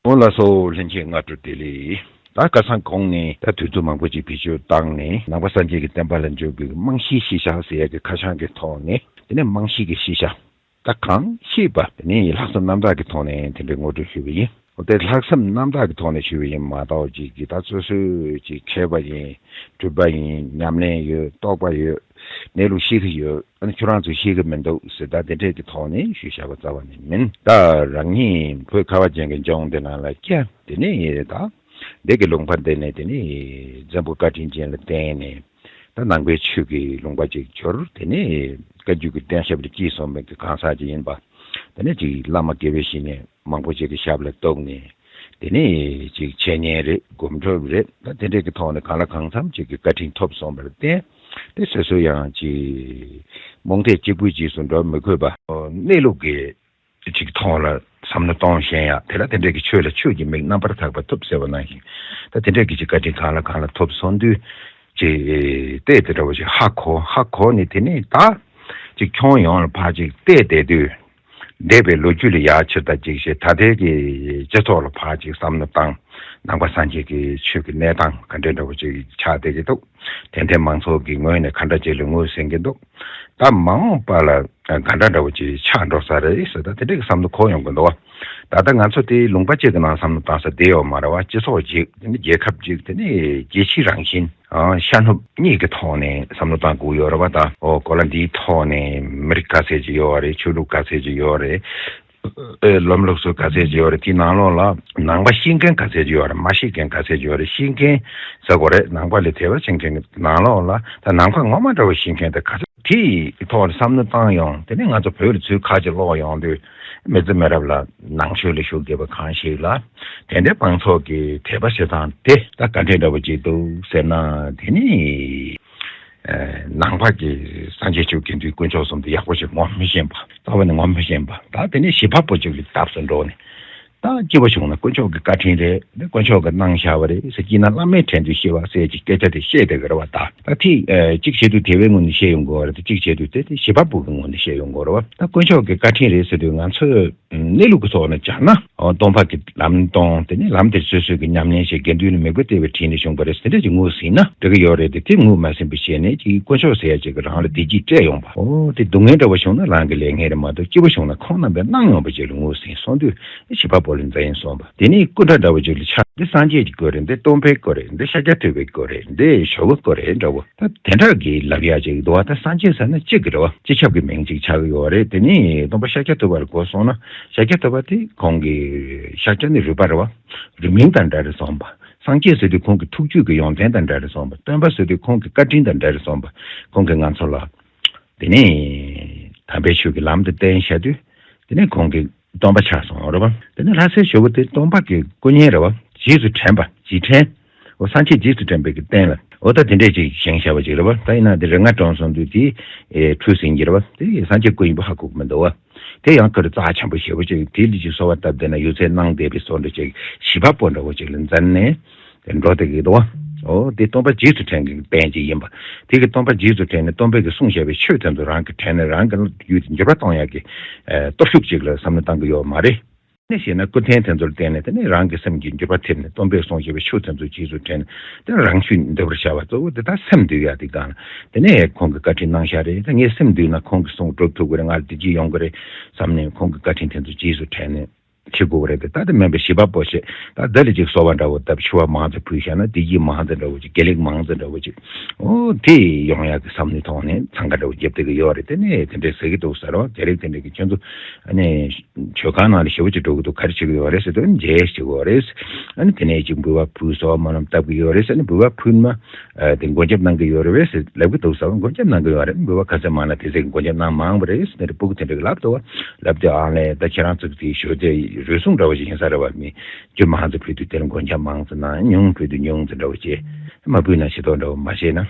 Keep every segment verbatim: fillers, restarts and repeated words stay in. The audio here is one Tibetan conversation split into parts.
ཨོ་ལགས་སོ། ལྷན་རྒྱས་སྔ་དྲོ་བདེ་ལེགས། ད་ཁ་སང་གོང་ནས་ད་དུས་ཚོད་མང་པོ་ཅིག་བེད་སྤྱོད་བཏང་ནས་ནང་པ་སངས་རྒྱས་ཀྱི་བསྟན་པ་ལ་འཇུག་པའི་རྨང་གཞིའི་ཤེས་བྱ་ཟེར་ཡག་གི་ཁ་བྱང་གི་ཐོག་ནས། དེ་ནས་རྨང་གཞི་གི་ཤེས་བྱ། ད་གང་ཤེས་པ་དེ་ནས་ལྷག་བསམ་རྣམ་དག་གི་ཐོག་ནས་དེ་འདྲའི་ངོ་སྤྲོད་ཞུས་པ་ཡིན། འོ་དེ་ལྷག་བསམ་རྣམ་དག་གི་ཐོག་ནས་ཞུས་པ་ཡིན་མ་གཏོགས། ཅིག་གི་ད་སོ་སོའི་ཅིག་མཁས་པ་ཡིན། གྲུབ་པ་ཡིན། ཉམས་ལེན་ཡོད། རྟོགས་པ་ཡོད། གནས་ལུགས་ཤེས་ཀྱི་ཡོད། ཨ་ནི་ཁྱོད་རང་ཚོས་ཤེས་ཀྱི་མི་འདུག་ཟེར། ད་དེ་འདྲས་ཀྱི་ཐོག་ནས་ཞུས་བཞག་པ་རྩ་བ་ནས་མིན། ད་རང་ཉིད་བོད་ཁ་བ་ཅན་གྱི་ལྗོངས་འདི་ནང་ལ་སྐྱེས། དེ་ནས་ད་འདི་གི་ལུང་པ་འདི་ནས་དེ་ནས་འཛམ་བུ་བཀའ་དྲིན་ཅན་ལ་བརྟེན་ནས། ད་ནང་པའི་ཆོས་ཀྱི་ལུང་པ་ཅིག་འབྱོར། དེ་ནས་བཀའ་བརྒྱུད་ཀྱི་བསྟན་ཞབས་ལ་སྐྱེས་སོང་བའི་གི་གང་ཟག་ཅིག་ཡིན་པ། དེ་ནས་ཅིག་བླ་མ་དགེ་བའི་བཤེས་གཉེན་མང་པོ་ཅིག་གི་ཞབས་ལ་གཏུགས་ནས། དེ་ནས་ཅིག་འཆད་ཉན་རེད། སྒོམ་སྒྲུབ་རེད། ད་དེ་འདྲས་ཀྱི་ཐོག་ནས་གང་ལ་གང་འཚམ་ཅིག་གི་བཀའ་དྲིན་ཐོབ་སོང་བར་བརྟེན། དེ་སོ་སོ་ཡང་ཅིག་རྨོངས་དད་གཅིག་པུའི་རྗེས་སུ་འགྲོ་མི་དགོས་པ། གནས་ལུགས་ཀྱི་ཅིག་ཐོག་ལ་བསམ་བློ་གཏོང་ཤེས་ཡ། དེ་ལ་དེ་འདྲས་ཀྱི་ཆོས་ལ་ཆོས་ཀྱི་མིག་རྣམ་པར་དག་པ་ཐོབ་ཟེར་བ་ནང་བཞིན། ད་དེ་འདྲས་ཀྱི་ཅིག་བཀའ་དྲིན་གང་ལ་གང་ལ་ཐོབ་སོང་དུས། ཅིག་ལྟས་དེ་འདྲ་བོ་ཅིག་ཧ་གོ། ཧ་གོ་ནས་དེ་ནས་ད་ཅིག་ཁྱོན་ཡོངས་ལ་ཕར་ཅིག་བལྟས་བསྡད་དུས། འདས་པའི་ལོ་རྒྱུས་ལ་ཡར་ཕྱིར་ལྟ་ཅིག་བྱས། ད་ལྟའི་གི་སྤྱི་ཚོགས་ལ་ཕར་ཅིག་བསམ་བློ་བཏང་། ནང་པ་སངས་རྒྱས་ཀྱི་ཆོས་ཀྱི་གནས་སྟངས་ག་འདྲས་འདྲ་བོ་ཅིག་ཆགས་བསྡད་ཀྱི་འདུག་དད་ལྡན་མང་ཚོགས་ཀྱི་ངོས་ནས་ག་འདྲ་ཅིག་ལ་ངོས་ཟིན་གྱི་འདུག་ད་མ་འོངས་པ་ལ་ག་འདྲ་འདྲ་བོ་ཅིག་ཆགས་འགྲོ་ས་རེད་ཟེར། ད་དེ་འདྲས་ཀྱི་བསམ་བློ་འཁོར་ཡོང་གི་འདུག་ད་ལྟ་ང་ཚོ་དེ་ལུང་པ་གཅིག་གི་ནང་བསམ་བློ་བཏང་ས་དེ་ཡོད་མ་རེད་བ། སྤྱི་ཚོགས་གཅིག་དེ་ནི་རྒྱལ་ཁབ་གཅིག་དེ་ནི་རྒྱལ་སྤྱིའི་རང་བཞིན། ཨང་། ཤར་ནུབ་གཉིས་ཀྱི་ཐོག་ནས་བསམ་བློ་བཏང་དགོས་ཡོད་རེད་བ། ད་ཨོ་གོ་ལ་འདིའི་ཐོག་ནས་མི་རིགས་ག་ཚད་ཅིག་ཡོད་རེད། ཆོས་ལུགས་ག་ཚད་ཅིག་ཡོད་རེད། ཨེ་ལམ་ལུགས་སུ་ག་ཚད་ཅིག་ཡོད་རེད། དེའི་ནང་ལོགས་ལ་ནང་པ་ཤེས་མཁན་ག་ཚད་ཅིག་ཡོད་རེད། མ་ཤེས་མཁན་ག་ཚད་ཅིག་ཡོད་རེད། ཤེས་མཁན་ཟེར་དགོས་རེད། ནང་པ་ལ་དད་པ་བྱེད་མཁན་གྱི་ནང་ལོགས་ལ། ད་ནང་པ་ངོ་མ་འདྲ་བོ་ཤེས་མཁན་དེ་ག་ཚད། དེའི་ཐོག་ལ་བསམ་བློ་བཏང་ཡོང་། དེ་ནས་ང་ཚོ་བོད་ལ་ཚུར་ཁ་ཅིག་ལོག་ཡོང་དུས། མི་ཚེ་མི་རབས་ལ་ནང་ཆོས་ལ་ཤུགས་རྒྱབ་པ་གང་ཞིག་ལ། དད་ལྡན་མང་ཚོགས་ཀྱི་དད་པ་བྱེད་སྟངས་དེ་ད་ག་འདྲས་འདྲ་བོ་ཅིག་འདུག་ཟེར་ན། དེ་ནི་ཨ་ནང་པ་གི་སངས་རྒྱས་ཆོས་དགེ་འདུན་དཀོན་མཆོག་གསུམ་དེ་ཡག་པོ་ཞིག་ངོ་མི་ཤེས་པ། རྩ་བ་ནས་ངོ་མི་ཤེས་པ། ད་དེ་ནི་བྱེད་པ་པོ་ཅིག་ལ་བཏབ་སུ་འགྲོ་ནས། ད་སྐྱིད་པོ་བྱུང་ན་དཀོན་མཆོག་གི་བཀའ་དྲིན་རེད། འདི་དཀོན་མཆོག་གིས་གནང་བཞག་པ་རེད་ཟེར། སྐྱིད་ན་བླ་མའི་དྲིན་དུ་ཤེས་པ་ཟེར་གྱི་སྐད་ཆ་དེ་བཤད་བསྡད་ཀྱི་རེད་བ། ད་ད་ཐིག་ཨ་གཅིག་བྱེད་དུས་དད་པའི་ངོས་ནས་བཤད་ཡོང་དགོས་པ་རེད། ད་གཅིག་བྱེད་དུས་དེ་དེ་བྱེད་པ་པོ་གི་ངོས་ནས་བཤད་ཡོང་དགོས་རེད་བ། ད་དཀོན་མཆོག་གི་བཀའ་དྲིན་རེད་ཟེར་དུས། ང་ཚོས་གནས་ལུགས་ཀྱི་ཐོག་ནས་སྦྱར་ན། ཨོ་སྟོང་པ་གི་ལམ་སྟོང་། དེ་ནས་ལམ་དེར་སོ་སོས་ཀྱི་ཉམས་ལེན་བྱས། དགེ་འདུན་ལ་མོས་གུས་བརྟས་པའི་དྲིན་ལས་བྱུང་བ་རེད་ཟེར། དེ་འདྲ་ཅིག་ངོས་ཟིན་ན་འགྲིག་གི་ཡོད་རེད་དེ། དེ་ངོས་མ་ཟིན་པ་བྱས་ནས་ཅིག་དཀོན་མཆོག་ཟེར་ཡ་ཅིག་གིས་རང་ལ་བདེ་སྐྱིད་སྤྲད་ཡོང་བ། ཨོ་དེ་སྡུག་བསྔལ་འདྲ་བོ་བྱུང་ན་རང་གི་ལས་ངན་རེད་མ་གཏོགས། སྐྱིད་པོ་བྱུང་ན་ཁོང་རྣམ་པས་གནང་ཡོང་བ་ཅིག་ལ་ངོས་ཟིན་སོང་དུས། བྱེད་པ་པོ་ལ་འཛིན་སོང་བ། དེ་ནས་སྐུ་འདྲ་འདྲ་བོ་ཅིག་ལ་ཆགས། འདི་སངས་རྒྱས་ཀྱི་སྐུ་རེད། འདི་སྟོན་པའི་སྐུ་རེད། འདི་ཤཱཀྱ་ཐུབ་པའི་སྐུ་རེད། འདི་ཇོ་བོའི་སྐུ་རེད་འདྲ་བོ། ད་དེ་འདྲ་གི་ལབ་ཡ་ཅིག་འདུག་བ། ད་སངས་རྒྱས་ཟེར་ན་གཅིག་གི་རེད་བ། སྤྱི་ཁྱབ་ཀྱི་མིང་ཅིག་ཆགས་ཀྱི་ཡོད་རེད། དེ་ནས་སྟོན་པ་ཤཱཀྱ་ཐུབ་པ་ལ་གོ་སོང་ན། ཤཱཀྱ་ཐུབ་པ་དེ་ཁོང་གི་ཤཱཀྱ་ནི་རུས་པ་རེད་བ། རུས་མིང་དང་འདྲ་རེད་སོང་བ། སངས་རྒྱས་ཟེར་དུས་ཁོང་གི་ཐུགས་རྒྱུད་ཀྱི་ཡོན་ཏན་དང་འདྲ་རེད་སོང་བ། སྟོན་པ་ཟེར་དུས་ཁོང་གི་བཀའ་དྲིན་དང་འདྲ་རེད་སོང་བ། ཁོང་གིས་ང་ཚོ་ལ། དེ་ནས་དམ་པའི་ཆོས་ཀྱི་ལམ་དུ་བསྟན་བཞག་དུས། དེ་ནས་ཁོང་གི་སྟོན་པ་ཆགས་སོང་རེད་བ། དེ་ནས་ལྷ་སའི་ཇོ་བོ་དེ་སྟོན་པ་གི་སྐུ་བརྙན་རེད་བ། རྗེས་སུ་དྲན་པ། རྗེས་དྲན། འོ་སངས་རྒྱས་རྗེས་སུ་དྲན་པའི་གི་རྟེན་ལ། འོ་ད་དེ་འདྲས་ཅིག་བཞེངས་བཞག་པ་ཅིག་རེད་བ། ད་ཡིན་ན་དེ་རིགས་ལྔ་གྲོངས་སོང་དུས་དེ་ཨེ་འཁྲུལ་ཟིན་གྱི་རེད་བ། དེ་སངས་རྒྱས་སྐུ་ཡིན་པ་ཧ་གོ་གི་མི་འདུག་བ། དེ་ཡང་ཁོ་རང་རྩ་ཆེན་པོ་ཞེ་པོ་ཅིག་དེ་ལ་ཅིག་གསོལ་བ་བཏབ་བསྡད་ན་ཡོད་ཚད་གནང་བསྡད་པའི་བཟོ་འདྲ་ཅིག་བྱིས་པ་པོ་འདྲ་བོ་ཅིག་ལ་འཛིན་ནས། དེ་འགྲོ་བསྡད་ཀྱི་འདུག་བ། འོ་དེ་སྟོན་པ་རྗེས་སུ་དྲན་གྱི་རྟེན་ཅིག་ཡིན་པ། དེ་གི་སྟོན་པ་རྗེས་སུ་དྲན་ནས་སྟོན་པས་ཀྱི་གསུངས་བཞག་པའི་ཆོས་དེ་ཚོ་རང་གིས་དྲན་ནས་རང་གི་རྒྱུད་དེ་འགྱུར་བ་གཏོང་ཡག་གི་ཨ་སྟོབས་ཤུགས་ཅིག་ལ་བསམ་བློ་བཏང་གི་ཡོད་མ་རེད། ནས་བཤད་ན་སྐུ་རྟེན་དེ་ཚོར་བརྟེན་ནས། དེ་ནས་རང་གི་སེམས་ཀྱི་འགྱུར་བ་ཐེབས་ནས། སྟོན་པས་གསུངས་བཞག་པའི་ཆོས་དེ་ཚོ་རྗེས་སུ་དྲན་ནས། དེ་རང་ཤུལ་འདུལ་བར་བྱ་བ་གཙོ་བོ་དེ་ད་སེམས་འདུལ་ཡག་དེ་གང་། དེ་ནས་ཁོང་གིས་བཀའ་དྲིན་གནང་བཞག་རེད། ད་ངས་སེམས་འདུལ་ན་ཁོང་གིས་གསུང་སྒྲུབ་ཐུབ་ཀྱི་རེད། ང་ལ་བདེ་སྐྱིད་ཡོང་གི་རེད་བསམ་ནས། ཁོང་གི་བཀའ་དྲིན་དེ་ཚོ་རྗེས་སུ་དྲན་ནས་བྱེད་དགོས་ཀྱི་རེད་དེ། ད་དེ་མིན་པའི་བྱིས་པ་པོ་ཞིག་ད་འདི་ལ་ཅིག་གསོལ་བ་འདྲ་བོ་བཏབ། ཕྱུ་པ་མང་ཙམ་ཕུལ་བཞག་ན། བདེ་སྐྱིད་མང་ཙམ་འདྲ་བོ་ཅིག་དགེ་ལེགས་མང་ཙམ་འདྲ་བོ་ཅིག་འོ་དེ་ཡོང་ཡག་གི་བསམ་བློའི་ཐོག་ནས་འཚང་ཁ་འདྲ་བོ་བརྒྱབ་བསྡད་ཀྱི་ཡོད་རེད། དེ་ནས་དེ་འདྲས་ཟེར་གྱི་འདུག་ཟེར་བ། དེ་རིང་དེ་འདྲས་ཀྱི་ཁྱོད་ཚོ་ཨ་ནི་མཆོད་ཁང་ནང་ལ་ཞེ་པོ་ཅིག་འགྲོ་གི་འདུག་ག་རེ་བྱེད་ཀྱི་ཡོད་རེད་ཟེར་དུས། མཇལ་བྱེད་ཀྱི་ཡོད་རེད། ཨ་ནི་དེ་ནས་ཅིག་འབུལ་བ་ཕུལ། གསོལ་བ་སྨོན་ལམ་བཏབ་ཀྱི་ཡོད་རེད། ཨ་ནི་འབུལ་བ་ཕུལ་ན། ཨ་དེ་མགོན་སྐྱབས་གནང་གི་ཡོད་རེད་པས་ཟེར་ལབ་ཀྱི་འདུག་ཟེར་བ། མགོན་སྐྱབས་གནང་གི་ཡོད་རེད། འབུལ་བ་ག་ཚད་མང་ན་དེ་ཚད་ཀྱི་མགོན་སྐྱབས་གནང་མང་བ་རེད་ཟེར་ནས་སྤུ་གུ་དེ་འདྲ་གིས་ལབ་འདུག་བ། ལབ་དུས་ཨང་ལས། ད་ཁྱེད་རང་ཚོ་གི་དེ་ཞོ་དེ་རུལ་སུངས་འདྲ་བ་ཞིག་ཡིན་ས་རེད་བ། མི་རྒྱུ་མང་ཙམ་ཕུལ་དུས་དེ་ལ་མགོན་སྐྱབས་མང་ཙམ་གནང་། ཉུང་ཕུལ་དུས་ཉུང་ཙམ་འདྲ་བ་བྱས། མ་ཕུལ་ན་ཤི་དོགས་འདྲ་བ་མ་བྱས་ན།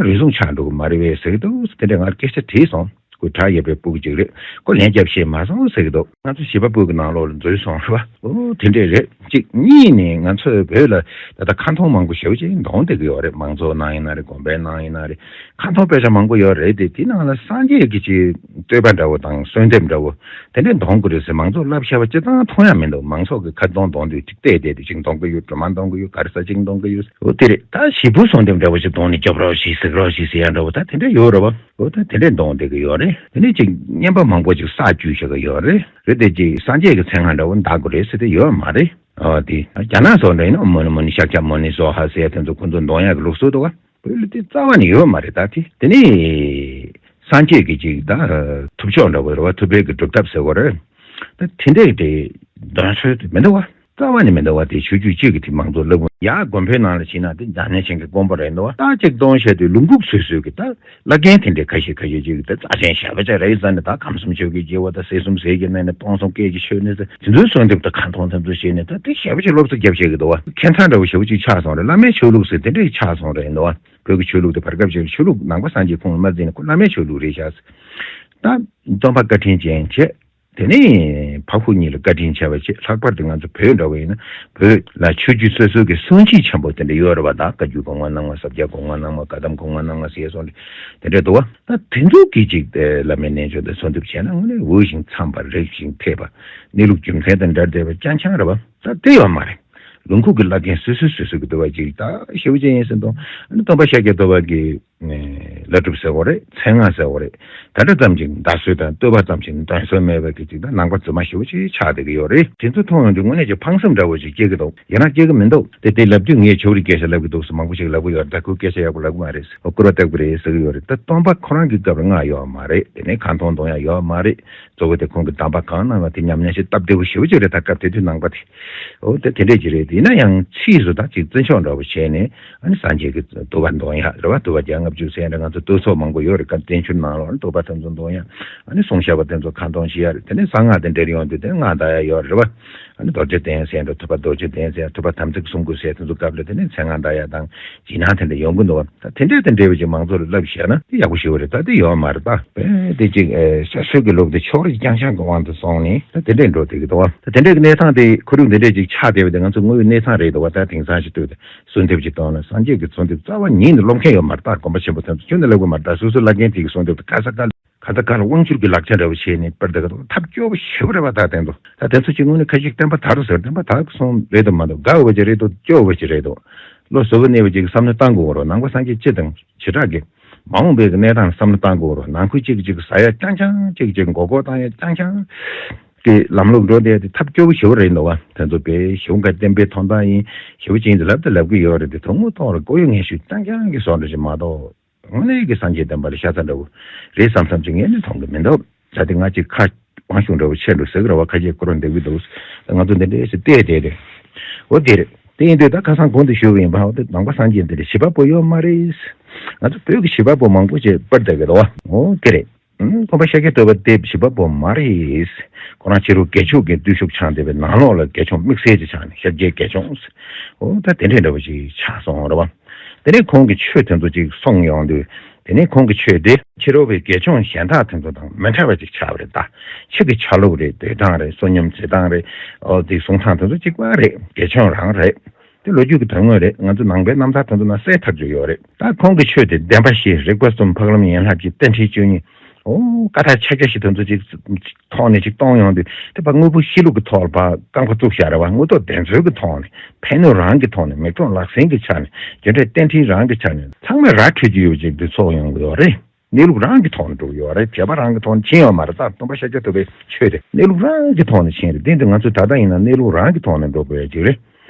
རུལ་སུངས་ཆགས་འགྲོ་གི་མ་རེད་པས་ཟེར་གྱི་འདུག་དེ་འདྲ་ངར་སྐད་ཆ་དྲིས་སོང་། སྐུ་དྲག་ཡོད་པའི་སྤུ་གུ་ཅིག་རེད། ཁོ་ལན་རྒྱབ་ཤེས་མ་སོང་ཟེར་གྱི་འདུག་ང་ཚོ་བྱིས་པ་སྤུ་གུ་ནང་ལོགས་ལ་འཛུལ་སོང་རེད་བ། ཨོ་དེ་འདྲས་རེད། གཅིག་གཉིས་ནས་ང་ཚོའི་བོད་ལ་ད་ལྟ་ཁ་འཐོར་མང་པོ་ཞེ་པོ་ཅིག་འདོན་བསྡད་ཀྱི་ཡོད་རེད། མང་ཚོགས་ནང་ཡིན་ན་རེད། དགོན་པའི་ནང་ཡིན་ན་རེད། ཁ་འཐོར་དཔེ་ཆ་མང་པོ་ཡོད་རེད་དེ། དེ་ནང་ལ་སངས་རྒྱས་ཀྱི་ཅིག་བསྟོད་པ་འདྲ་བོ་དང་གསོལ་འདེབས་འདྲ་བོ་དེ་འདྲས་འདོན་དགོས་རེད་ཟེར་མང་ཚོགས་བསླབ་བྱ་བ་སྤྱིར་བཏང་མཐོང་ཡ་མི་འདུག་མང་ཚོགས་ཀྱི་ཁ་འཐོར་འདོན་དུས་ཅིག་བལྟས་བསྡད་དུས་ཅིག་འདོན་གྱི་ཡོད། སྒྲོལ་མ་འདོན་གྱི་ཡོད། ག་རེ་ཟ་ཅིག་འདོན་གྱི་ཡོད། འོ་དེ་རེད། ད་ཞེ་པོ་གསོལ་འདེབས་འདྲ་བོ་ཞིག་འདོན་ནས་སྐྱོབ་རོགས་ཞེས་གཟིགས་རོགས་ཞེས་ཟེར་ཡ་འདྲ་བོ་ད་དེ་འདྲས་ཡོད་རེད་བ། འོ་ད་དེ་འདྲས་འདོན་བསྡད་ཀྱི་ཡོད་རེད། དེ་ནས་ཅིག་རྔན་པ་མང་པོ་ཅིག་ས་བཅུད་བཞག་གི་ཡོད་རེད། རེད་དེ་ཅིག་སངས་རྒྱས་ཀྱི་མཚན་སྔགས་འདྲ་བོ་འདག་དགོས་རེད་ཟེར་དེ་ཡོད་མ་རེད། ཨ་དེ་རྒྱ་ནག་སོགས་འདྲ་ཡིན་ན་མོ་ནི་མོ་ནི་ཤཱཀྱ་མོ་ནི་སྭཱ་ཧཱ་ཟེར་ཡ་དེ་ཚོ་ཁོ་ཚོ་འདོན་ཡག་གི་ལུགས་སྲོལ་འདུག་ག་བོད་ལ་དེ་རྩ་བ་ནས་ཡོད་མ་རེད། ད་དེ་དེ་ནི་སངས་རྒྱས་ཀྱི་ཅིག་ད་ཐུབ་ཕྱོགས་འདྲ་བོ་རེད་བ། ཐུབ་པའི་གི་སྒྲུབ་ཐབས་ཟེར་བ་རེད། ད་དེ་འདྲས་དེ་འདོན་སྲོལ་དེ་མི་འདུག་བ། རྩ་བ་ནས་མི་འདུག་བ། དེ་ཆོས་བརྒྱུད་གཅིག་གི་དེ་མང་ཚོགས་ལབ་ཡ། དགོན་པའི་ནང་ལ་ཕྱིན་ན་དེ་འཇམ་མཉེན་ཞིང་གི་དཀོན་པོ་རེད་འདུག་བ། ད་ཅིག་འདོན་བྱས་དུས་ལུང་ཁུག་སོ་སོའི་གི་ད་བླ་རྒན་དེ་འདྲས་ཁ་ཤས་ཁ་ཤས་ཅིག་ད་རྩ་ཆེན་ཞབས་པད་བྱ་རེད་ཟེར་ནས་ད་ཁམས་གསུམ་ཆོས་ཀྱི་རྒྱལ་པོ་ད་སྲིད་གསུམ་ཟས་ཀྱི་གནས་ནས་སྟོང་གསུམ་སྐད་ཀྱི་ཆོས་ནས་ཟེར་དེ་ཚོའི་གསོལ་འདེབས་ད་ཁ་འཐོར་ཐམས་ཅད་བྱས་ནས་ད་དེ་ཞབས་པད་བྱ་སློབ་གསོ་རྒྱབ་བྱེད་ཀྱི་འདུག་བ། ཁྱད་མཚར་འདྲ་བོ་ཞེ་པོ་ཅིག་ཆགས་སོང་རེད། བླ་མའི་ཆོས་ལུགས་ཟེར་དེ་འདྲས་ཆགས་སོང་རེད་འདུག་བ། བོད་ཀྱི་ཆོས་ལུགས་དེ་བར་སྐབས་ཤིག་ཆོས་ལུགས་ནང་པ་སངས་རྒྱས་ཁོང་ལ་མ་འཛིན་ནས་ཁོ་བླ་མའི་ཆོས་ལུགས་རེད་ཤག་ད་སྟོན་པ་བཀའ་དྲིན་ཅན་བྱས། དེ་ནས་ཕ་ཁུ་གཉིས་ལ་བཀའ་དྲིན་ཆེ་བ་བྱས། ལྷག་པར་དུ་ང་ཚོ་བོད་འདྲ་བ་ཡིན་ན་བོད་ལ་ཆོས་བརྒྱུད་སོ་སོའི་གི་སྲུང་བྱེད་ཆེན་པོ་དེ་འདྲ་ཡོད་རེད་བ། ད་བཀའ་བརྒྱུད་གོང་མ་ནང་མ། ས་སྐྱ་གོང་མ་ནང་མ། བཀའ་གདམས་གོང་མ་ནང་མ་ཟེར་སོང་རེད། དེ་འདྲ་འདུག་བ། ད་དེ་ཚོ་གི་ཅིག་དེ་བླ་མའི་རྣལ་འབྱོར་དང་གསོལ་འདེབས་བྱས་ན་དངོས་གནས་འུ་ཞིང་འཚམས་པ་རིགས་ཤིང་འཐད་པ། གནས་ལུགས་རྒྱུ་མཚན་དང་འབྲེལ་བསྡད་པ་རྐྱང་རྐྱང་རེད་བ། ད་དེ་ཡོད་མ་རེད། ལུང་ཁུག་གི་བླ་རྒན་སོ་སོ་སོ་སོ་གི་འདུལ་བ་ཅིག་ད་ཞེ་པོ་ཅིག་ཡིན་ཟེར་འདུག་ཨ་ནི་སྟོན་པ་ཤཱཀྱ་ཐུབ་པ་གི་ལྷ་སྒྲུབ་ཟེར་བ་རེད། མཚན་སྔགས་ཟེར་བ་རེད། ད་ལྟ་ཙམ་ཅིག་བརྡ་སྲོལ་དང་བསྟོད་པ་ཙམ་ཞིག་འདོན་སྲོལ་མེད་པའི་གི་ཅིག་ད་ནང་པ་རྫུན་མ་ཞེ་པོ་ཅིག་ཆགས་བསྡད་ཀྱི་ཡོད་རེད། དེ་ཚོ་མཐོང་ཡོང་དུས་དངོས་གནས་ཀྱི་ཕངས་སེམས་འདྲ་བོ་ཅིག་སྐྱེ་གི་འདུག་ཡིན་ན་སྐྱེ་གི་མི་འདུག་དེ་དེ་ལབ་དུས་ངས་ཆོས་རིག་སྐད་ཆ་ལབ་གི་འདུག་ཟེར་མང་པོ་ཞིག་ལབ་གི་ཡོད་རེད། ད་ཁོས་སྐད་ཆ་ཡག་པོ་ལབ་གི་མ་རེད། སྐུར་བ་བཏབ་གི་རེད་ཟེར་གི་ཡོད་རེད། ད་སྟོན་པ་ཁོ་རང་གི་སྐབས་ལ་སྔགས་ཡོད་མ་རེད། དེ་ནས་ཁ་འཐོར་འདོན་ཡག་ཡོད་མ་རེད། གཙོ་བོ་དེ་ཁོང་གི་གདམས་པ་གང་གནང་བ་དེ་ཉམས་ཉམས་ཤིག་སྟབས་བདེ་པོ་ཞེ་པོ་ཅིག་རེད། ད་སྐབས་དེ་དུས་ནང་པ་དེ། འོ་དེ་དེ་འདྲས་ཅིག་རེད། ཡིན་ན་ཡང་ཕྱིས་སུ་ད་ཅིག་བརྩི་འཇོག་འདྲ་བོ་བྱས་ནས་ཨ་ནི་སངས་རྒྱས་ཀྱི་བསྟོད་པ་འདོན་ཡག་རེད་བ། བསྟོད་པ་བརྒྱ་ལྔ་བཅུ་ཟེར་ཡག་འདྲ། ང་ཚོ་བསྟོད་ཚོགས་མང་པོ་ཡོད་རེད། བཀའ་བསྟན་འགྱུར་ནང་ལོགས་ལ་བསྟོད་པ་དེ་ཚོ་འདོན་ཡག་ཨ་ནི་གསུང་བཤད་པ་དེ་ཚོ་ཁ་འདོན་བྱེད་ཡག་རེད། དེ་ནས་གསང་སྔགས་དེ་འདྲས་ཡོང་དུས་དེ་སྔགས་བཟླ་ཡག་ཡོད་རེད་བ། ཨ་ནི་རྡོ་རྗེ་གདན་ཟེར་འདྲ། ཐུབ་པ་རྡོ་རྗེ་གདན་ཟེར། ཐུབ་པ་དམ་ཚིག་གསུམ་དགོས་ཟེར། དེ་ཚོ་སྐབས་ལ་དེ་ནས་མཚན་སྔགས་བཟླ་ཡག་དང་རྗེས་གནང་དེ་འདྲ་ཡོང་གི་འདུག་བ། ད་དེ་འདྲས་དེ་འདྲས་པ་ཅིག་མང་ཚོགས་ལ་བསླབ་བཞག་ན་དེ་ཡག་པོ་ཞེ་པོ་རེད། ད་དེ་ཡོད་མ་རེད། ད་དཔེ་དེ་ཅིག་ཨེ་ས་སྲོལ་གྱི་ལུགས་དེ་ཕྱོགས་རིས་རྐྱང་རྐྱང་གི་དབང་དུ་སོང་ནས་ད་དེ་འདྲས་འགྲོ་བསྡད་ཀྱི་འདུག་བ། ད་དེ་འདྲས་ཀྱི་གནས་སྟངས་དེ་ཁོར་ཡུག་འདི་འདྲས་ཅིག་ཆགས་བསྡད་པ་དེ་ང་ཚོ་དངོས་ཡོད་གནས་སྟངས་རེད་འདུག་བ། ད་དེང་སང་ཞིག་ལྟོས་ཏེ་གསོལ་འདེབས་ཅིག་གཏོང་ན་སངས་རྒྱས་ཀྱི་གསོལ་འདེབས་རྩ་བ་ཉིད་ནས་སློབ་མཁན་ཡོད་མ་རེད། ད་དགོན་པ་ཆེན་པོ་དེ་ཚོ་ཁྱོན་ནས་སློབ་གི་མ་རེད། ད་སོ་སོ་བླ་རྒན་དེ་གི་གསོལ་འདེབས་དེ་ག་ས་ག་ལ་ག་ད་ག་ལ་དབང་ཕྱུག་གི་ལག་ཆ་འདྲ་བོ་བྱས་ནས་པར་འདི་ག་ཐབས་སྐྱོ་པོ་ཞེ་པོ་རེད་བ། ད་དེ་ཚོ་ད་དེ་ཚོ་ཅིག་དངོས་གནས་ཁ་ཅིག་བསྟན་པ་དར་ཟེར་བསྟན་པ་དར་སོང་རེད་དོ་མ་གཏོགས་དགའ་འོས་པ་ཅིག་རེད་དོ་སྐྱོ་འོས་པ་ཅིག་རེད་དོ། བློ་གཟུ་བོར་གནས་པ་ཅིག་གིས་བསམ་བློ་བཏང་དགོས་རེད། ནང་པ་སངས་རྒྱས་སྤྱི་དང་བྱེ་བྲག་གི་མ་འོངས་པའི་གི་གནས་སྟངས་ལ་བསམ་བློ་བཏང་དགོས་རེད། ནང་ཁུལ་གཅིག་གིས་གཅིག་ཟ་ཡ་རྐྱང་རྐྱང་། གཅིག་གིས་གཅིག་མགོ་སྐོར་བཏང་ཡ་རྐྱང་རྐྱང་གི་ལམ་ལུགས་འགྲོ་བསྡད་དེ་ཐབས་སྐྱོ་པོ་ཞེ་པོ་རེད་འདུག་བ། དེ་ཚོ་དཔེ་ཞེ་པོ་ག་བསྟན་པའི་དོན་དག་ཡིན་ཞེ་པོ་ཅིག་ཡིན་ཟེར་ལབ་དང་ལབ་གི་ཡོད་རེད་དེ། དོན་དངོས་ཐོག་ལ་ལྐོག་གཡོ་ངན་ཤོས་རྐྱང་རྐྱང་གི་བཟོ་འདྲ་ཞིག་མ་གཏོགས། དངོས་གནས་ཀྱི་སངས་རྒྱས་བསྟན་པ་ལ་ཤ་ཚ་འདྲ་བོ་རེད་བསམ་བསམ་ཅིག་ངས་ནི་མཐོང་གི་མི་འདུག་ད་དེ་ང་ཅིག་ཁ་དབང་ཤུགས་འདྲ་བོ་ཆེ་འགྲོ་ཟེར་གི་རེད་བ། ཁ་ཆེ་ཁོ་རང་འདེབས་ཀྱི་འདུག་ང་ཚོ་འདི་འདྲས་སེ་བལྟས་བསྡད་དེ། འོ་དེ་རེད། དེ་ཡིན་དུས་ད་ཁ་སང་གོང་དུ་ཞུས་པ་ཡིན་པ། འོ་དེ་ནང་པ་སངས་རྒྱས་འདི་འདྲས་བྱེད་པ་པོ་ཡོད་མ་རེད། ང་ཚོ་བོད་ཀྱི་བྱེད་པ་པོ་མང་པོ་ཅིག་པར་བསྡད་ཀྱི་འདུག་བ། འོ་དེ་རེད། ཨང་། སྟོན་པ་ཤཱཀྱ་ཐུབ་པ་དེ་བྱེད་པ་པོ་མ་རེད། ཁོ་རང་ཕྱི་རུ་དགེ་ཕྱོགས་ཀྱི་བརྟུལ་ཞུགས་འཆང་བསྡད་པའི་ནང་ལོགས་ལ་དགེ་སྦྱོང་དམིགས་བསལ་གྱི་འཆང་ནས་ཞབས་སྐྱེལ་དགེ་སྦྱོང་། འོ་ད་དེ་འདྲས་འདྲ་བོ་ཞིག་ཆགས་སོང་རེད་བ། དེ་ནས་ཁོང་གི་ཆོས་དེ་ཚོ་ཅིག་གསུངས་ཡོང་དུས། དེ་ནས་ཁོང་གི་ཆོས་དེ་ཕྱི་རོལ་པའི་དགེ་སྦྱོང་གཞན་དག་དེ་ཚོ་དང་མི་འདྲ་བ་ཅིག་ཆགས་པ་རེད་ད། ཕྱི་གི་ཆ་ལུགས་རེད། སྡོད་སྟངས་རེད། བསོད་སྙོམས་བྱེད་སྟངས་རེད། ཨོ་དེ་གསུང་སྟངས་དེ་ཚོ་གཅིག་པ་རེད། དགེ་སྦྱོང་རང་རེད། དེ་ལོ་རྒྱུས་ཀྱི་དོན་དངོས་རེད། ང་ཚོ་ནང་པའི་རྣམ་ཐར་དེ་ཚོ་ནང་གསལ་ཐག་ཆོད་ཡོད་རེད། ད་ཁོང་གི་ཆོས་དེ་བདེན་པ་བཞི། རིག་པ་གསུམ། འཕགས་ལམ། ཡན་ལག་བཞི། རྟེན་འབྲེལ་བཅུ་གཉིས། ཨོ་ཀ་དག་ཆ་རྐྱ་ཞིག་དེ་ཚོ་ཅིག་ཐོག་ནས་ཅིག་གཏོང་ཡོང་དུས་དེ་ཕར་དངོས་པོ་གཤིས་ལུགས་ཀྱི་ཐོག་ལ་ཕར་རྐང་པ་བཙུགས་བཞག་རེད་བ། དངོས་ཐོག་བདེན་འཚོལ་གྱི་ཐོག་ནས། ཕན་ནུས་རང་གི་ཐོག་ནས། མིག་མཐོང་ལག་ཟིན་གྱི་ཆ་ནས། རྒྱུ་འབྲས་རྟེན་འབྲེལ་རང་གི་ཆ་ནས་ཚང་མས་ར་འཕྲོད་ཀྱི་ཡོད་པ་ཅིག་འདི་ཚོགས་ཡོང་གི་ཡོད་རེད། གནས་ལུགས་རང་གི་ཐོག་ནས་འགྲོ་གི་ཡོད་རེད། བྱས་པ་རང་གི་ཐོག་ནས་ཕྱིན་ཡོད་མ་རེད། ད་སྟོན་པ་ཤཱཀྱ་ཐུབ་པའི་ཆོས་དེ་གནས་ལུགས་རང་གི་ཐོག་ནས་ཕྱིན་རེད། དེ་འདི་ང་ཚོ་ད་ལྟ་ཡིན་ན་གནས་ལུགས་རང་གི་ཐོག་ནས་འགྲོ་དགོས་ཡ་ཅིག་རེད།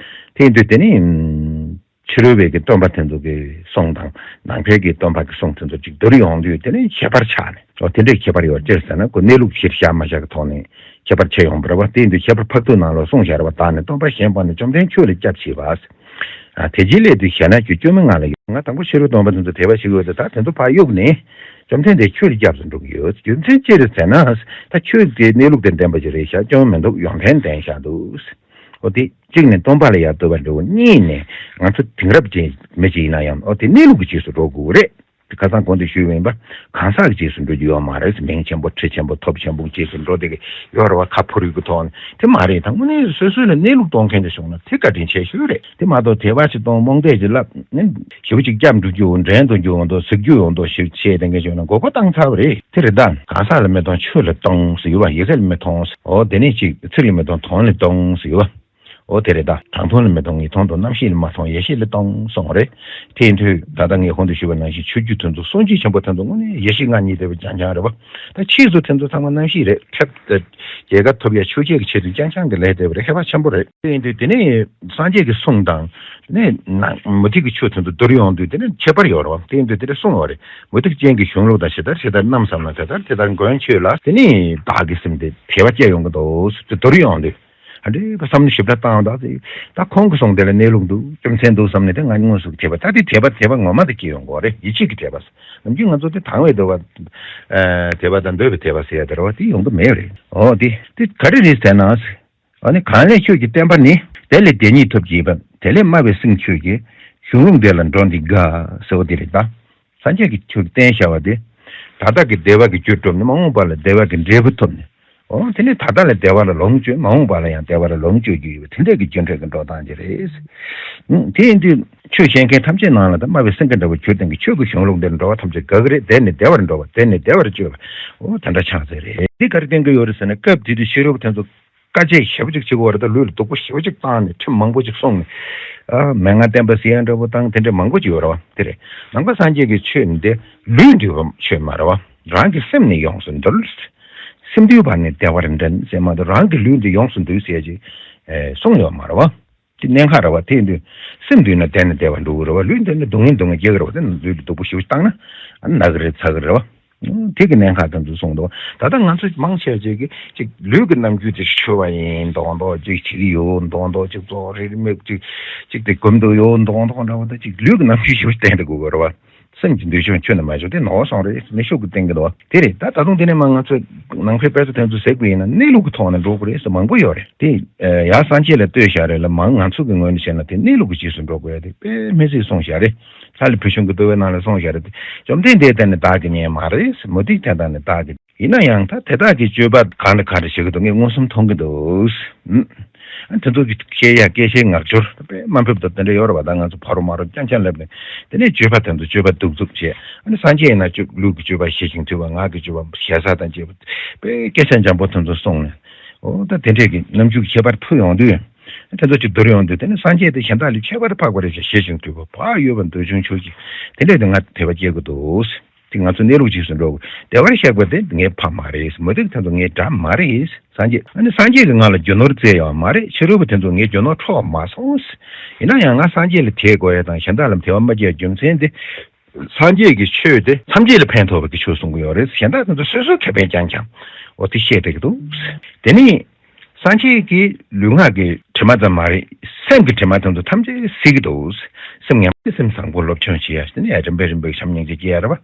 དེ་ཡིན་དུས་དེ་ནི། ཕྱི་རོལ་པའི་གི་སྟོན་པ་དེ་ཚོ་གི་གསུང་དང་ནང་པའི་གི་སྟོན་པ་གི་གསུང་དེ་ཚོ་གཅིག་བསྡུར་ཡོང་དུས་དེ་ནི་ཁྱད་པར་ཆགས་ནས། འོ་དེ་འདྲའི་ཁྱད་པར་ཡོད། ཅི་ཟེར་ན་ཁོ་གནས་ལུགས་གཞིར་བཞག་མ་བཞག་གི་ཐོག་ནས་ཁྱད་པར་ཕྱེ་ཡོང་བ་རེད་བ། དེ་ཡིན་དུས་ཁྱད་པར་འཕགས་བསྡུས་ནང་ལོགས་གསུངས་བཞག་རེད་བ། བདག་ནི་སྟོན་པ་གཞན་དཔག་ནས། བཅོམ་ལྡན་ཁྱོད་ལ་སྐྱབས་མཆི་བ། ཨ་དེ་ཅིའི་སླད་དུ་ཞེ་ན། ཁྱོད་སྐྱོན་མེད་ང་ལ་ཡོད། ང་དང་པོ་ཕྱི་རོལ་སྟོན་པ་དེ་ཚོ་དད་པ་བྱེད་ཀྱི་ཡོད་དེ། ད་དེ་ཚོ་ཕར་གཡུགས་ནས་བཅོམ་ལྡན་འདས་ཁྱོད་ལ་སྐྱབས་སུ་འགྲོ་གི་ཡོད། རྒྱུ་མཚན་ཅི་རེད་ཟེར་ན། ད་ཁྱོད་ཀྱི་གནས་ལུགས་དང་ལྡན་པ་ཅིག་རེད་ཤག་སྐྱོན་མི་འདུག་ཡོན་ཏན་ལྡན་ཤག་འདུག་འོ་དེ་གཅིག་ནས་སྟོན་པ་ལ་ཡང་བསྟོད་པ་འདྲ་བོ། གཉིས་ནས་ང་ཚོ་དེང་རབས་ཅན་མི་ཅིག་ཡིན་ན་ཡང་འོ་དེ་གནས་ལུགས་ཀྱི་རྗེས་སུ་འགྲོ་དགོས་རེད། ཁ་སང་གོང་དུ་ཞུས་པ་ཡིན་པ། གང་ཟག་གི་རྗེས་སུ་འགྲོ་རྒྱུ་ཡོད་མ་རེད། མིང་ཆེན་པོ་ཁྲི་ཆེན་པོ་ཐོབ་ཆེན་པོ་གི་རྗེས་སུ་འགྲོ་བསྡད་ཀྱི་ཡོད་རེད་བ། ཁ་ཕོ་རུས་ཀྱི་ཐོག་ནས་དེ་མ་རེད། ད་དངོས་གནས་སོ་སོ་ལ་གནས་ལུགས་གཏོང་མཁན་དེ་བྱུང་ན་དེ་བཀའ་དྲིན་ཆེ་ཤོས་རེད། དེ་མ་གཏོགས་དད་པ་ཞིག་གཏོང་རྨོངས་དད་ཅིག་བསླབ་ནས་ཞེ་པོ་ཅིག་སྐྱབས་འགྲོ་རྒྱུ་འགྲན་དུ་འགྱུར་འོང་དོ་ཟེར་རྒྱུ་ཡོང་དོ་ཞེས་བཤད་བསྡད་མཁན་བྱུང་ན་མགོ་སྐོར་བཏང་ཚར་བ་རེད། དེ་རེད། ད་གང་ཟག་ལ་མི་གཏོང་ཆོས་ལ་གཏོང་ཟེར་ཡོད་བ། ཡི་གེ་ལ་མི་གཏོང་ཟེར། འོ་དེ་ནས་ཅིག་ཚིག་ལ་མི་གཏོང་དོན་ལ་གཏོང་ཟེར་ཡོད་བ། འོ་དེ་རེད། ད་དྲང་དོན་ལ་མི་གཏོང་ངེས་དོན་དང་། རྣམ་ཤེས་ལ་མ་གཏོང་ཡེ་ཤེས་ལ་གཏོང་གསུངས་རེད། དེ་ཡིན་དུས་ད་ལྟ་ངས་གོང་དུ་ཞུས་པ་ནང་བཞིན་ཆོས་བརྒྱུད་དེ་ཚོ་སྲུང་བྱེད་ཆེན་པོ་དེ་ཚོ་དངོས་གནས་ཡེ་ཤེས་ལྔ་གཉིས་བསྡད་པ་རྐྱང་རྐྱང་རེད་བ། ད་ཕྱིས་སུ་དེ་ཚོ་ཚང་མ་རྣམ་ཤེས་རེད། ཐེབས་ཏེ་རྒྱལ་ཁ་ཐོབ་ཡ་ཆོས་བྱེད་ཀྱི་ཆེད་དུ་རྐྱང་རྐྱང་གི་ལས་བསྡད་པ་རེད། ཧེ་བག་ཆེན་པོ་རེད། དེ་ཡིན་དུས་དེ་ནས་སངས་རྒྱས་ཀྱི་གསུང་དང་དེ་ནས་ནང་མུ་སྟེགས་ཀྱི་ཆོས་དེ་ཚོ་བསྡུར་ཡོང་དུས་དེ་ནས་ཁྱད་པར་ཡོད་རེད་བ། དེ་ཡིན་དུས་དེ་འདྲ་གསུངས་ཡོད་རེད། མུ་སྟེགས་ཅན་གྱི་གཞུང་ལུགས་དང་ཇི་ལྟར་ཇི་ལྟར་རྣམ་བསམས་ན། དེ་ལྟར་དེ་ལྟར་མགོན་ཁྱོད་ལ། དེ་ནས་བདག་གི་སེམས་དེ་དད་པ་སྐྱེ་ཡོང་གི་འདུག་ཟེར་དེ་བསྡུར་ཡོང་དུས། ཨ་འདྲའི་བསམ་བློ་ཞིབ་ཕྲ་བཏང་དང་ཟེར། ད་ཁོང་གི་གསུང་དེ་ལ་གནས་ལུགས་འདུག་རྒྱུ་མཚན་འདུག་བསམ་ནས་དེ་ང་དངོས་སུ་དད་པ། ད་དེ་དད་པ་དད་པ་ངོ་མ་དེ་སྐྱེ་ཡོང་གི་རེད། ཡིད་ཆེས་ཀྱི་དད་པ་ཟེར། ནམ་རྒྱུན་ང་ཚོ་དེ་དང་བའི་དད་པ། ཨ་དད་པ་དང་འདོད་པའི་དད་པ་ཟེར་ཡ་དེ་རེད་བ། དེ་ཡོང་གི་མེད་རེད། འོ་དེ་དེ་ག་རེ་རེད་ཟེར་ན། ཨ་ནི་གང་ལས་ཆོས་ཀྱི་བསྟན་པ་ནི། དེ་ལས་དེ་ཉིད་ཐོབ་ཅེས་པ། དེ་ལས་སྨྲ་བའི་སེང་ཆོས་ཀྱི། གཞུང་ལུགས་འདི་ལ་འགྲོ་འདི་དགའ། ཟེར་བ་འདི་རེད་ད། སངས་རྒྱས་ཀྱི་ཆོས་བསྟན་བྱ་བ་དེ། ད་ལྟ་གི་བདེ་བ་གི་རྒྱུར་གྲུབ་ནས་མ་འོངས་པ་ལ་བདེ་བ་གི་འབྲས་བུ་ཐོབ་ནས། འོ་དེ་ནས་ད་ལྟ་ལ་བདེ་བ་ལ་ལོངས་སྤྱོད། མ་འོངས་པ་ལ་ཡང་བདེ་བ་ལ་ལོངས་སྤྱོད་རྒྱུ་ཡོད་པ་དེ་འདྲ་གི་རྒྱུ་འབྲས་ཀྱི་འགྲོ་སྟངས་ཅིག་རེད། ཨང་། དེ་ཡིན་དུས་ཆོས་བཤད་མཁན་ཐམས་ཅད་ནང་ལ་ད་སྨྲ་བའི་སེང་གེ་འདྲ་བོ་གྱུར་ཏེ་གི་ཆོས་ཀྱི་གཞུང་ལུགས་འདིར་འགྲོ་བ་ཐམས་ཅད་དགའ་གི་རེད། བདེ་ནས་བདེ་བར་འགྲོ་བ། བདེ་ནས་བདེ་བར་སྤྱོད་པ། འོ་དེ་འདྲ་ཆགས་ཚར་རེད། འདི་ག་རེ་བསྟན་གི་ཡོད་རེད་ཟེར་ན། སྐབས་དེ་དུས་ཤེས་རབ་དེ་ཚོ་དཀའ་སྤྱད་ཞེ་པོ་ཅིག་བྱེད་དགོས་རེད། ད་ལུས་ལ་སྡུག་པོ་ཞེ་པོ་ཅིག་བཏང་ནས་ཁྲིམས་མང་པོ་ཅིག་སྲུང་ནས། ཨ་མན་ངག་བསྟན་པ་ཟེར་ཡ་འདྲ་པོ་བཏང་། དེ་འདྲ་མང་པོ་ཅིག་ཡོད་རེད་བ། དེ་རེད། ནང་པ་སངས་རྒྱས་ཀྱི་ཆོས་འདི་ལུས་འདུལ་བའི་ཆོས་མ་རེད་བ། རང་གི་སེམས་ནི་ཡོངས་སུ་འདུལ། སེམས་འདུལ་བ་ནི་བདེ་བར་འདྲེན་ཟེར་མ་གཏོགས་རང་གི་ལུས་འདི་ཡོངས་སུ་འདུལ་ཟེར་ཅིག་ཨེ་གསུངས་ཡོད་མ་རེད་བ། དེ་གནད་འགག་རེད་བ། དེ་ཡིན་དུས་སེམས་འདུལ་ན་བདེ་ནས་བདེ་བར་འགྲོ་གི་རེད་བ། ལུས་འདི་ནི་སྡུག་བསྔལ་སྡུག་བསྔལ་སྐྱེ་གི་རེད་བ། དེ་ནི་ལུས་ལ་སྡུག་པོ་ཞེ་པོ་བཏང་ན་ཨ་ན་གི་རེད་ཚ་གི་རེད་བ། དེ་གི་གནད་འགག་དེ་ཚོ་གསུངས་འདུག་ད་ལྟ་ང་ཚོ་མང་ཆེ་ཅིག་གིས་ཅིག་ལུས་ཀྱི་རྣམ་འགྱུར་དེ་འཆོལ་བ་ཡིན་མདོག་མདོག་ཅིག་བྱེད་ཀྱི་ཡོད་མདོག་མདོག་ཅིག་བཙོག་རིལ་མིག་ཅིག་ཅིག་དེ་སྒོམ་འདུག་ཡོད་མདོག་མདོག་འདྲ་བོ་དེ། ཅིག་ལུས་ཀྱི་རྣམ་འགྱུར་ཞེ་པོ་བསྟན་འདུག་གོ་རེད་བ། སེམས་ཀྱི་འདུལ་ཕྱོགས་ཁྱོན་ནས་མ་ཤོར་ཏེ་ནོར་སོང་རེད། མི་ཤུགས་ཀྱིས་བསྟན་གྱི་འདུག་དེ་རེད། ད་ད་དུང་དེ་ནས་མ་ང་ཚོས་ནང་པའི་དཔེ་ཆ་དེ་ཚོ་གཟིགས་པ་ཡིན་ན་གནས་ལུགས་ཀྱི་ཐོག་ནས་འགྲོ་དགོས་རེད་ཟེར་མང་པོ་ཡོད་རེད། དེ་ཡར་སངས་རྒྱས་ལ་ལྟོས་བཞག་རེད་ལ། མང་ང་ཚོ་གི་ངོས་ནས་བཤད་ན་དེ་གནས་ལུགས་ཀྱི་རྗེས་སུ་འགྲོ་དགོས་ཡ་དེ་དཔེ་མི་སྲིད་གསུངས་བཞག་རེད། ལྷ་ལས་བུ་ཆུང་གི་བསྟོད་པའི་ནང་ལ་གསུངས་བཞག་རེད། དེ་བཅོམ་ལྡན་འདས་བསྟན་ནི་བདག་གིས་རྙེད་མ་རེད། མུ་སྟེགས་བསྟན་བཏང་ནི་བདག་གིས། ཡིན་ན་ཡང་ད་དེ་དག་གི་སྤྱོད་པ་གང་དང་གང་འདྲ་བྱེད་ཀྱི་འདུག་ངས་མངོན་སུམ་མཐོང་གི་འདུག་ཨ་དེ་ཚོ་གི་བཤད་ཡ་སྐད་ཆའི་ངག་སྦྱོར་དཔེ་མ་ཕེབས་དང་དེ་འདྲ་ཡོད་རེད་བ། ད་ང་ཚོ་ཕ་རོལ་མ་རོལ་རྐྱང་རྐྱང་སླེབས་ནས། དེ་ནས་སྤྱོད་པ་དེ་ཚོ་སྤྱོད་པ་གདུག་རྩུབ་བྱས། ཨ་ནི་སངས་རྒྱས་ཡིན་ན་སྤྱོད་ལུས་ཀྱི་སྤྱོད་པ་ཞི་ཞིང་དུལ་བ། ངག་གི་སྤྱོད་པ་ཞེ་ས་དང་བཅས་པ་དཔེ་སྐད་ཆ་འཇམ་པོ་དེ་ཚོ་གསུངས་ནས། འོ་ད་དེ་འདྲས་ཀྱི་རྣམ་འགྱུར་ཁྱད་པར་ཐུག་ཡོང་དུས། དེ་ཚོ་ཅིག་བསྡུར་ཡོང་དུས་དེ་ནི་སངས་རྒྱས་དེ་གཞན་དག་ལས་ཁྱད་པར་འཕགས་པ་རེད་ཅེས། ཞི་ཞིང་དུལ་བ། བག་ཡོད་པ། འདོད་ཆུང་ཆོས་ཀྱི། དེ་འདྲས་དེ་ང་དད་པ་སྐྱེ་གི་འདུག་དེ་ང་ཚོ་གནས་ལུགས་རྗེས་སུ་འགྲོ་དགོས། བདེ་བར་གཤེགས་པ་དེ་ངའི་ཕ་མ་རེད། མུ་སྟེགས་དེ་ཚོ་ངའི་དགྲ་མ་རེད། སངས་རྒྱས། ཨ་ནི་སངས་རྒྱས་ཀྱིས་ང་ལ་རྒྱུ་ནོར་བསྩལ་ཡོད་མ་རེད། ཕྱི་རོལ་པ་དེ་ཚོ་ངའི་རྒྱུ་ནོར་འཕྲོག་མ་སོང་། ཡིན་ན་ཡང་ང་སངས་རྒྱས་ལ་དད་དགོས་ཡ་དང་གཞན་དག་ལ་དད་པ་མ་སྐྱེ་ཡ་རྒྱུ་མཚན་དེ། སངས་རྒྱས་ཀྱི་ཆོས་དེ་ཐམས་ཅད་ལ་ཕན་ཐོགས་པའི་གི་ཆོས་གསུང་གི་ཡོད་རེད། གཞན་དག་དེ་ཚོ་སོ་སོའི་ཁེ་ཕན་རྐྱང་རྐྱང་། འོ་དེ་བཤད་བསྡད་ཀྱི་འདུག་དེ་ནི། སངས་རྒྱས་ཀྱི་ལུས་ངག་གི་དྲི་མ་ཙམ་མ་རེད། སེམས་ཀྱི་དྲི་མ་དེ་ཚོ་ཐམས་ཅད་སེལ་གྱི་འདུག་སེམས་ངན་པ་དེ་སེམས་བཟང་པོ་སློབ་སྦྱོང་བྱེད་ཡ། དེ་ནས་རིམ་པས་རིམ་པས་བྱམས་སྙིང་རྗེ་སྐྱེ་ཡ་རེད་བ།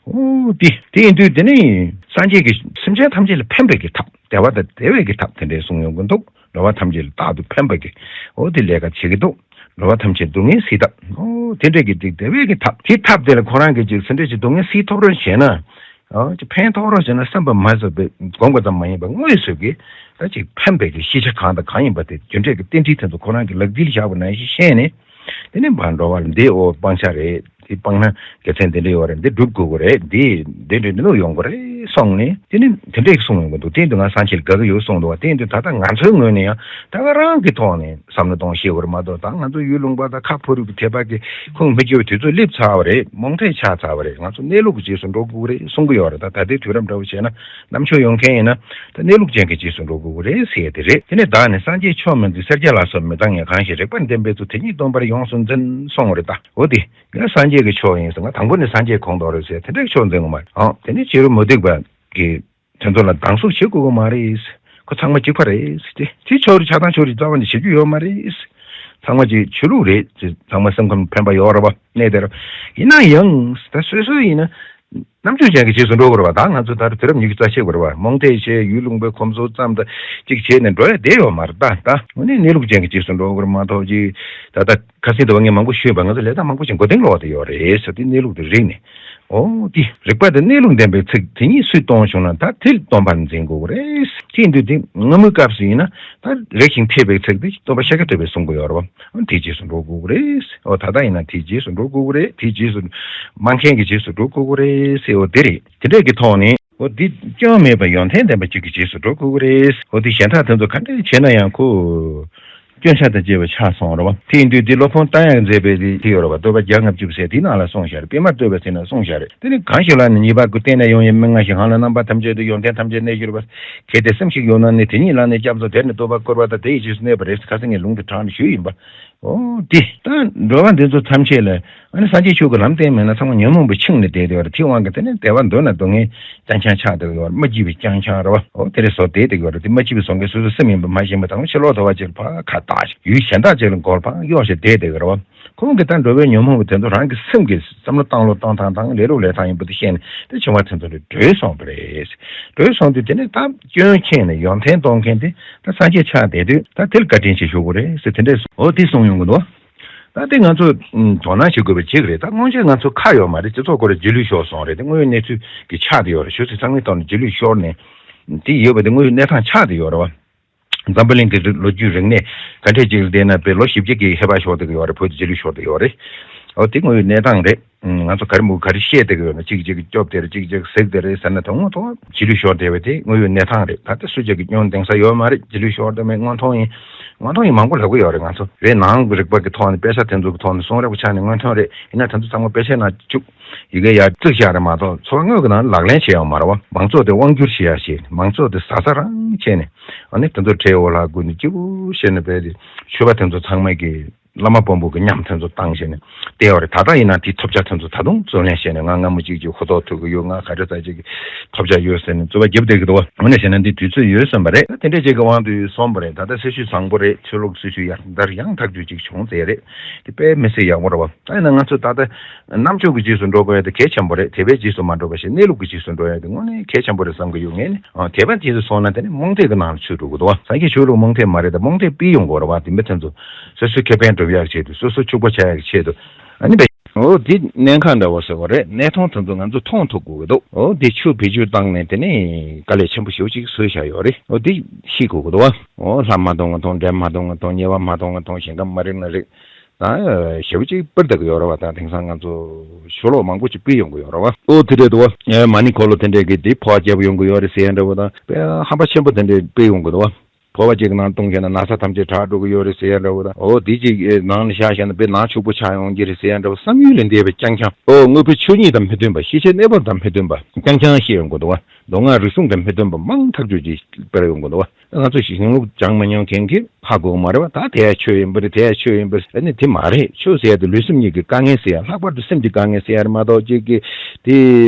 འོ་དེ་དེ་ཡིན་དུས་དེ་ནི་སངས་རྒྱས་ཀྱིས་སེམས་ཅན་ཐམས་ཅད་ལ་ཕན་པའི་གི་ཐབས། བདེ་བ་དང་བདེ་བའི་གི་ཐབས་དེ་འདྲས་གསུངས་ཡོང་གི་འདུག་འགྲོ་བ་ཐམས་ཅད་ལ་རྟག་ཏུ་ཕན་པའི་གི། འོ་དེ་ལས་ཀ་བྱེད་ཀྱི་འདུག་འགྲོ་བ་ཐམས་ཅད་སྡུག་བསྔལ་སེལ་ཐབས། འོ་དེ་འདྲས་ཀྱི་བདེ་བའི་གི་ཐབས། དེ་ཐབས་དེ་ལ་ཁོ་རང་གིས་ཅིག་སེམས་ཁྲལ་ཅིག་སྡུག་བསྔལ་སེལ་ཐུབ་རོགས་བྱས་ན། ཨ་ཅིག་ཕན་ཐོགས་རོགས་བྱས་ན་བསམ་པ་མ་ཟད་པའི་དགོངས་པ་ཙམ་མ་ཡིན་པར་དངོས་སུ་གི་ད་ཅིག་ཕན་པའི་གི་ཤེས་བྱ་གང་དང་གང་ཡིན་པ་དེ་རྒྱུ་འབྲས་ཀྱི་རྟེན་འབྲེལ་དེ་ཚོ་ཁོ་རང་གི་ལག་མཐིལ་བཞག་པ་ནང་བཞིན་ཤེས་ནས། དེ་ནས་ཕར་འགྲོ་བ་ལ་འདི་འོ་སྤང་བྱ་རེད། འདི་སྤངས་ན་དགེ་མཚན་འདི་འདྲ་ཡོད་རེད། འདི་སྒྲུབ་དགོས་ཀྱི་རེད། འདི་འདི་འདྲ་འདི་ནོ་ཡོང་གི་རེད་གསུངས་ནས། དེ་ནི་དེ་འདྲས་གསུངས་ཡོང་གི་འདུག་དེ་འདི་ང་སངས་རྒྱས་ལ་དགའ་གི་ཡོད་གསུངས་འདུག་བ། དེ་འདི་ད་ལྟ་ང་ཚོའི་ངོས་ནས་ཡང་ད་ག་རང་གི་ཐོག་ནས་བསམ་བློ་གཏོང་ཤེས་དགོས་རེད་མ་གཏོགས། ད་ང་ཚོ་ཡུལ་ལུང་པ་དང་ཁ་ཕོ་རུས་ཀྱི་དད་པ་གི་ཁུངས་མི་འཁྱོལ་བའི་དུས་ཚོད་སླེབས་ཚར་བ་རེད། རྨོངས་དད་ཆགས་ཚར་བ་རེད། ང་ཚོ་གནས་ལུགས་ཀྱི་རྗེས་སུ་འགྲོ་དགོས་རེད་གསུང་གི་ཡོད་རེད། ད་ད་ལྟའི་དུས་རབས་འདྲ་བོ་བྱས་ན་ནམ་ཞོགས་ཡོང་མཁན་ཡིན་ན་ད་གནས་ལུགས་ཅན་གྱི་རྗེས་སུ་འགྲོ་དགོས་རེད་ཟེར་ཡ་དེ་རེད། དེ་ནས་བདག་ནི་སངས་རྒྱས་མཆོག་མིན་ཏེ། སེར་སྐྱ་ལ་སོགས་མི་གཙང་ངན་གང་ཞིག། རེག་པར་འདོད་པའི་ཚུལ། དེ་ཉིད་སྟོན་པར་ཡོངས་སུ་འཛིན་གསུངས་པ་རེད། ད་འོ་དེ་ང་སངས་རྒྱས་ཀྱི་ཆོས་ཡིན་ཟེར། ང་དང་པོ་ནས་སངས་རྒྱས་གོང་དུ་རེད་ཟེར་དེ་འདྲའི་ཆོས་འཛིན་དགོས་མ་རེད། ཨང་། དེ་ནས་ཕྱི་རོལ་མུ་སྟེགས་པ་གི་དེ་ཚོ་ལ་སྡང་ཟུག་བྱེད་དགོས་ཀྱི་མ་རེད། ཁོ་ཚང་མ་གཅིག་པ་རེད་ཟེར་ཏེ། དེ་ཕྱོགས་རིས་ཆགས་སྡང་ཕྱོགས་རིས་རྩ་བ་ནས་བྱེད་རྒྱུ་ཡོད་མ་རེད། ཚང་མ་གཅིག་ཆོས་ལུགས་རེད་ཟེར། ཚང་མ་སེམས་ཁམས་ཕན་པ་ཡོད་རེད་བ། གནས་དེར། ཡིན་ན་ཡང་ད་སོ་སོ་ཡིན་ན་རྣམ་དཔྱོད་ཅན་གྱི་རྗེས་སུ་འགྲོ་དགོས་རེད་བ། ད་ང་ཚོ་ད་རེས་དུས་རབས་ཉི་ཤུ་རྩ་གཅིག་པ་རེད་བ། རྨོངས་དད་བྱས། ཡུལ་ལུང་པའི་ཁོམ་ཚོགས་ཙམ་དང་གཅིག་བྱས་ནས་འགྲོ་ཡ་བསྡད་ཡོད་མ་རེད། ད་ད་དངོས་གནས་གནས་ལུགས་ཅན་གྱི་རྗེས་སུ་འགྲོ་དགོས་རེད་མ་གཏོགས། ཅིག་ད་ལྟ་ཁ་སང་དུ་བ་ངས་མང་པོ་ཞུས་པ། ང་ཚོ་ལས་དང་མང་པོ་ཞིག་མགོ་རྟིང་སློག་བསྡད་ཡོད་རེད་ཟེར། དེ་གནས་ལུགས་དེ་རིག་ནས། འོ་དེ་རིག་པ་དེ་གནས་ལུགས་ལྡན་པའི་ཚིག་དེ་ཉིད་སུས་སྟོན་བྱུང་ན་ད་དེ་སྟོན་པར་འཛིན་དགོས་རེད། དེ་ཡིན་དུས་དེ་སྔ་མོའི་སྐབས་སུ་ཡིན་ན་ད་རེག་ཅིང་ཐོས་པའི་ཚིག་དེ་སྟོན་པ་ཤཱཀྱ་ཐུབ་པས་གསུང་གི་ཡོད་རེད་བ། དེའི་རྗེས་སུ་འགྲོ་དགོས་རེད། འོ་ད་ལྟ་ཡིན་ན་དེའི་རྗེས་སུ་འགྲོ་དགོས་རེད། དེའི་རྗེས་སུ་སྨྲ་མཁན་གྱི་རྗེས་སུ་འགྲོ་དགོས་རེད་ཟེར། འོ་དེ་རེད། དེ་འདྲས་ཀྱི་ཐོག་ནས་འོ་འདི་སྐྱོན་མེད་པ་ཡོན་ཏན་ལྡན་པ་གཅིག་གི་རྗེས་སུ་འགྲོ་དགོས་རེད། འོ་དེ་གཞན་དག་དེ་ཚོ་ག་འདྲས་བྱས་ན་ཡང་ཁོ་སྐྱོན་ཆ་དང་བཅས་པ་ཆགས་སོང་རེད་བ། དེ་ཡིན་དུས་འདི་སློབ་དཔོན་རྟ་དབྱངས་མཛད་པའི་རིགས་དེ་ཡོད་རེད་བ། བསྟོད་པ་བརྒྱ་ལྔ་བཅུ་ཟེར་དེའི་ནང་ལ་གསུངས་བཞག་རེད། པདྨ་བསྟོད་པའི་ཚིག་ནང་གསུངས་བཞག་རེད། དེ་ནི་གང་ཞིག་ལ་ནི་ཉེས་པ་ཀུན་བསྟན་ནས་ཡོང་བའི་མི་ལྔ་ཞིག་གང་ལ་རྣམ་པ་ཐམས་ཅད་དུ་ཡོན་ཏན་ཐམས་ཅད་གནས་གྱུར་པ། གལ་ཏེ་སེམས་ཤིག་ཡོད་ན་ནི་དེ་ཉིད་ལ་ནི་སྐྱབས་སུ་དེར་ནི་བསྟོད་པ་བསྐུལ་བ་དང་དེ་ཡི་རྗེས་སུ་གནས་པ་རེད། ཁ་སང་ངས་ལུང་དེ་དྲངས་ནས་ཞུས་ཡིན་པ། འོ་དེ་ད་འགྲོ་བ་འདི་ཚོ་ཐམས་ཅད་ལ་ཨ་ནི་སངས་རྒྱས་ཆོས་ཀྱི་ལམ་བསྟན་མེད་ན་ཚང་མ་ཉོན་མོངས་པའི་འཆིང་ནས་བསྡད་དེ་ཡོད་རེད། དེའི་དབང་གིས་དེ་ནི་བདེ་བ་འདོད་ན་སྡུག་བསྔལ་རྐྱང་རྐྱང་ཆགས་བསྡད་ཡོད་རེད། མ་སྐྱིད་པའི་རྐྱང་རྐྱང་རེད་བ། འོ་དེ་རེད་བཟོ་བསྡད་བསྡད་ཡོད་རེད། དེ་མ་སྐྱིད་པའི་བཟོ་མཁན་སོ་སོའི་སེམས་ཡིན་པ་མ་ཤེས་པ་དང་ཕྱི་ལོགས་དོར་བ་ཅིག་ལ་ཕར་ཁ་བཏགས་ཤིང་ཡུལ་གཞན་དག་ཅིག་ལ་མགོ་ལ་ཕར་གཡོགས་ཤིང་བསྡད་བསྡད་ཡོད་རེད་བ། ཁོང་གིས་ད་འགྲོ་བའི་ཉོན་མོངས་པ་དེ་ཚོ་རང་གི་སེམས་ཀྱིས་བསམ་བློ་བཏང་ལོ་བཏང་ཐང་ཐང་ལས་རོགས་ལས་ཐང་ཡིན་པ་དེ་ཤེས་ནས་དེ་བྱུང་བ་དེ་ཚོ་ལས་གྲོལ་སོང་བ་རེད། གྲོལ་སོང་དུས་དེ་ནས་ད་སྐྱོན་མཁྱེན་ནས་ཡོན་ཏན་སྟོན་མཁན་དེ་ད་སངས་རྒྱས་ཆགས་བསྡད་དུས་ད་དེ་ལ་བཀའ་དྲིན་ཆེ་ཞུ་དགོས་རེད་ཟེར་དེ་འདྲས་སོང་། འོ་དེ་གསུང་ཡོང་གི་འདུག་ད་དེ་ང་ཚོ་དོ་སྣང་བྱེད་དགོས་པ་གཅིག་རེད། ད་སྔོན་ཆད་ང་ཚོ་ཁ་ཡོད་མ་རེད། སྤྱི་ཚོགས་སྐོར་རྗེས་ལུས་ཤོར་སོང་རེད། དེ་དངོས་ཡོད་གནས་ཚུལ་གྱི་ཆགས་བསྡད་ཡོད་རེད། ཞུ་ཚིག་ཚང་མའི་ཐོག་ནས་རྗེས་ལུས་ཤོར་ནས་དེ་ཡོད་པ་དེ་དངོས་ཡོད་གནས་སྟངས་ཆགས་བསྡད་ཡོད་རེད་བ། འཛམ་བུ་གླིང་གི་ལོ་རྒྱུས་རིག་གནས་ག་འདྲས་ཅིག་ལ་བལྟས་ན་དཔེ་ལོ་བཞི་བརྒྱ་གི་ཧེ་བག་ཤོར་བསྡད་ཀྱི་ཡོད་རེད། བོད་དུ་རྗེས་ལུས་ཤོར་བསྡད་ཡོད་རེད། འོ་དེ་དངོས་ཡོད་གནས་སྟངས་རེད། ང་ཚོ་ག་རེ་མོ་ག་རེ་བཤད་བསྡད་ཀྱི་ཡོད་ན་གཅིག་གཅིག་གིས་སྐྱོབ་བསྡད་རེད། གཅིག་གཅིག་གིས་གཟིགས་བསྡད་རེད་ཟེར་ན་དོན་དངོས་ཐོག་རྗེས་ལུས་ཤོར་བསྡད་པ་དེ་དངོས་ཡོད་གནས་སྟངས་རེད། ད་ལྟ་སུ་གཅིག་གིས་སྐྱོན་འདེང་ས་ཡོད་མ་རེད། རྗེས་ལུས་ཤོར་བསྡད་མེད་མངོན་མཐོང་ཡིན། མངོན་མཐོང་ཡིན་མང་པོ་ལབ་ཀྱི་ཡོད་རེད། ང་ཚོ་རེད་ནང་གི་རིག་པ་གི་ཐོག་ནས་དཔེ་ཆ་དེ་ཚོ་གི་ཐོག་ནས་གསུང་རབ་ཀྱི་ཆ་ནས་མངོན་མཐོང་རེད། ཡིན་ན་དེ་ཚོ་ཚང་མ་དཔེ་ཆའི་ནང་བཅུག་ཡི་གེ་ཡར་བརྩིགས་བཞག་རེད་མ་གཏོགས་འཚོ་བ་དངོས་ཀྱི་ནང་ལག་ལེན་བྱེད་ཡོད་མ་རེད་བ། མང་ཚོགས་དེ་དབང་སྒྱུར་བྱེད་ཡ་ཞིག་མང་ཚོགས་དེ་ཟ་ཟ་རང་བྱས་ནས་ཨ་ནི་དེ་ཚོ་གྲལ་འོག་ལ་བསྒུགས་ནས་སྐྱིད་པོ་བྱས་ནས་བསྡད་དེ་ཆོས་པ་དེ་ཚོ་ཚང་མ་གི་བླ་མ་དཔོན་པོ་གི་ཉམས་དེ་ཚོ་བཏང་བྱས་ནས་བསྡད་ཡོད་རེད། ད་ལྟ་ཡིན་ན་དེའི་ཐོབ་ཆ་དེ་ཚོ་ད་དུང་བརྩོན་ལེན་བྱས་ནས་ང་སྔ་མོ་གཅིག་གཅིག་ཧུར་ཐག་ཐུག་གི་ཡོད། ང་ག་འདྲ་ཙམ་ཅིག་གི་ཐོབ་ཆ་ཡོད་ཟེར་ནས་རྩོད་པ་རྒྱབ་བསྡད་ཀྱི་འདུག་བ། དངོས་གནས་བྱས་ན་འདི་དུས་ཚོད་ཡོལ་སོང་བ་རེད། ད་དེ་འདྲ་ཅིག་གི་དབང་དུ་སོང་བ་རེད། ད་ལྟ་སྲི་ཞུ་བཟང་པོ་རེད། ཆོས་ལུགས་སྲི་ཞུ་ཡང་དར་ཡང་དར་རྒྱུ་ཅིག་བྱུང་ཚར་རེད། དེ་དཔེ་མི་སྲིད་ཡག་པོ་རེད་བ། ད་ཡིན་ན་ང་ཚོས་ད་ལྟ་རྣམ་དཔྱོད་ཀྱི་རྗེས་སུ་འགྲོ་དགོས་ཡ་དེ་གལ་ཆེན་པོ་རེད། དད་པའི་རྗེས་སུ་མ་འགྲོ་བ་ཞིག་གནས་ལུགས་ཀྱི་རྗེས་སུ་འགྲོ་ཡ་དེ་དངོས་གནས་གལ་ཆེན་པོ་རེད་བསམ་གྱི་ཡོད། ངས་ནི་ཨ་དད་པའི་རྗེས་སུ་སོང་ན་དེ་ནི་རྨོངས་དད་ཀྱི་ནང་ལ་ཚུད་འགྲོ་གི་འདུག་བ། སངས་རྒྱས་ཆོས་ལུགས་རྨོངས་དད་མ་རེད། ད་རྨོངས་དད་སྤེལ་ཡོང་དགོས་རེད་བ། དེ་མི་དེ་ཚོ་སོ་སོའི་ཁེ་ཕན་སྒྲུབ་ཡག་གི་ཆེད་དུ་སོ་སོ་ཕྱུག་པོ་ཆགས་ཡག་གི་ཆེད་དུ་ཨ་ནི་འོ་དེ་གནད་འགག་འདྲ་བོ་ཟེར་བ་རེད། གནད་དོན་དེ་ཚོ་ང་ཚོ་མཐོང་ཐུབ་དགོས་ཀྱི་འདུག་འོ་དེ་ཆུ་བེད་སྤྱོད་བཏང་ནས་དེ་ནས་དཀའ་ལས་ཆེན་པོ་ཞེ་པོ་ཅིག་བཟོས་བཞག་ཡོད་རེད། འོ་དེ་ཤེས་དགོས་ཀྱི་འདུག་བ། འོ་ལྷ་མ་མཐོང་ང་མཐོང་། འདྲེ་མ་མཐོང་ང་མཐོང་། ཉེས་པ་མ་མཐོང་ང་མཐོང་། ཞིང་ཁམས་མ་རིག་ན་རིག་ད་ཞེ་པོ་ཅིག་སྤེལ་བསྡད་ཀྱི་ཡོད་རེད་བ། ད་དེང་སང་ང་ཚོ་ཕྱི་ལོགས་མང་པོ་ཅིག་སྤེལ་ཡོང་གི་ཡོད་རེད་བ། ཨོ་དེ་འདྲས་འདུག་བ། མ་ཎི་འཁོར་ལོ་དེ་འདྲས་ཀྱི་དེ་ཕོ་བ་རྒྱབ་ཡོང་གི་ཡོད་རེད་ཟེར་ཡ་འདྲ་བོ་དང་། དཔེ་ཧམ་པ་ཆེན་པོ་དེ་འདྲས་སྤེལ་ཡོང་གི་འདུག་བ། ཕོ་བ་གཅིག་གི་ནང་བཏུང་བྱས་ན་ན་ཚ་ཐམས་ཅད་དྲག་འགྲོ་གི་ཡོད་རེད་ཟེར་ཡ་འདྲ་བོ་དང་། ཨོ་དེ་གཅིག་ནང་ལ་བཞག་བྱས་ན་དཔེ་ནང་ཕྱུག་པོ་ཆགས་ཡོང་གི་རེད་ཟེར་ཡ་འདྲ་བོ། བསམ་ཡུལ་ལས་འདས་པའི་རྐྱང་རྐྱང་། ཨོ་དངོས་པོའི་ཆོས་ཉིད་དང་མི་མཐུན་པ། ཤེས་བྱའི་གནས་བབ་དང་མི་མཐུན་པ་རྐྱང་རྐྱང་བཤད་ཡོང་གི་འདུག་བ། མདོ་སྔགས་རིག་གཞུང་དང་མི་མཐུན་པ་མང་ཐག་ཆོད་ཅིག་སྤེལ་ཡོང་གི་འདུག་བ། ང་ཚོ་ཞིང་ལུགས་སྦྱང་མ་མྱོང་མཁན་གྱིས་ཧ་གོ་གི་མ་རེད་བ། ད་དེ་ཡ་ཆོས་ཡིན་པ་རེད། དེ་ཡ་ཆོས་ཡིན་པ་རེད། ཨ་ནི་དེ་མ་རེད། ཆོས་ཟེར་ཡ་དེ་ལུས་སེམས་གཉིས་ཀྱི་དཀའ་ངལ་སེལ་ཡ། ལྷག་པར་དུ་སེམས་ཀྱི་དཀའ་ངལ་སེལ་ཡ་རེད་མ་གཏོགས་གཅིག་གི་དེ་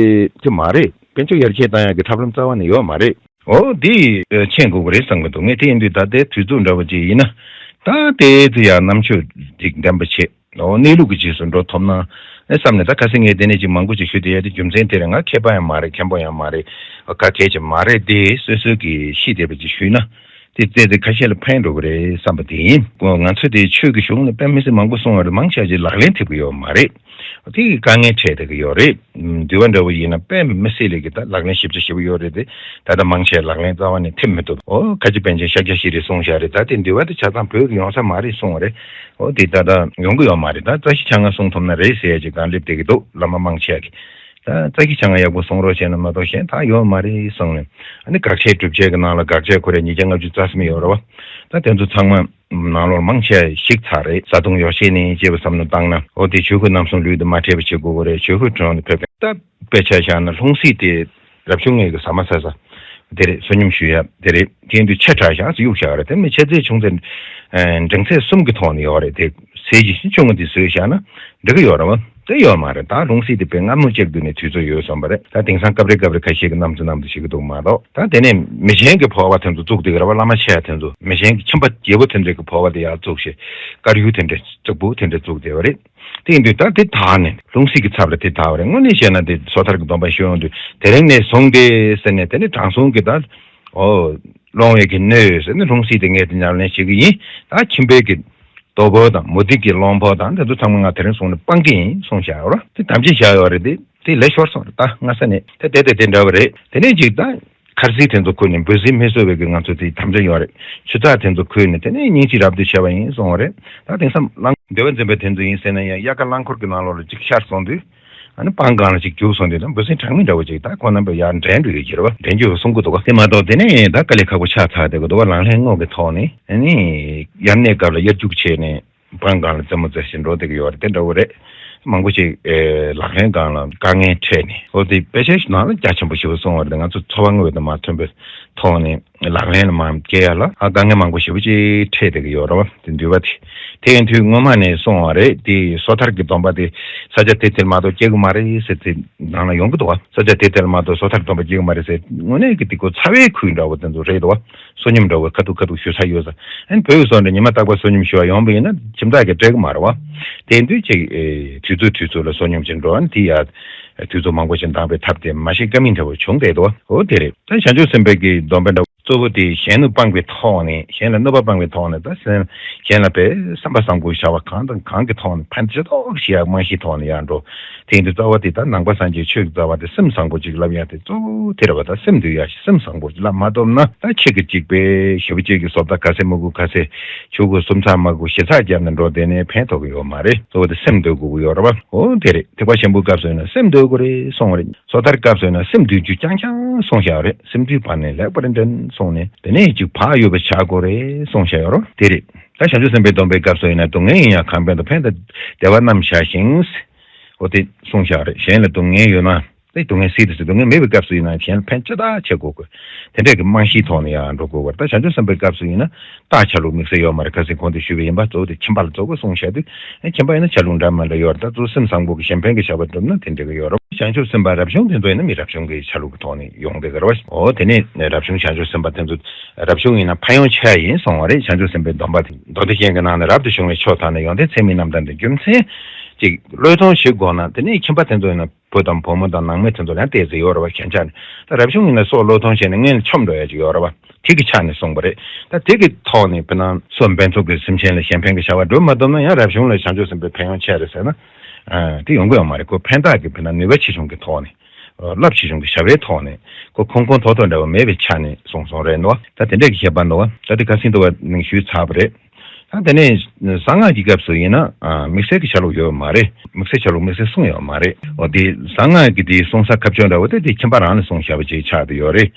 དེ་མ་རེད། དཔལ་འབྱོར་ཡར་རྒྱས་བཏང་ཡ་གི་ཐབས་ལམ་རྩ་བ་ནས་ཡོད་མ་རེད། འོ་དེ་མཁྱེན་དགོས་ཀྱི་རེད་བསམ་གྱི་འདུག་ངས་དེ་ཡིན་དུས་ད་ལྟའི་དུས་ཚོད་འདྲ་བོ་ཅིག་ཡིན་ན་ད་དེ་ཚོ་ཡ་རྣམ་དཔྱོད་ཅིག་ལྡན་པ་བྱེད། འོ་གནས་ལུགས་ཀྱི་རྗེས་སུ་འགྲོ་ཐུབ་ན་ཨེ་བསམ་ནས། ད་ཁ་སང་ངས་དེ་ནས་ཅིག་མང་པོ་ཅིག་ཞུས་བསྡད་ཡ་དེ་རྒྱུ་མཚན་དེ་རེད། ང་མཁས་པ་ཡང་མ་རེད། མཁན་པོ་ཡང་མ་རེད། ག་གལ་ཅིག་མ་རེད། དེ་སོ་སོ་གི་ཤེས་བསྡད་པ་ཅིག་ཞུས་ན་དེ་ཙེ་ཙེ་ཁ་ཤས་ལ་ཕན་འགྲོ་གི་རེད་བསམ་པ་དེ་ཡིན། ང་ཚོ་དེ་ཆོས་ཀྱི་གཞུང་ནས་དཔེ་མི་སྲིད་མང་པོ་གསུངས་པ་རེད། མང་ཆེ་བ་ཅིག་ལག་ལེན་ཐེབས་ཀྱི་ཡོད་མ་རེད། དེ་གི་དཀའ་ངལ་འཕྲད་བསྡད་ཀྱི་ཡོད་རེད། འདུལ་བ་འདྲ་བོ་ཡིན་ན་དཔེ་མི་སྲིད་ལས་ཀྱི་ད་ལག་ལེན་ཞིབ་ཆ་ཞེ་པོ་ཡོད་རེད་དེ། ད་ལྟ་མང་ཆེ་ལག་ལེན་རྩ་བ་ནས་ཐེབས་མི་ཐུབ། འོ་ཁ་ཆེ་པཎ་ཆེན་ཤཱཀྱ་ཤྲཱི་གསུངས་བཞག་རེད། ད་དེ་འདུལ་བ་དེ་ཆ་ཚང་བོད་ཀྱི་ཡོང་ས་མ་རེད་གསུངས་པ་རེད། འོ་དེ་ད་ལྟ་ཡོང་གི་ཡོད་མ་རེད། ད་རྩ་ཤེ་ཆ་ལྔ་གསུང་ཐུབ་ན་རེད་ཟེར་ཡ་ཅིག་གང་སླེབས་བསྡད་ཀྱི་འདུག་བླ་མ་མང་ཆེ་གི། ད་རྩ་ཤེ་ཆ་ལྔ་ཡག་པོ་གསུང་རོགས་བྱས་ན་མ་གཏོགས་གཞན་ད་ཡོད་མ་རེད་གསུངས་ནས། ཨ་ནི་དགག་བྱའི་སྒྲུབ་བྱེད་ཀྱི་ནང་ལ་དགག་བྱ་ཁོ་རེ་ཉིས་བརྒྱ་ལྔ་བཅུ་རྩ་གསུམ་ཡོད་རེད་བ། ད་དེ་ཚོ་ཚང་མ་ནང་ལོགས་མང་ཆེ་ཞིག་ཚར་རེད། བཟའ་བཏུང་ཡོ་བྱད་ནས་བཅས་པ་བསམ་བློ་བཏང་ན། འོ་དེ་ཆོས་སྐུ་རྣམ་གསུམ་ལུས་དང་མ་ཕྲད་པ་བྱེད་དགོས་ཀྱི་རེད། ཆོས་སྐུའི་དྲུང་དུ་ཕེབས་པའི་ད་དཔེ་ཆ་བཞག་ན་ལྷུང་བཟེད་དེ་རབ་བྱུང་ལྔའི་གི་ཟ་མ་ཟ་ས་དེ་རེད། བསོད་སྙོམས་ཞུ་ཡ་དེ་རེད། དེ་ཡིན་དུས་ཆེ་དྲགས་བཞག་ཙམ་གཡུག་བཞག་རེད། དེ་མིན་ཆེ་ཚད་ཆུང་ཚད་འབྲིང་ཚད་གསུམ་གི་ཐོག་ནས་ཡོད་རེད། དེ་ཟས་ཀྱི་ཆུང་ངུ་དེ་བཟོས་བཞག་ན་འགྲིག་གི་ཡོད་རེད་བ། དེ་ཡོད་མ་རེད། ད་ལྷུང་བཟེད་དེ་དཔེ་སྔ་མོ་གཅིག་དུས་ནས་དུས་ཚོད་ཡོལ་སོང་བ་རེད། ད་དེང་སང་སྐབས་རེ་སྐབས་རེ་ཁ་ཤས་ཀྱིས་ནམ་ཚོད་ནམ་ཚོད་བྱེད་ཀྱི་འདུག་མ་གཏོགས། ད་དེ་ནས་མི་ཆེན་གྱི་ཕོར་པ་དེ་ཚོ་བཙུགས་བསྡད་ཀྱི་རེད་བ། བླ་མ་ཆེ་དེ་ཚོ་མི་ཆེན་གྱི་ཁྱིམ་པ་རྒྱལ་པོ་དེ་འདྲས་ཀྱི་ཕོར་པ་དེ་ཡར་བཙུགས་བྱས་དཀར་ཡོལ་དེ་འདྲས་རྫིག་པོ་དེ་འདྲས་བཙུགས་བསྡད་པ་རེད། དེ་ཡིན་དུས་ད་དེ་དག་ནས་ལྷུང་བཟེད་ཀྱི་ཚབ་ལ་དེ་དག་པ་རེད། དངོས་གནས་བཤད་ན་དེ་སོ་ཐར་གྱི་སྡོམ་པ་ཞུ་ཡོང་དུས་དེ་རིང་ནས་བཟུང་སྟེ་ཟེར་ནས། དེ་ནས་དྲང་སྲོང་གི་ད་ཨོ་སློང་བའི་གི་སྣོད་ཟེར་ནས་ལྷུང་བཟེད་དེ་ངས་དེ་ཉར་ལེན་བྱེད་ཀྱི་ཡིན། ད་ཁྱིམ་པའི་གི་རྡོ་ཕོར་དང་མུ་ཏིག་གི་སློང་ཕོར་དང་དེ་ཚོ་ཚང་མ་ང་དེ་རིང་སོང་ནས་སྤང་གི་ཡིན་གསུངས་བཞག་ཡོད་ར། དེ་དམ་བཅའ་བཞག་ཡོད་རེད་དེ། དེ་ལས་ཤོར་སོང་རེད། ད་སྔ་ས་ནས་ད་དེ་དེ་དེ་འདྲ་བ་རེད། དེ་ནས་ཅིག་ད་འཁར་གསིལ་དེ་ཚོ་ཁུར་ནས་འབུ་སྲིན་མི་གསོད་པའི་གི་ང་ཚོ་དེ་དམ་བཅའ་ཡོད་རེད། ཆུ་ཚགས་དེ་ཚོ་ཁུར་ནས་དེ་ནས་སྙིང་རྗེ་རབ་ཏུ་བྱ་བ་ཡིན་གསུངས་པ་རེད། ད་དེང་སང་གླང་འདོད་པ་འཛིན་པ་དེ་ཚོ་ཡིན་ཟེར་ན་ཡང་དབྱར་ཁ་རླངས་འཁོར་གྱི་ནང་ལོགས་ལ་ཅིག་ཤར་སོང་དུས། ཨ་ནི་སྤང་སྒང་ལ་ཅིག་རྒྱུགས་སོང་དུས་ད་འབུ་སྲིན་གྲངས་མེད་འདྲ་བོ་ཅིག་ད་ཁོ་རྣམ་པས་ཡར་འདྲེན་འགྲོ་ཡོད་ཀྱི་རེད་བ། འདྲེན་རྒྱུ་གསུང་གི་འདུག་ག་དེ་མ་གཏོགས་དེ་ནས་ད་དཀའ་ལས་ཁག་པོ་ཆགས་ཚར་བསྡད་ཀྱི་འདུག་བ། ལག་ལེན་དངོས་ཀྱི་ཐོག་ནས་ཨ་ནི་དབྱར་གནས་སྐབས་ལ་དབྱར་རྒྱུག་བྱས་ནས། སྤང་སྒང་ལ་རྩེད་མོ་རྩེ་བཞིན་འགྲོ་བསྡད་ཀྱི་ཡོད་རེད། དེ་འདྲ་བོ་རེད། མང་པོ་ཞིག་ཨེ་ལག་ལེན་སྒང་ལ་དཀའ་ངལ་འཕྲད་ནས། འོ་དེ་དཔེ་ཆའི་ནང་ལ་རྒྱ་ཆེན་པོ་ཞེ་པོ་གསུངས་པ་རེད། ང་ཚོ་འཚོ་བ་དངོས་དང་མ་མཐུན་པའི་ཐོག་ནས་ལག་ལེན་ལ་མར་བསྐྱལ་ཡ་ལ་ཨ་དཀའ་ངལ་མང་པོ་ཞེ་པོ་ཅིག་འཕྲད་བསྡད་ཀྱི་ཡོད་རེད་བ། དེ་འདུལ་བ་དེ། དེ་ཡིན་དུས་སྔོན་མ་ནས་གསུངས་པ་རེད། དེ་སོ་ཐར་གྱི་སྡོམ་པ་དེ་ས་ཆ་དེ་དེར་མ་གཏོགས་སྐྱེ་གི་མ་རེད་ཟེར་དེ་ནང་ལ་ཡོང་གི་འདུག་བ། ས་ཆ་དེ་དེར་མ་གཏོགས་སོ་ཐར་སྡོམ་པ་སྐྱེ་གི་མ་རེད་ཟེར་དངོས་གནས་ཀྱི་དེ་ཁོ་ཚ་བའི་ཁུལ་འདྲ་བོ་དེ་ཚོ་རེད་འདུག་བ། བསོད་སྙོམས་འདྲ་བོ་ཁ་ཐུག་ཁ་ཐུག་ཞུ་ས་ཡོད་ས། ཨན་བོད་ཀྱི་སོག་འདྲ་ཉི་མ་རྟག་པར་བསོད་སྙོམས་ཞུ་བ་ཡོང་བ་ཡིན་ན་ཁྱིམ་བདག་གིས་སྤྲད་ཀྱི་མ་རེད་བ། དེ་དུས་ཅིག་ཨེ་དུས་ཚོད་དུས་ཚོད་ལ་བསོད་སྙོམས་ཅིག་འགྲོ་ཨ་ནི་དེ་ཡ་དུས་ཚོད་མང་པོ་ཞིག་འདང་བའི་ཐབས་དེ་མ་ཤེས་ཀ་མིན་འདྲ་བོ་བྱུང་བསྡད་འདུག་འོ་དེ་རེད། ད་བྱང་ཆུབ་སེམས་དཔའི་གི་སྡོམ་པ་འདྲ་བོ་གཙོ་བོ་དེ་གཞན་ལ་སྤང་བའི་ཐོག་ནས་གཞན་ལ་གནོད་པ་སྤང་བའི་ཐོག་ནས་ད་སེམས་གཞན་ལ་བས་བསམ་པ་བཟང་པོ་བྱ་བ་གང་དང་གང་གི་ཐོག་ནས་ཕན་ཆེ་ཏོག་ཞིག་ཡ་རྨང་གཞིའི་ཐོག་ནས་ཡར་འགྲོ། དེ་ཡིན་དུས་རྩ་བ་དེ་ད་ནང་པ་སངས་རྒྱས་ཆོས་ཀྱི་རྩ་བ་དེ་སེམས་བཟང་པོ་ཅིག་བསླབ་ཡ་དེ་གཙོ་བོ་དེ་རེད་བ། ད་སེམས་འདུལ་ཡ་ཞིག་སེམས་བཟང་པོ་ཅིག་བསླབ་མ་ཐུབ་ན་ད་ཁྱི་གི་གཅིག་པའི་ཞེ་པོ་ཅིག་གི་བཟོ་ལྟ་ག་ཚད་མ་དགོས་ག་ཚད་ཆུ་གུ་སུམ་ཚགས་མ་དགོས་ཞེ་ཚགས་བརྒྱབ་ནས་འགྲོ་དེ་ནས་ཕན་ཐོགས་ཀྱི་ཡོད་མ་རེད། གཙོ་བོ་དེ་སེམས་འདུལ་དགོས་ཀྱི་ཡོད་རེད་བ། འོ་དེ་རེད། ཐེག་པ་ཆེན་པོའི་སྐབས་སུ་ཡིན་ན་སེམས་འདུལ་དགོས་རེད་གསུངས་རེད། སོ་ཐར་སྐབས་སུ་ཡིན་ན་སེམས་འདུལ་རྒྱུ་རྐྱང་རྐྱང་གསུངས་བཞག་རེད། སེམས་འདུལ་བར་ནས་ལེགས་པར་འདྲེན་གསུངས་ནས་དེ་ནས་ཅིག་བག་ཡོད་པ་བྱ་དགོས་རེད་གསུངས་བཞག་ཡོད་རེད། དེ་རེད། ད་བྱང་ཆུབ་སེམས་དཔའི་སྡོམ་པའི་སྐབས་སུ་ཡིན་ན་སྡུག་བསྔལ་ཡིན་ཡང་གང་ཕན་དང་ཕན་དང་བདེ་བ་རྣམས་བྱ་ཞིང་། འོ་དེ་གསུངས་བཞག་རེད། གཞན་ལ་སྡུག་བསྔལ་ཡོད་ན་དེ་སྡུག་བསྔལ་སེལ་ཏེ་ཟེར། སྡུག་བསྔལ་མེད་པའི་སྐབས་སུ་ཡིན་ན་གཞན་ལ་ཕན་ཅི་ལྟར་བྱེད་དགོས་དགོས། དེ་འདྲས་ཀྱི་རྨང་གཞིའི་ཐོག་ནས་ཡང་འགྲོ་དགོས་པར། ད་བྱང་ཆུབ་སེམས་དཔའི་སྐབས་སུ་ཡིན་ན་རྟགས་ཆ་ལུགས་དམིགས་བསལ་ཡོད་མ་རེད། ཁ་སང་གོང་དུ་ཞུས་པ་ཡིན་པ། གཙོ་བོ་དེ་ཁྱིམ་པ་ལ་གཙོ་བོ་གསུངས་བཞག་དུས་ཁྱིམ་པ་ཡིན་ན་ཆ་ལུགས་འདྲ་མི་འདྲ་ཡོད་རེད། ད་གཙོ་བོ་སེམས་བཟང་པོ་གི་གཞན་ཕན་གྱི་བྱ་བ་སྒྲུབ་ན་དེ་འདྲས་ཀྱི་ཡོད་རེད། བྱང་ཆུབ་སེམས་དཔའ་རབ་བྱུང་དེ་ཚོ་ཡིན་ན་མི་རབ་བྱུང་གི་ཆ་ལུགས་ཀྱི་ཐོག་ནས་ཡོང་བསྡད་ཀྱི་རེད་བ། འོ་དེ་ནས་རབ་བྱུང་བྱང་ཆུབ་སེམས་དཔའ་དེ་ཚོ་རབ་བྱུང་ཡིན་ན་ཕན་ཡོན་ཆེ་ཡིན་གསུང་བ་རེད། བྱང་ཆུབ་སེམས་དཔའི་སྡོམ་པ་དེ། མདོ་སྡེ་རྒྱན་གྱི་ནང་ནས་རབ་ཏུ་བྱུང་བའི་ཆོས་དག་ནི་ཡོན་ཏན་ཚད་མའི་རྣམ་ཐར་འདི། རྒྱུ་མཚན་ཅིག་བློས་གཏོང་བྱེད་དགོས་ན་དེ་ནས་ཁྱིམ་པ་དེ་ཚོ་ཡིན་ན་བུ་དང་བུ་མོ་དང་ནང་མི་དེ་ཚོ་ལ་ཡང་བལྟས་ཚེ་ཡོད་རེད་བ། ཁྱེད་ཅག་ནི་ད་རབ་བྱུང་ཡིན་ན་སྲོག་བློས་གཏོང་བྱས་ནས་སྔོན་ལ་མཆོངས་འགྲོ་ཡ་ཅིག་ཡོད་རེད་བ། དེ་གི་ཆ་ནས་གསུངས་པ་རེད། ད་དེ་གི་ཐོག་ནས་དཔེར་ན་སོ་འབེན་ཚུགས་ཀྱི་སེམས་ཅན་ལ་གཞན་ཕན་གྱི་བྱ་བ་སྒྲུབ་མ་ཐུབ་ན་ཡང་རབ་བྱུང་ལ་བྱང་ཆུབ་སེམས་དཔའི་ཕན་ཡོན་ཆེ་རེད་ཟེར་ན། ཨ་དེ་ཡོང་གི་ཡོད་མ་རེད། ཁོ་ཕན་བཏགས་ཀྱི་དཔེར་ན་ནུས་པ་ཆེ་ཆུང་གི་ཐོག་ནས། རླབས་ཆེ་ཆུང་གི་བྱ་བའི་ཐོག་ནས་ཁོ་ཁོང་ཁོང་ཐོག་ཐོག་འདྲ་བ་མེད་པའི་ཆ་ནས་གསུངས་སོང་རེད་འདུག་ད་དེ་འདྲས་ཀྱི་ཁྱད་པར་འདུག་ད་དེ་ཁ་སང་དུ་བ་ནང་ཞུས་ཚར་བ་རེད། ད་དེ་ནས་གསང་སྔགས་ཀྱི་སྐབས་སུ་ཡིན་ན་ཨ་དམིགས་བསལ་གྱི་ཆ་ལུགས་ཡོད་མ་རེད། དམིགས་བསལ་ཆ་ལུགས་དམིགས་བསལ་གསུངས་ཡོད་མ་རེད། འོ་དེ་གསང་སྔགས་ཀྱི་དེའི་གསུང་ས་ཁ་ཕྱོགས་འདྲ་བོ་དེ་དེ་ཁྱིམ་པ་རང་ལ་གསུངས་བཞག་པ་ཅིག་ཆགས་བསྡད་ཡོད་རེད།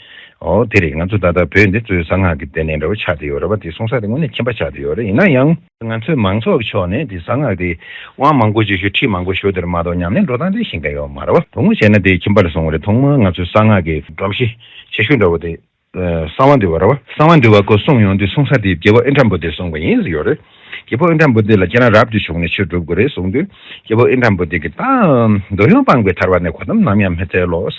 འོ་དེ་རེད། ང་ཚོ་ད་ལྟ་བོད་འདི་གཙོས་གསང་སྔགས་ཀྱི་ལྟེ་གནས་འདྲ་བོ་ཆགས་བསྡད་ཡོད་རེད་བ། དེ་གསུང་ས་དེ་དངོས་གནས་ཁྱིམ་པ་ཆགས་བསྡད་ཡོད་རེད། ཡིན་ན་ཡང་། ང་ཚོའི་མང་ཚོགས་ཀྱི་ཕྱོགས་ནས་དེ་གསང་སྔགས་དེ་དབང་མང་པོ་ཅིག་ཞུ། ཁྲིད་མང་པོ་ཞུ་དེར་མ་གཏོགས་ཉམས་ལེན་འགྲོ་སྟངས་དེ་ཤེས་མཁན་ཡོད་མ་རེད་བ། དོ་དགོང་བྱས་ན་དེ་ཁྱིམ་པ་ལ་གསུང་བ་རེད། ཐོག་མར་ང་ཚོའི་གསང་སྔགས་ཀྱི་སྒྲོམ་གཞི་ཆེ་ཤོས་འདྲ་བོ་དེ་གསང་བ་འདུས་པ་རེད་བ། གསང་བ་འདུས་པ་ཁོ་གསུངས་ཡོང་དུས་གསུང་ས་དེ་རྒྱལ་པོ་ཨིནྡྲ་བྷུ་ཏི་གསུངས་པ་ཡིན་ཟེར་ཡོད་རེད། རྒྱལ་པོ་ཨིནྡྲ་བྷུ་ཏི་ལ་ཁྱེད་རང་རབ་ཏུ་བྱུང་ནས་ཆོས་སྒྲུབ་དགོས་རེད་གསུངས་དུས་རྒྱལ་པོ་ཨིནྡྲ་བྷུ་ཏི་གིས་ད་འདོད་ཡོན་སྤངས་པའི་ཐར་པ་ནི་གོ་ཏམ་ནམ་ཡང་མི་འཚལ་ལོ།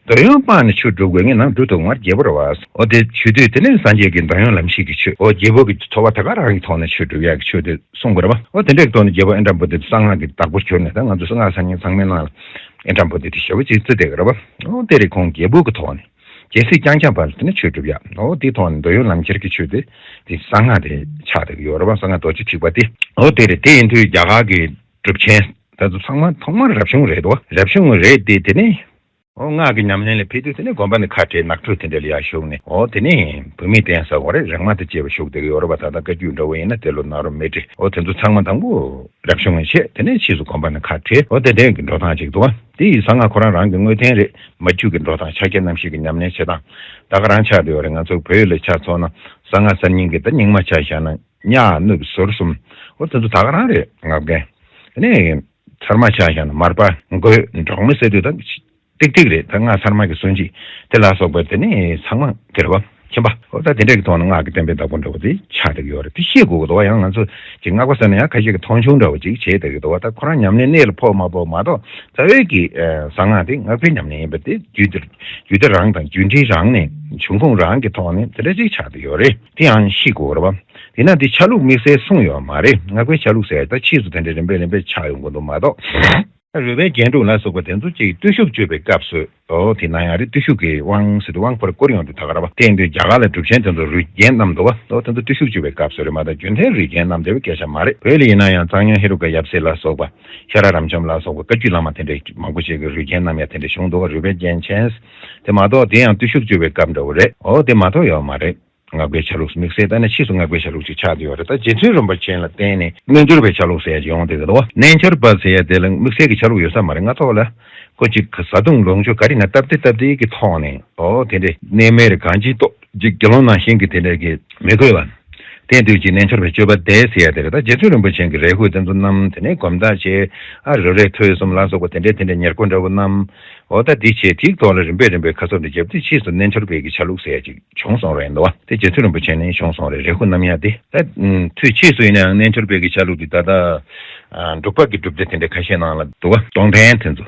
འདོད་ཡོན་སྤངས་ནས་ཆོས་སྒྲུབ་དགོས་ངེས་ན་འབྲུ་དུ་བར་རྒྱལ་པོ་རེད་བ། འོ་དེ་ཞུ་དུས་དེ་ནས་སངས་རྒྱས་ཀྱི་འདོད་ཡོན་ལམ་ཤེས་ཀྱི་ཆོས། འོ་རྒྱལ་པོ་གི་ཐོབ་པ་ད་ག་རང་གི་ཐོག་ནས་ཆོས་སྒྲུབ་ཡག་གི་ཆོས་དེ་གསུང་དགོས་རེད་བ། འོ་དེ་འདྲའི་ཐོག་ནས་རྒྱལ་པོ་ཨིནྡྲ་བྷུ་ཏི་གསང་སྔགས་ཀྱི་བདག་པོར་གྱུར་ནས་ད་ང་ཚོ་གསང་སྔགས་གསར་རྙིང་ཚང་མའི་ནང་ལ་ཨིནྡྲ་བྷུ་ཏི་དེ་ཞེ་པོ་ཅིག་བརྩི་བསྡད་ཀྱི་རེད་བ། འོ་དེ་རེད། ཁོང་རྒྱལ་པོ་གི་ཐོག་ནས་རྒྱལ་སྲིད་རྐྱང་རྐྱང་བར་དེ་ནས་ཆོས་སྒྲུབ་ཡག་འོ་དེའི་ཐོག་ནས་འདོད་ཡོན་ལམ་ཁྱེར་གྱི་ཆོས་དེ་དེ་གསང་སྔགས་དེ་ཆགས་བསྡད་ཀྱི་ཡོད་རེད་བ། གསང་སྔགས་རྡོ་རྗེ་ཐེག་པ་དེ། འོ་དེ་རེད། དེ་ཡིན་དུས་རྒྱ་གར་གྱི་གྲུབ་ཆེན་དེ་ཚོ་ཚང་མ་ཐོག་མར་རབ་བྱུང་རེད་དོ། རབ་བྱུང་རེད་དེ་དེ་ནས། འོ་སྔགས་ཀྱི་ཉམས་ལེན་ལ་ཕེབས་དུས་དེ་ནས་དགོན་པ་ནས་ཁ་བྲལ་ནགས་ཁྲོད་དེ་འདྲ་ལ་ཡར་ཞུགས་ནས། འོ་དེ་ནས་བུད་མེད་བསྟེན་ས་འོ་རེད། རེག་མ་དང་བཅས་པ་ཞུགས་བསྡད་ཀྱི་ཡོད་རེད་བ། ད་ལྟ་བཀའ་བརྒྱུད་འདྲ་བོ་ཡིན་ན་ཏེ་ལོ་ནཱ་རོ་མཻ་ཏྲི། འོ་དེ་ཚོ་ཚང་མ་དང་པོ་རབ་བྱུང་བའི་ཆེད་དེ་ནས་ཕྱིས་སུ་དགོན་པ་ནས་ཁ་བྲལ། འོ་དེ་འདྲའི་གི་འགྲོ་སྟངས་ཅིག་འདུག་བ། དེ་ཡི་གསང་སྔགས་ཁོ་རང་རང་གི་དངོས་བསྟན་རེད། མ་རྒྱུད་ཀྱི་འགྲོ་སྟངས་ཕྱག་རྒྱ་རྣམ་བཞི་གི་ཉམས་ལེན་བྱེད་སྟངས་ད་ག་རང་ཆགས་བསྡད་ཡོད་རེད། ང་ཚོ་བོད་ལ་ཆ་མཚོན་ན་གསང་སྔགས་གསར་རྙིང་གི་ད་རྙིང་མ་ཆ་བཞག་ན་ཉ་གནུབས་ཟོར་གསུམ། འོ་དེ་ཚོ་ད་ག་རང་རེད། སྔགས་རྒན། དེ་ནས་ཚར་མ་ཆ་བཞག་ན་མར་པ་འགོས་འབྲོག་མི་ཟེར་དུས་ད། ཏིག་ཏིག་རེད། ད་སྔགས་ཚར་མ་གི་སུན་འབྱིན་དེ་ལ་སོགས་པ་དེ་ནི་ཚང་མ་དེ་རེད་བ། ཁྱིམ་པ། འོ་ད་དེ་འདྲ་གི་ཐོག་ནས་སྔགས་ཀྱི་བསྟན་པའི་བདག་པོ་འདྲ་བོ་དེ་ཆགས་བསྡད་ཀྱི་ཡོད་རེད། དེ་ཤེས་དགོས་ཀྱི་འདུག་བ། ཡང་ང་ཚོ་གི་སྔགས་པ་ཟེར་ན་ཡང་ཁ་ཤས་ཀྱི་མཐོང་ཆུང་འདྲ་བོ་ཅིག་བྱས་བསྡད་ཀྱི་འདུག་བ། ད་ཁོ་རང་ཉམས་ལེན་གནད་ལ་ཕོག་མ་ཕོག་མ་གཏོགས་རྩ་བའི་གི་གསང་སྔགས་དེ་སྔགས་པའི་ཉམས་ལེན་ཡིན་པ་དེ་རྒྱུད་སྡེ་རྒྱུད་སྡེ་རང་དང་རྒྱུད་འབྲེལ་རང་ནས་འབྱུང་ཁུངས་རང་གི་ཐོག་ནས་དེ་འདྲ་ཅིག་ཆགས་བསྡད་ཡོད་རེད། དེ་ཡང་ཤེས་དགོས་རེད་བ། དེས་ན་དེ་ཆ་ལུགས་དམིགས་བསལ་གསུངས་ཡོད་མ་རེད། སྔགས་པའི་ཆ་ལུགས་ཟེར་ད་ཕྱིས་སུ་དེ་འདྲ་རིམ་པས་རིམ་པས་ཆགས་ཡོང་གི་འདུག་མ་གཏོགས། རུས་སྦལ་རྒྱན་དྲུག་ལ་སོགས་པ་དེ་ཚོ་ཅིག་བརྟུལ་ཞུགས་སྤྱོད་པའི་སྐབས་སུ། ཨོ་དེ་ན་ཡང་རེད། བརྟུལ་ཞུགས་ཀྱི་དབང་ཟེར་དུས་དབང་བསྐུར་བསྐུར་ཡོང་དུས་ད་ག་ར་བ། དེ་ཡིན་དུས་རྒྱ་གར་ལ་གྲུབ་ཆེན་དེ་ཚོ་རུས་རྒྱན་བསྣམས་འདུག་བ། ཨོ་དེ་ཚོ་བརྟུལ་ཞུགས་སྤྱོད་པའི་སྐབས་སུ་རེད་མ་གཏོགས་རྒྱུན་མཐའི་རུས་རྒྱན་བསྣམས་བསྡད་པའི་སྐད་ཆ་མ་རེད། བོད་ལ་ཡིན་ན་ཡང་གཙང་སྨྱོན་ཧེ་རུ་ཀ་ཡབ་སྲས་ལ་སོགས་པ། ཤ་ར་རམ་འབྱམས་ལ་སོགས་པ་བཀའ་བརྒྱུད་བླ་མ་དེ་འདྲའི་མང་པོ་ཞིག་གིས་རུས་རྒྱན་བསྣམས་ཡ་དེ་འདྲ་བྱུང་འདུག་བ། རུས་སྦལ་རྒྱན་ཆེན། དེ་མ་གཏོགས་དེ་ཡང་བརྟུལ་ཞུགས་སྤྱོད་པའི་སྐབས་འདྲ་བོ་རེད། ཨོ་དེ་མ་གཏོགས་ཡོད་མ་རེད། སྔགས་པའི་ཆ་ལུགས་དམིགས་བསལ་ལྟ་ན་ཕྱིས་སུ་སྔགས་པའི་ཆ་ལུགས་ཅིག་ཆགས་བསྡད་ཡོད་རེད། ད་རྗེ་བཙུན་རིན་པོ་ཆེ་ལ་བརྟེན་ནས་རྣལ་འབྱོར་པའི་ཆ་ལུགས་ཟེར་ཡ་ཅིག་ཡོང་བསྡད་ཀྱི་འདུག་བ། རྣལ་འབྱོར་པ་ཟེར་ཡ་དེ་ལ་དམིགས་བསལ་གྱི་ཆ་ལུགས་ཡོད་ས་མ་རེད། སྔ་ཐོག་ལ་ཁོ་ཅིག་བཟའ་བཏུང་ལོངས་སྤྱོད་ག་རེ་ན་སྟབས་བདེ་སྟབས་བདེ་གི་ཐོག་ནས། ཨོ་དེ་འདྲའི་གནས་མལ་རེ་གང་ཅིའི་ཐོག་ཅིག་དགེ་སློང་ནང་བཞིན་གྱི་དེ་འདྲ་གི་མི་དགོས་པ། དེ་དུས་ཀྱི་རྣལ་འབྱོར་པའི་སྤྱོད་པ་བསྡད་ཟེར་ཡ་དེ་རེད། ད་རྗེ་བཙུན་རིན་པོ་ཆེ་གིས་རས་ཁུག་དེ་ཚོ་བསྣམས། དེ་ནས་སྒོམ་ཐག་བྱས། ཨ་རོལ་རས་ཐོད་གསུམ་ལ་སོགས་པ་དེ་འདྲའི་དེ་འདྲའི་ཉེར་མཁོ་འདྲ་བོ་བསྣམས། འོ་ད་འདི་བྱས་དེའི་ཐོག་ལ་རིམ་པས་རིམ་པས་ཁ་གསབ་འདྲ་བརྒྱབ་དུས་ཕྱིས་སུ་རྣལ་འབྱོར་པའི་གི་ཆ་ལུགས་ཟེར་ཡ་ཅིག་བྱུང་སོང་རེད་འདུག་བ། དེ་རྗེ་བཙུན་རིན་པོ་ཆེ་ནས་བྱུང་སོང་རེད། རས་ཁུག་བསྣམས་ཡ་དེ། ད་དུས་ཕྱིས་སུ་ཡིན་ན་ཡང་རྣལ་འབྱོར་པའི་གི་ཆ་ལུགས་འདི་ད་ལྟ་འབྲུག་པ་གི་སྒྲུབ་སྡེ་དེ་འདྲ་ཁ་ཤས་ནང་ལ་འདུག་བ། གཏོང་ཕྲན་དེ་ཚོ།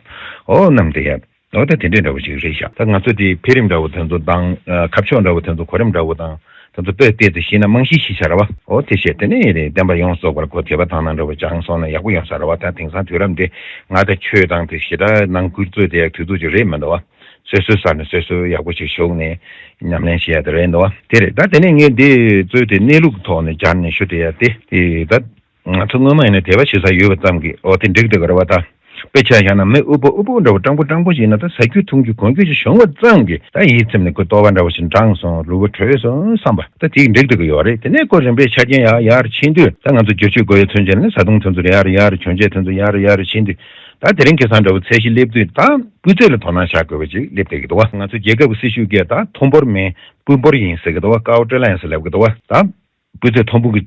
འོ་བསྣམས་བསྡད་ཡ། འོ་ད་དེ་འདྲས་འདྲ་བོ་ཞིག་རེད་ཤག་ད་ང་ཚོ་དེ་འཕེལ་རིམ་འདྲ་བོ་དེ་ཚོ་དང་། ཁ་ཕྱོགས་འདྲ་བོ་དེ་ཚོ་གོ་རིམ་འདྲ་བོ་དང་། དེ་ཚོ་དཔེ་བལྟས་ཏེ་ཤེས་ན་རྨང་གཞི་ཞིག་ཆགས་ར་བ། འོ་དེ་བྱས་དེ་ནས་རེད། བསྟན་པ་ཡོངས་རྫོགས་པར་གོ་དད་པ་དང་ནང་འདྲ་བོ་སྦྱངས་སོང་ན་ཡག་པོ་ཡོང་ས་ར་བ། ད་དེང་སང་དུས་རབས་འདི་ང་ད་ཆོས་དང་དེ་ཞེ་དྲག་ནང་ཁུལ་རྩོད་དེ་ཡག་དུས་ཚོད་ཅིག་རེད་མི་འདུག་བ། སོ་སོའི་ས་ནས་སོ་སོའི་ཡག་པོ་ཞིག་ཞུགས་ནས་ཉམས་ལེན་བྱེད་ཡ་དེ་རེད་འདུག་བ། དེ་རེད། ད་དེ་ནས་ངས་འདི་རྩོད་དེ་གནས་ལུགས་ཐོག་ནས་སྦྱར་ནས་ཞུ་དེ་ཡ་དེ་དེ་ད། ང་ཚོ་སྔོན་མ་ཡིན་ན་དད་པ་བྱེད་ས་ཡོད་པ་ཙམ་གྱིས་འོ་དེ་འགྲིག་འདུག་ག་རེད་བ། ད་དཔེ་ཆ་བཞག་ན་མི་ཨུ་པོ་ཨུ་པོ་འདྲ་བོ་སྤྲང་པོ་སྤྲང་པོ་ཞིག་ཡིན་ན། ད་ཟ་རྒྱུ་འཐུང་རྒྱུ་གོན་རྒྱུ་ཞིག་བྱུང་བ་ཙམ་གྱིས་ད་ཡིད་ཚིམ་ནས་ཁོ་ལྟོ་བ་འདྲ་བོ་ཞིག་འགྲངས་སོང་། ལུས་པོ་དྲོས་སོང་བསམ་པ་ད་དེ་འགྲིག་འདུག་གི་ཡོད་རེད། དེ་ནས་ཁོ་རིམ་པས་ཆ་རྐྱེན་ཡར་ཡར་ཕྱིན་དུས། ད་ང་ཚོ་བསྒྱུར་བཅོས་དགོས་ཡ་མཚོན་བྱས་ནས་བཟའ་བཏུང་དེ་ཚོ་ཡར་ཡར་གྱོན་ཆས་དེ་ཚོ་ཡར་ཡར་ཕྱིན་དུས། ད་དེ་རིང་ཁ་སང་འདྲ་བོ་ཚད་གཞི་སླེབས་དུས་ད་སྤུས་ཚད་ལ་དོ་སྣང་བྱ་དགོས་པ་ཅིག་སླེབས་བསྡད་ཀྱི་འདུག་བ། ང་ཚོ་རྒྱལ་ཁབ་ཀྱི་སྲི་ཞུ་གས་ད་མཐོན་པོར་མིན་སྤུས་འབོར་ཡིན་ཟེར་གྱི་འདུག་བ། ཀའོ་ཀྲི་ལན་ཟེར་ལབ་ཀྱི་འདུག་བ། ད། སྤུས་ཚད་མཐོན་པོ་གི་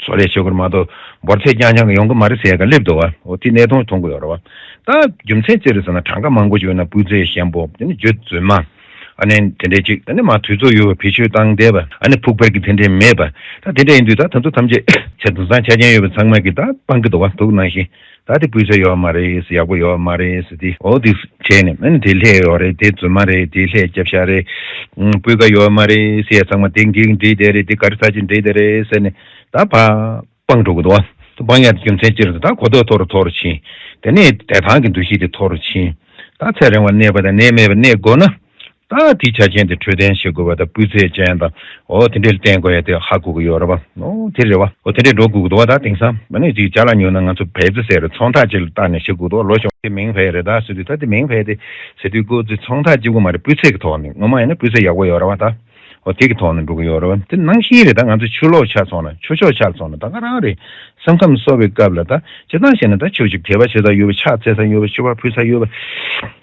བཟོ་ལས་བྱེད་དགོས་རེད་མ་གཏོགས་འབོར་ཚད་རྐྱང་རྐྱང་གི་ཡོང་གི་མ་རེད་ཟེར་ཡ་ག་སླེབས་འདུག་བ། འོ་དེ་གནས་སྟངས་མཐོང་གི་ཡོད་རེད་བ། ད་རྒྱུ་མཚན་ཅི་རེད་ཟེར་ན་གྲངས་ཀ་མང་པོ་ཞིག་ཡོད་ན་སྤུས་ཚད་ཞན་པོ། དེ་ནི་རྒྱུ་རྫུན་མ། ཨ་ནི་དེ་འདྲས་ཅིག་དེ་ནི་མ་དུས་ཚོད་ཡོལ་བ། བེད་སྤྱོད་བཏང་བསྡད་པ། ཨ་ནི་ཕུགས་འཕེར་གྱི་དེ་འདྲས་མེད་པ། ད་དེ་འདྲས་ཡིན་དུས་ད་དེ་ཚོ་ཐམས་ཅད་ཆ་དེང་སང་ཆ་རྐྱེན་ཡོད་པ་ཚང་མ་གིས་ད་སྤང་གི་འདུག་བ། དུག་ནང་བཞིན། ད་དེ་སྤུས་ཚད་ཡོད་མ་རེད་ཟེར། ཡག་པོ་ཡོད་མ་རེད་ཟེར། དེ་འོ་དེ་བྱས་ནས་ཨ་ནི་དེ་ལྷད་ཡོད་རེད། དེ་རྫུན་མ་རེད། དེ་ལྷད་རྒྱབ་ཤག་རེད། ཨུམ། སྤུས་ཀ་ཡོད་མ་རེད་ཟེར་ཡ་ཚང་མ་དེ་འགན་འགྲིག་བསྡད་རེད། དེ་ག་རེ་ཟ་ཅིག་འགྲིག་བསྡད་རེད་ཟེར་ནས་ད་ཕར་སྤང་འགྲོ་གི་འདུག་བ། སྤང་ཡ་དེ་རྒྱུ་མཚན་ཅི་རེད། ད་གོ་རྟོགས་མཐོ་རུ་མཐོ་རུ་ཕྱིན། དེ་ནས་དད་ཐང་གི་འདུ་ཤེས་དེ་མཐོ་རུ་ཕྱིན། ད་ཚེ་རིང་བ་གནས་པ་དང་གནས་མེད་པ་གནས་དགོས་ན། ད་དེའི་ཆ་རྐྱེན་དེ་འཕྲོད་བསྟེན་བྱེད་དགོས་པ་དང་། སྤུས་ཚད་ཅན་དང་། འོ་དེ་འདྲ་ལ་བརྟེན་དགོས་ཡ་དེ་ཧ་གོ་གི་ཡོད་རེད་བ། འོ་དེ་རེད་བ། འོ་དེ་འདྲས་འགྲོ་དགོས་ཀྱི་འདུག་བ། ད་དེང་སང་མ་ཎི་ཅིག་ཅ་ལག་ཉོས་ན་ང་ཚོ་བལ་རྩི་ཟེར་རེད། ཚོང་རྟགས་ཅིག་ལ་བལྟས་ནས་བྱེད་དགོས་འདུག་བ། ལོ་གཞོན་དེ་མིང་བལ་རེད་ད་ཟེར་དུས། ད་དེ་མིང་བལ་དེ་ཟེར་དུས་ཁོ་ཚོས་ཚོང་རྟགས་གཅིག་པོ་མ་རེད། སྤུས་ཚད་ཀྱི་ཐོག་ནས། ངོ་མ་ཡིན་ན་སྤུས་ཚད་ཡག་པོ་ཡོད་རེད་བ། ད་འོ་དེ་གི་ཐོག་ནས་འགྲོ་གི་ཡོད་རེད་བ། དེ་ནང་བཞིན་རེད། ད་ང་ཚོ་ཆུ་ལོག་ཆགས་སོང་ན། ཆུ་ཤོག་ཆགས་སོང་ན་ད་ག་རང་རེད། སེམས་ཁམས་གསོ་བའི་སྐབས་ལ་ད་སྤྱིར་བཏང་བྱས་ན་ད་ཆུ་ཅིག་དད་པ་བྱེད་ས་ཡོད་པ། ཕྱག་འཚལ་ས་ཡོད་པ། མཆོད་པ་ཕུལ་ས་ཡོད་པ།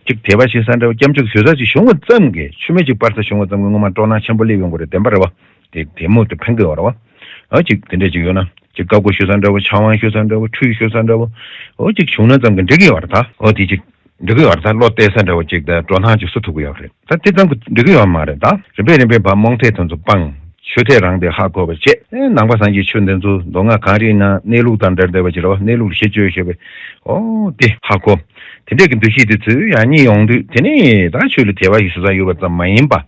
ཅིག་དད་པ་བྱེད་ས་འདྲ་བ། སྐྱབས་འཇུག་ཞུ་ས་ཅིག་བྱུང་བ་ཙམ་གྱིས། ཆུ་མིག་ཅིག་སྤར་ས་བྱུང་བ་ཙམ་གྱིས་སྔོན་མ་སྤྲོ་སྣང་ཆེན་པོ་སླེབས་ཡོང་གི་རེད། བདེན་པ་རེད་བ། དེ་དེ་མོ་དེ་ཕན་གི་ཡོད་རེད་བ། ཨ་ཅིག་དེ་འདྲས་ཅིག་ཡོད་ན། ཅིག་བཀའ་བསྒོ་ཞུ་ས་འདྲ་བོ། ཕྱག་དབང་ཞུ་ས་འདྲ་བོ། ཁྲུས་ཞུ་ས་འདྲ་བོ། འོ་ཅིག་བྱུང་ན་ཙམ་གྱིས་འགྲིག་གི་ཡོད་རེད་ད། འོ་དེ་ཅིག་འགྲིག་གི་ཡོད་རེད་ད། བློ་གཏད་ས་འདྲ་བོ་ཅིག་དང་སྤྲོ་སྣང་ཅིག་བཟོ་ཐུབ་ཀྱི་ཡོད་རེད། ད་དེ་ཙམ་གྱིས་འགྲིག་གི་ཡོད་མ་རེད་ད། རིམ་པས་རིམ་པས་ཕར་རྨོངས་དད་དེ་ཚོ་སྤངས། ཆོས་དད་རང་དེ་ཧ་གོ་བ་བྱས། ཨེ་ནང་པ་སངས་རྒྱས་ཆོས་འདི་ཚོ་མདོ་སྔགས་གང་རིགས་ན་གནས་ལུགས་དང་འབྲེལ་བསྡད་པ་ཅིག་རེད་བ། གནས་ལུགས་ལ་གཞི་བཅོལ་ཤེས་པའི། འོ་དེ་ཧ་གོ། དེ་འདྲས་ཀྱི་འདུ་ཤེས་དེ་ཚོས་ཡང་སྙིང་ཡོང་དུས། དེ་ནས་ད་ཆོས་ལ་དད་པ་ཞིག་ཞུ་ས་ཡོད་པ་ཙམ་མ་ཡིན་པ།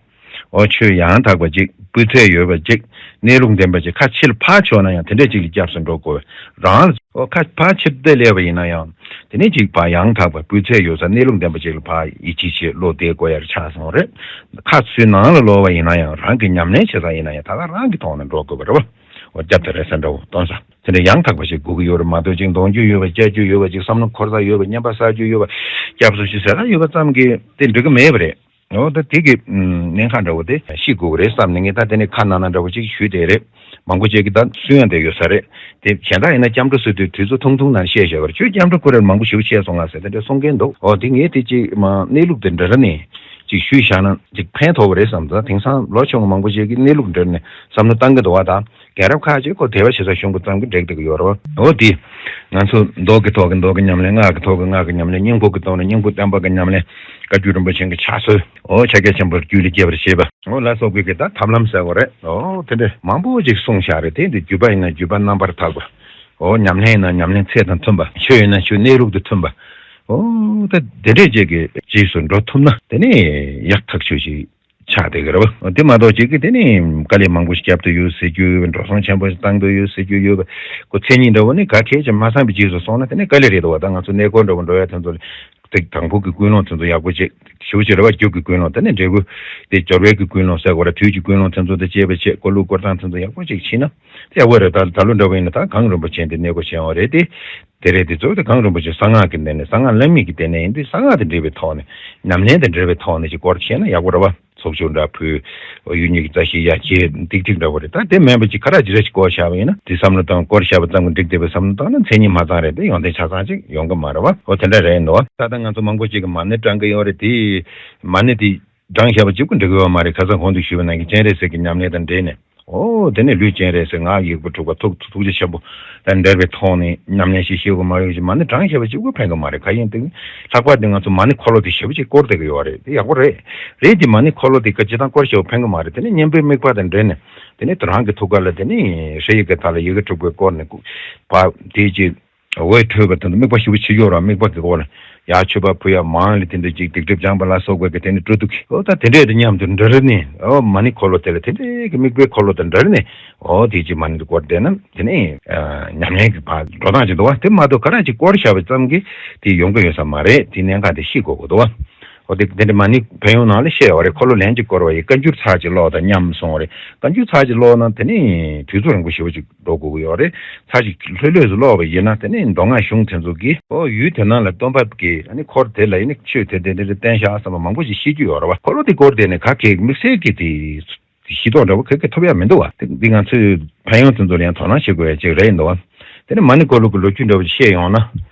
འོ་ཆོས་ཡང་དག་པ་ཅིག་སྤུས་ཚད་ཡོད་པ་ཅིག་གནས་ལུགས་ལྡན་པ་ཅིག་ཁ་ཕྱིར་ཕར་ཕྱོགས་ན་ཡང་དེ་འདྲས་ཅིག་ལ་སྐྱབས་སུ་འགྲོ་དགོས། རང་ལ་འོ་ཁ་ཕར་ཕྱིར་བལྟས་སླེབས་པ་ཡིན་ན་ཡང་། དེ་ནས་ཅིག་ཕར་ཡང་དག་པ་སྤུས་ཚད་ཡོད་ས་གནས་ལུགས་ལྡན་པ་ཅིག་ལ་ཕར་ཡིད་ཆེས་བྱེད། བློ་གཏད་དགོས་ཡ་རེ་ཆགས་སོང་རེད། ཁ་ཚུར་ནང་ལ་ལོག་པ་ཡིན་ན་ཡང་། རང་གི་ཉམས་ལེན་བྱེད་ས་ཡིན་ན་ཡང་། ད་ག་རང་གི་ཐོག་ནས་འགྲོ་དགོས་པ་རེད་བ། འོ་སྐྱབས་དང་རེ་ས་འདྲ་བོ་སྟོན་ས་དེ་འདྲ་ཡང་དག་པ་ཞིག་དགོས་ཀྱི་ཡོད་རེད་མ་གཏོགས། ཅིག་འདོང་རྒྱུ་ཡོད་པ། བཅའ་རྒྱུ་ཡོད་པ། ཅིག་བསམ་བློ་འཁོར་ས་ཡོད་པ། བསྙེན་པ་བསགས་རྒྱུ་ཡོད་པ། སྐྱབས་སུ་མཆི་ཟེར་ས་ཡོད་པ་ཙམ་གྱིས་དེ་འགྲིག་གི་མེད་པ་རེད། འོ་ད་དེ་གི་ཨམ་གནད་འགག་འདྲ་བོ་དེ་ཤེས་དགོས་ཀྱི་རེད་བསམ་ནས། ངས་ད་དེ་ནས་ཁ་ནང་ན་འདྲ་བོ་ཅིག་ཞུས་བསྡད་རེད། མང་པོ་ཅིག་གིས་ད་སུན་ཡང་བསྡད་ཡོད་ས་རེད། དེ་གཞན་དག་ཡིན་ན་སྐྱབས་འགྲོ་ཟེར་དུས་དུས་ཚོད་ཐུང་ཐུང་ནང་བཤད་བཞག་པ་རེད། ཁྱོད་སྐྱབས་འགྲོ་ཁོ་རང་མང་པོ་ཞེ་པོ་བཤད་སོང་ང་ཟེར་དེ་འདྲ་གསུང་མཁན་འདུག་འོ་དེ་ངས་དེ་ཅིག་མ་གནས་ལུགས་དེ་འདྲ་འདྲ་ནས་ཅིག་ཞུས་བཞག་ན་ཅིག་ཕན་ཐོགས་པ་རེད་བསམ། ད་དེང་སང་ལོ་ཆུང་མང་པོ་ཞིག་གིས་གནས་ལུགས་འདྲ་ནས་བསམ་བློ་བཏང་གི་འདུག་བ། ད་རྒན་རབས་ཁག་ཅིག་ཁོ་དད་པ་བྱེད་ས་ཆུང་པོ་ཙམ་གྱིས་འགྲིག་བསྡད་ཀྱི་ཡོད་རེད་བ། འོ་དེ་ང་ཚོ་མདོ་གི་ཐོག་གི་མདོ་གི་ཉམས་ལེན། སྔགས་ཀྱི་ཐོག་གི་སྔགས་ཀྱི་ཉམས་ལེན། སྙིང་པོ་གི་ཐོག་ནས་སྙིང་པོ་བསྟན་པ་གི་ཉམས་ལེན། བཀའ་བརྒྱུད་རིན་པོ་ཆེ་གི་ཕྱག་སྲོལ། འོ་ཕྱག་རྒྱ་ཆེན་པོར་རྒྱུད་ལ་སྐྱེ་བར་བྱེད་པ། འོ་ལ་སོགས་པའི་གི་ད་ཐབས་ལམ་ཟེར་བ་རེད། འོ་དེ་འདྲ་མང་པོ་ཅིག་གསུངས་བཞག་རེད། དེ་འདི་བརྒྱུད་པ་ཡིན་ན་བརྒྱུད་པ་རྣམ་པར་དག་པ། འོ་ཉམས་ལེན་ཡིན་ན་ཉམས་ལེན་ཚད་དང་མཐུན་པ། ཆོས་ཡིན་ན་ཆོས་གནས་ལུགས་དང་མཐུན་པ། འོ་ད་དེ་འདྲས་ཅིག་གི་རྗེས་སུ་འགྲོ་ཐུབ་ན་དེ་ནས་ཡག་ཐག་ཆོད་ཅིག་ཆགས་བསྡད་ཀྱི་རེད་བ། དེ་མ་གཏོགས་ཅིག་གི་དེ་ནི་དཀའ་ལས་མང་པོ་ཞིག་བརྒྱབ་ཏུ་ཡོད་ཟེར་རྒྱུ་ཡོད། འགྲོ་སོང་ཆེན་པོ་ཞིག་བཏང་དུ་ཡོད་ཟེར་རྒྱུ་ཡོད་པ། ཁོ་མཚན་ཉིད་འདྲ་བོ་ནི་ག་གལ་ཆེ་མ་ཚང་པའི་རྗེས་སུ་སོང་ན་དེ་ནི་དཀའ་ལས་རེད་འདུག་བ། ད་ང་ཚོ་གནས་སྐོར་འདྲ་བོ་འགྲོ་ཡ་དེ་ཚོ་ལ་དེ་དང་པོ་གི་ཀུན་སློང་དེ་ཚོ་ཡག་པོ་བྱེད་ཞུ་བྱེད་རེད་བ། རྒྱུ་གི་ཀུན་སློང་དེ་ནི་འབྲས་བུ་དེ་སྦྱོར་བའི་གི་ཀུན་སློང་ཟེར་དགོས་རེད། དུས་ཀྱི་ཀུན་སློང་དེ་ཚོ་དེ་བྱས་པ་བྱེད། འཁོར་ལོ་བསྐོར་སྟངས་དེ་ཚོ་ཡག་པོ་ཅིག་ཕྱིན་ན་དེ་ཡག་པོ་རེད། ད་ད་ལོ་འདྲ་བོ་ཡིན་ན་ད་གངས་རིན་པོ་ཆེ་འདི་གནས་སྐོར་བྱེད་ཡོང་རེད་དེ། དེ་རེད། དེ་ཚོ་དེ་གངས་རིན་པོ་ཆེ་གསང་སྔགས་ཀྱི་སྟེང་ནས་གསང་སྔགས་བླ་མེད་ཀྱི་སྟེང་ནས་ཡིན་དུས་གསང་སྔགས་དང་འབྲེལ་བའི་ཐོག་ནས་ཉམས་ལེན་དང་འབྲེལ་བའི་ཐོག་ནས་ཅིག་སྐོར་བྱས་ན་ཡག་པོ་རེད་བ། ཚོགས་ཆུང་འདྲ་ཕུལ། ཡུལ་གཉིས་ཀྱི་རྩ་ཤེ་ཡ་གྱེས་ཏིག་ཏིག་འདྲ་བོ་རེད། ད་དེ་མིན་པ་ཅིག་ཁ་རག་ཅི་རེ་ཅིག་སྐོར་བཞག་པ་ཡིན་ན་དེ་བསམ་བློ་བཏང་སྐོར་བཞག་པ་ཙམ་གྱིས་འགྲིག་བསྡད་པའི་བསམ་བློ་བཏང་ན་མཚན་ཉིད་མ་ཚང་རེད། དེ་ཡོན་ཏན་ཆ་ཚང་ཅིག་ཡོང་གི་མ་རེད་བ། འོ་དེ་འདྲ་རེད་འདུག་བ། ད་ལྟ་ང་ཚོ་མང་པོ་ཅིག་གིས་མ་ཎི་བགྲང་གི་ཡོད་རེད། དེ་མ་ཎི་དེ་བགྲང་བཞག་པ་གཅིག་པུ་འགྲིག་གི་ཡོད་མ་རེད། ཁ་སང་གོང་དུ་ཞུས་པ་ནང་བཞིན་སྤྱན་རས་གཟིགས་ཀྱི་ཉམས་ལེན་དང་འབྲེལ་ནས། ཨོ་དེ་ནས་ལུས་སྤྱན་རས་གཟིགས་སྔགས་ཡིག་པོ་དྲུག་པ་ཐུགས་ཐུགས་རྗེ་ཆེན་པོ་དང་འབྲེལ་བའི་ཐོག་ནས་ཉམས་ལེན་ཞིག་ཤེས་དགོས་མ་རེད་ཅེས་མ་ཎི་བགྲང་བཞག་པ་གཅིག་པུ་ཕན་གི་མ་རེད། གང་ཡིན་དེ་ལྷག་པར་དུ་ང་ཚོ་མ་ཎི་འཁོར་ལོ་དེ་ཞེ་པོ་ཅིག་བསྐོར་བསྡད་ཀྱི་ཡོད་རེད། དེ་ཡག་པོ་རེད། རེད་དེ་མ་ཎི་འཁོར་ལོ་དེ་སྤྱིར་བཏང་བསྐོར་བཞག་པ་ཕན་གི་མ་རེད། དེ་ནས་བསྙེན་པའི་དམིགས་པ་དང་འབྲེལ་ནས་དེ་ནས་རང་གི་ཐུགས་ཀ་ལ་དེ་ནས་ཧྲཱི་ཡིག་གི་མཐའ་ལ་ཡི་གེ་དྲུག་པས་བསྐོར་ནས་བ་དེ་ཅིག་འོད་འཕྲོས་པ་དེ་ཚོ་དམིགས་པ་ཞེ་པོ་ཅིག་ཡོད་རེད། དམིགས་པ་གི་སྒོ་ནས་ཡར་མཆོད་པ་ཕུལ་ཡ་མང་ལ་དེ་འདྲ་ཅིག་སྡིག་སྒྲིབ་སྦྱངས་པ་ལ་སོགས་པའི་གི་དེ་ནི་སྤྲོ་བསྡུ་གི། ཨོ་ད་དེ་འདྲས་དེ་མཉམ་དུ་འབྲེལ་ནས་ཨོ་མ་ཎི་འཁོར་ལོ་དེ་ལ་དེ་འདྲས་ཀྱི་དམིགས་པའི་འཁོར་ལོ་དང་འབྲེལ་ནས་ཨོ་དེ་ཅིག་མ་ཎི་དེ་བསྐོར་བསྡད་ན་དེ་ནི་ཉམས་ལེན་གྱི་བར་འགྲོ་སྟངས་ཅིག་འདུག་བ། དེ་མ་གཏོགས་ག་རང་ཅིག་བསྐོར་བཞག་པ་ཙམ་གྱིས་དེ་ཡོང་གི་ཡོད་ས་མ་རེད། དེ་གནད་འགག་དེ་ཤེས་དགོས་ཀྱི་འདུག་བ། ཨོ་དེ་དེ་འདྲས་མ་ཎི་ཕན་ཡོན་ནང་ལ་བཤད་ཡོད་རེད། འཁོར་ལོ་ལན་གཅིག་བསྐོར་བ་ཡི་བཀའ་འགྱུར་ཚར་གཅིག་ཀློག་དང་མཉམ་གསུངས་པ་རེད། བཀའ་འགྱུར་ཚར་གཅིག་ཀློག་ན་དེ་ནི་དུས་ཚོད་རིང་པོ་ཞེ་པོ་ཅིག་འགྲོ་དགོས་ཀྱི་ཡོད་རེད། ཚར་གཅིག་ལྷོད་ལྷོད་སུ་ཀློག་པ་ཡིན་ན་དེ་ནི་མདོ་སྔགས་གཞུང་དེ་ཚོ་གིས་ཨོ་ཡུལ་དེ་ནང་ལ་སྟོན་པ་གིས་ཨ་ནི་འཁོར་དེ་ལ་ཡིན་ན་ཆོས་དེ་དེ་འདྲ་བསྟན་ཤག་བསམ་པ་མང་པོ་ཞིག་ཤེས་རྒྱུ་ཡོད་རེད་བ། འཁོར་ལོ་དེ་བསྐོར་བསྡད་ནས་ག་གེ་དམིགས་བསལ་གྱི་དེ་ཤེས་རྟོགས་འདྲ་བོ་ག་གེ་ཐོབ་ཡ་མི་འདུག་བ། དེ་འདི་ང་ཚོས་ཕན་ཡོན་དེ་ཚོ་ལ་ཡང་དོ་སྣང་བྱེད་དགོས་ཡ་ཅིག་རེད་འདུག་བ། དེ་ནི་མ་ཎི་འཁོར་ལོ་གི་ལོ་རྒྱུས་འདྲ་བོ་ཅིག་བཤད་ཡོང་ན།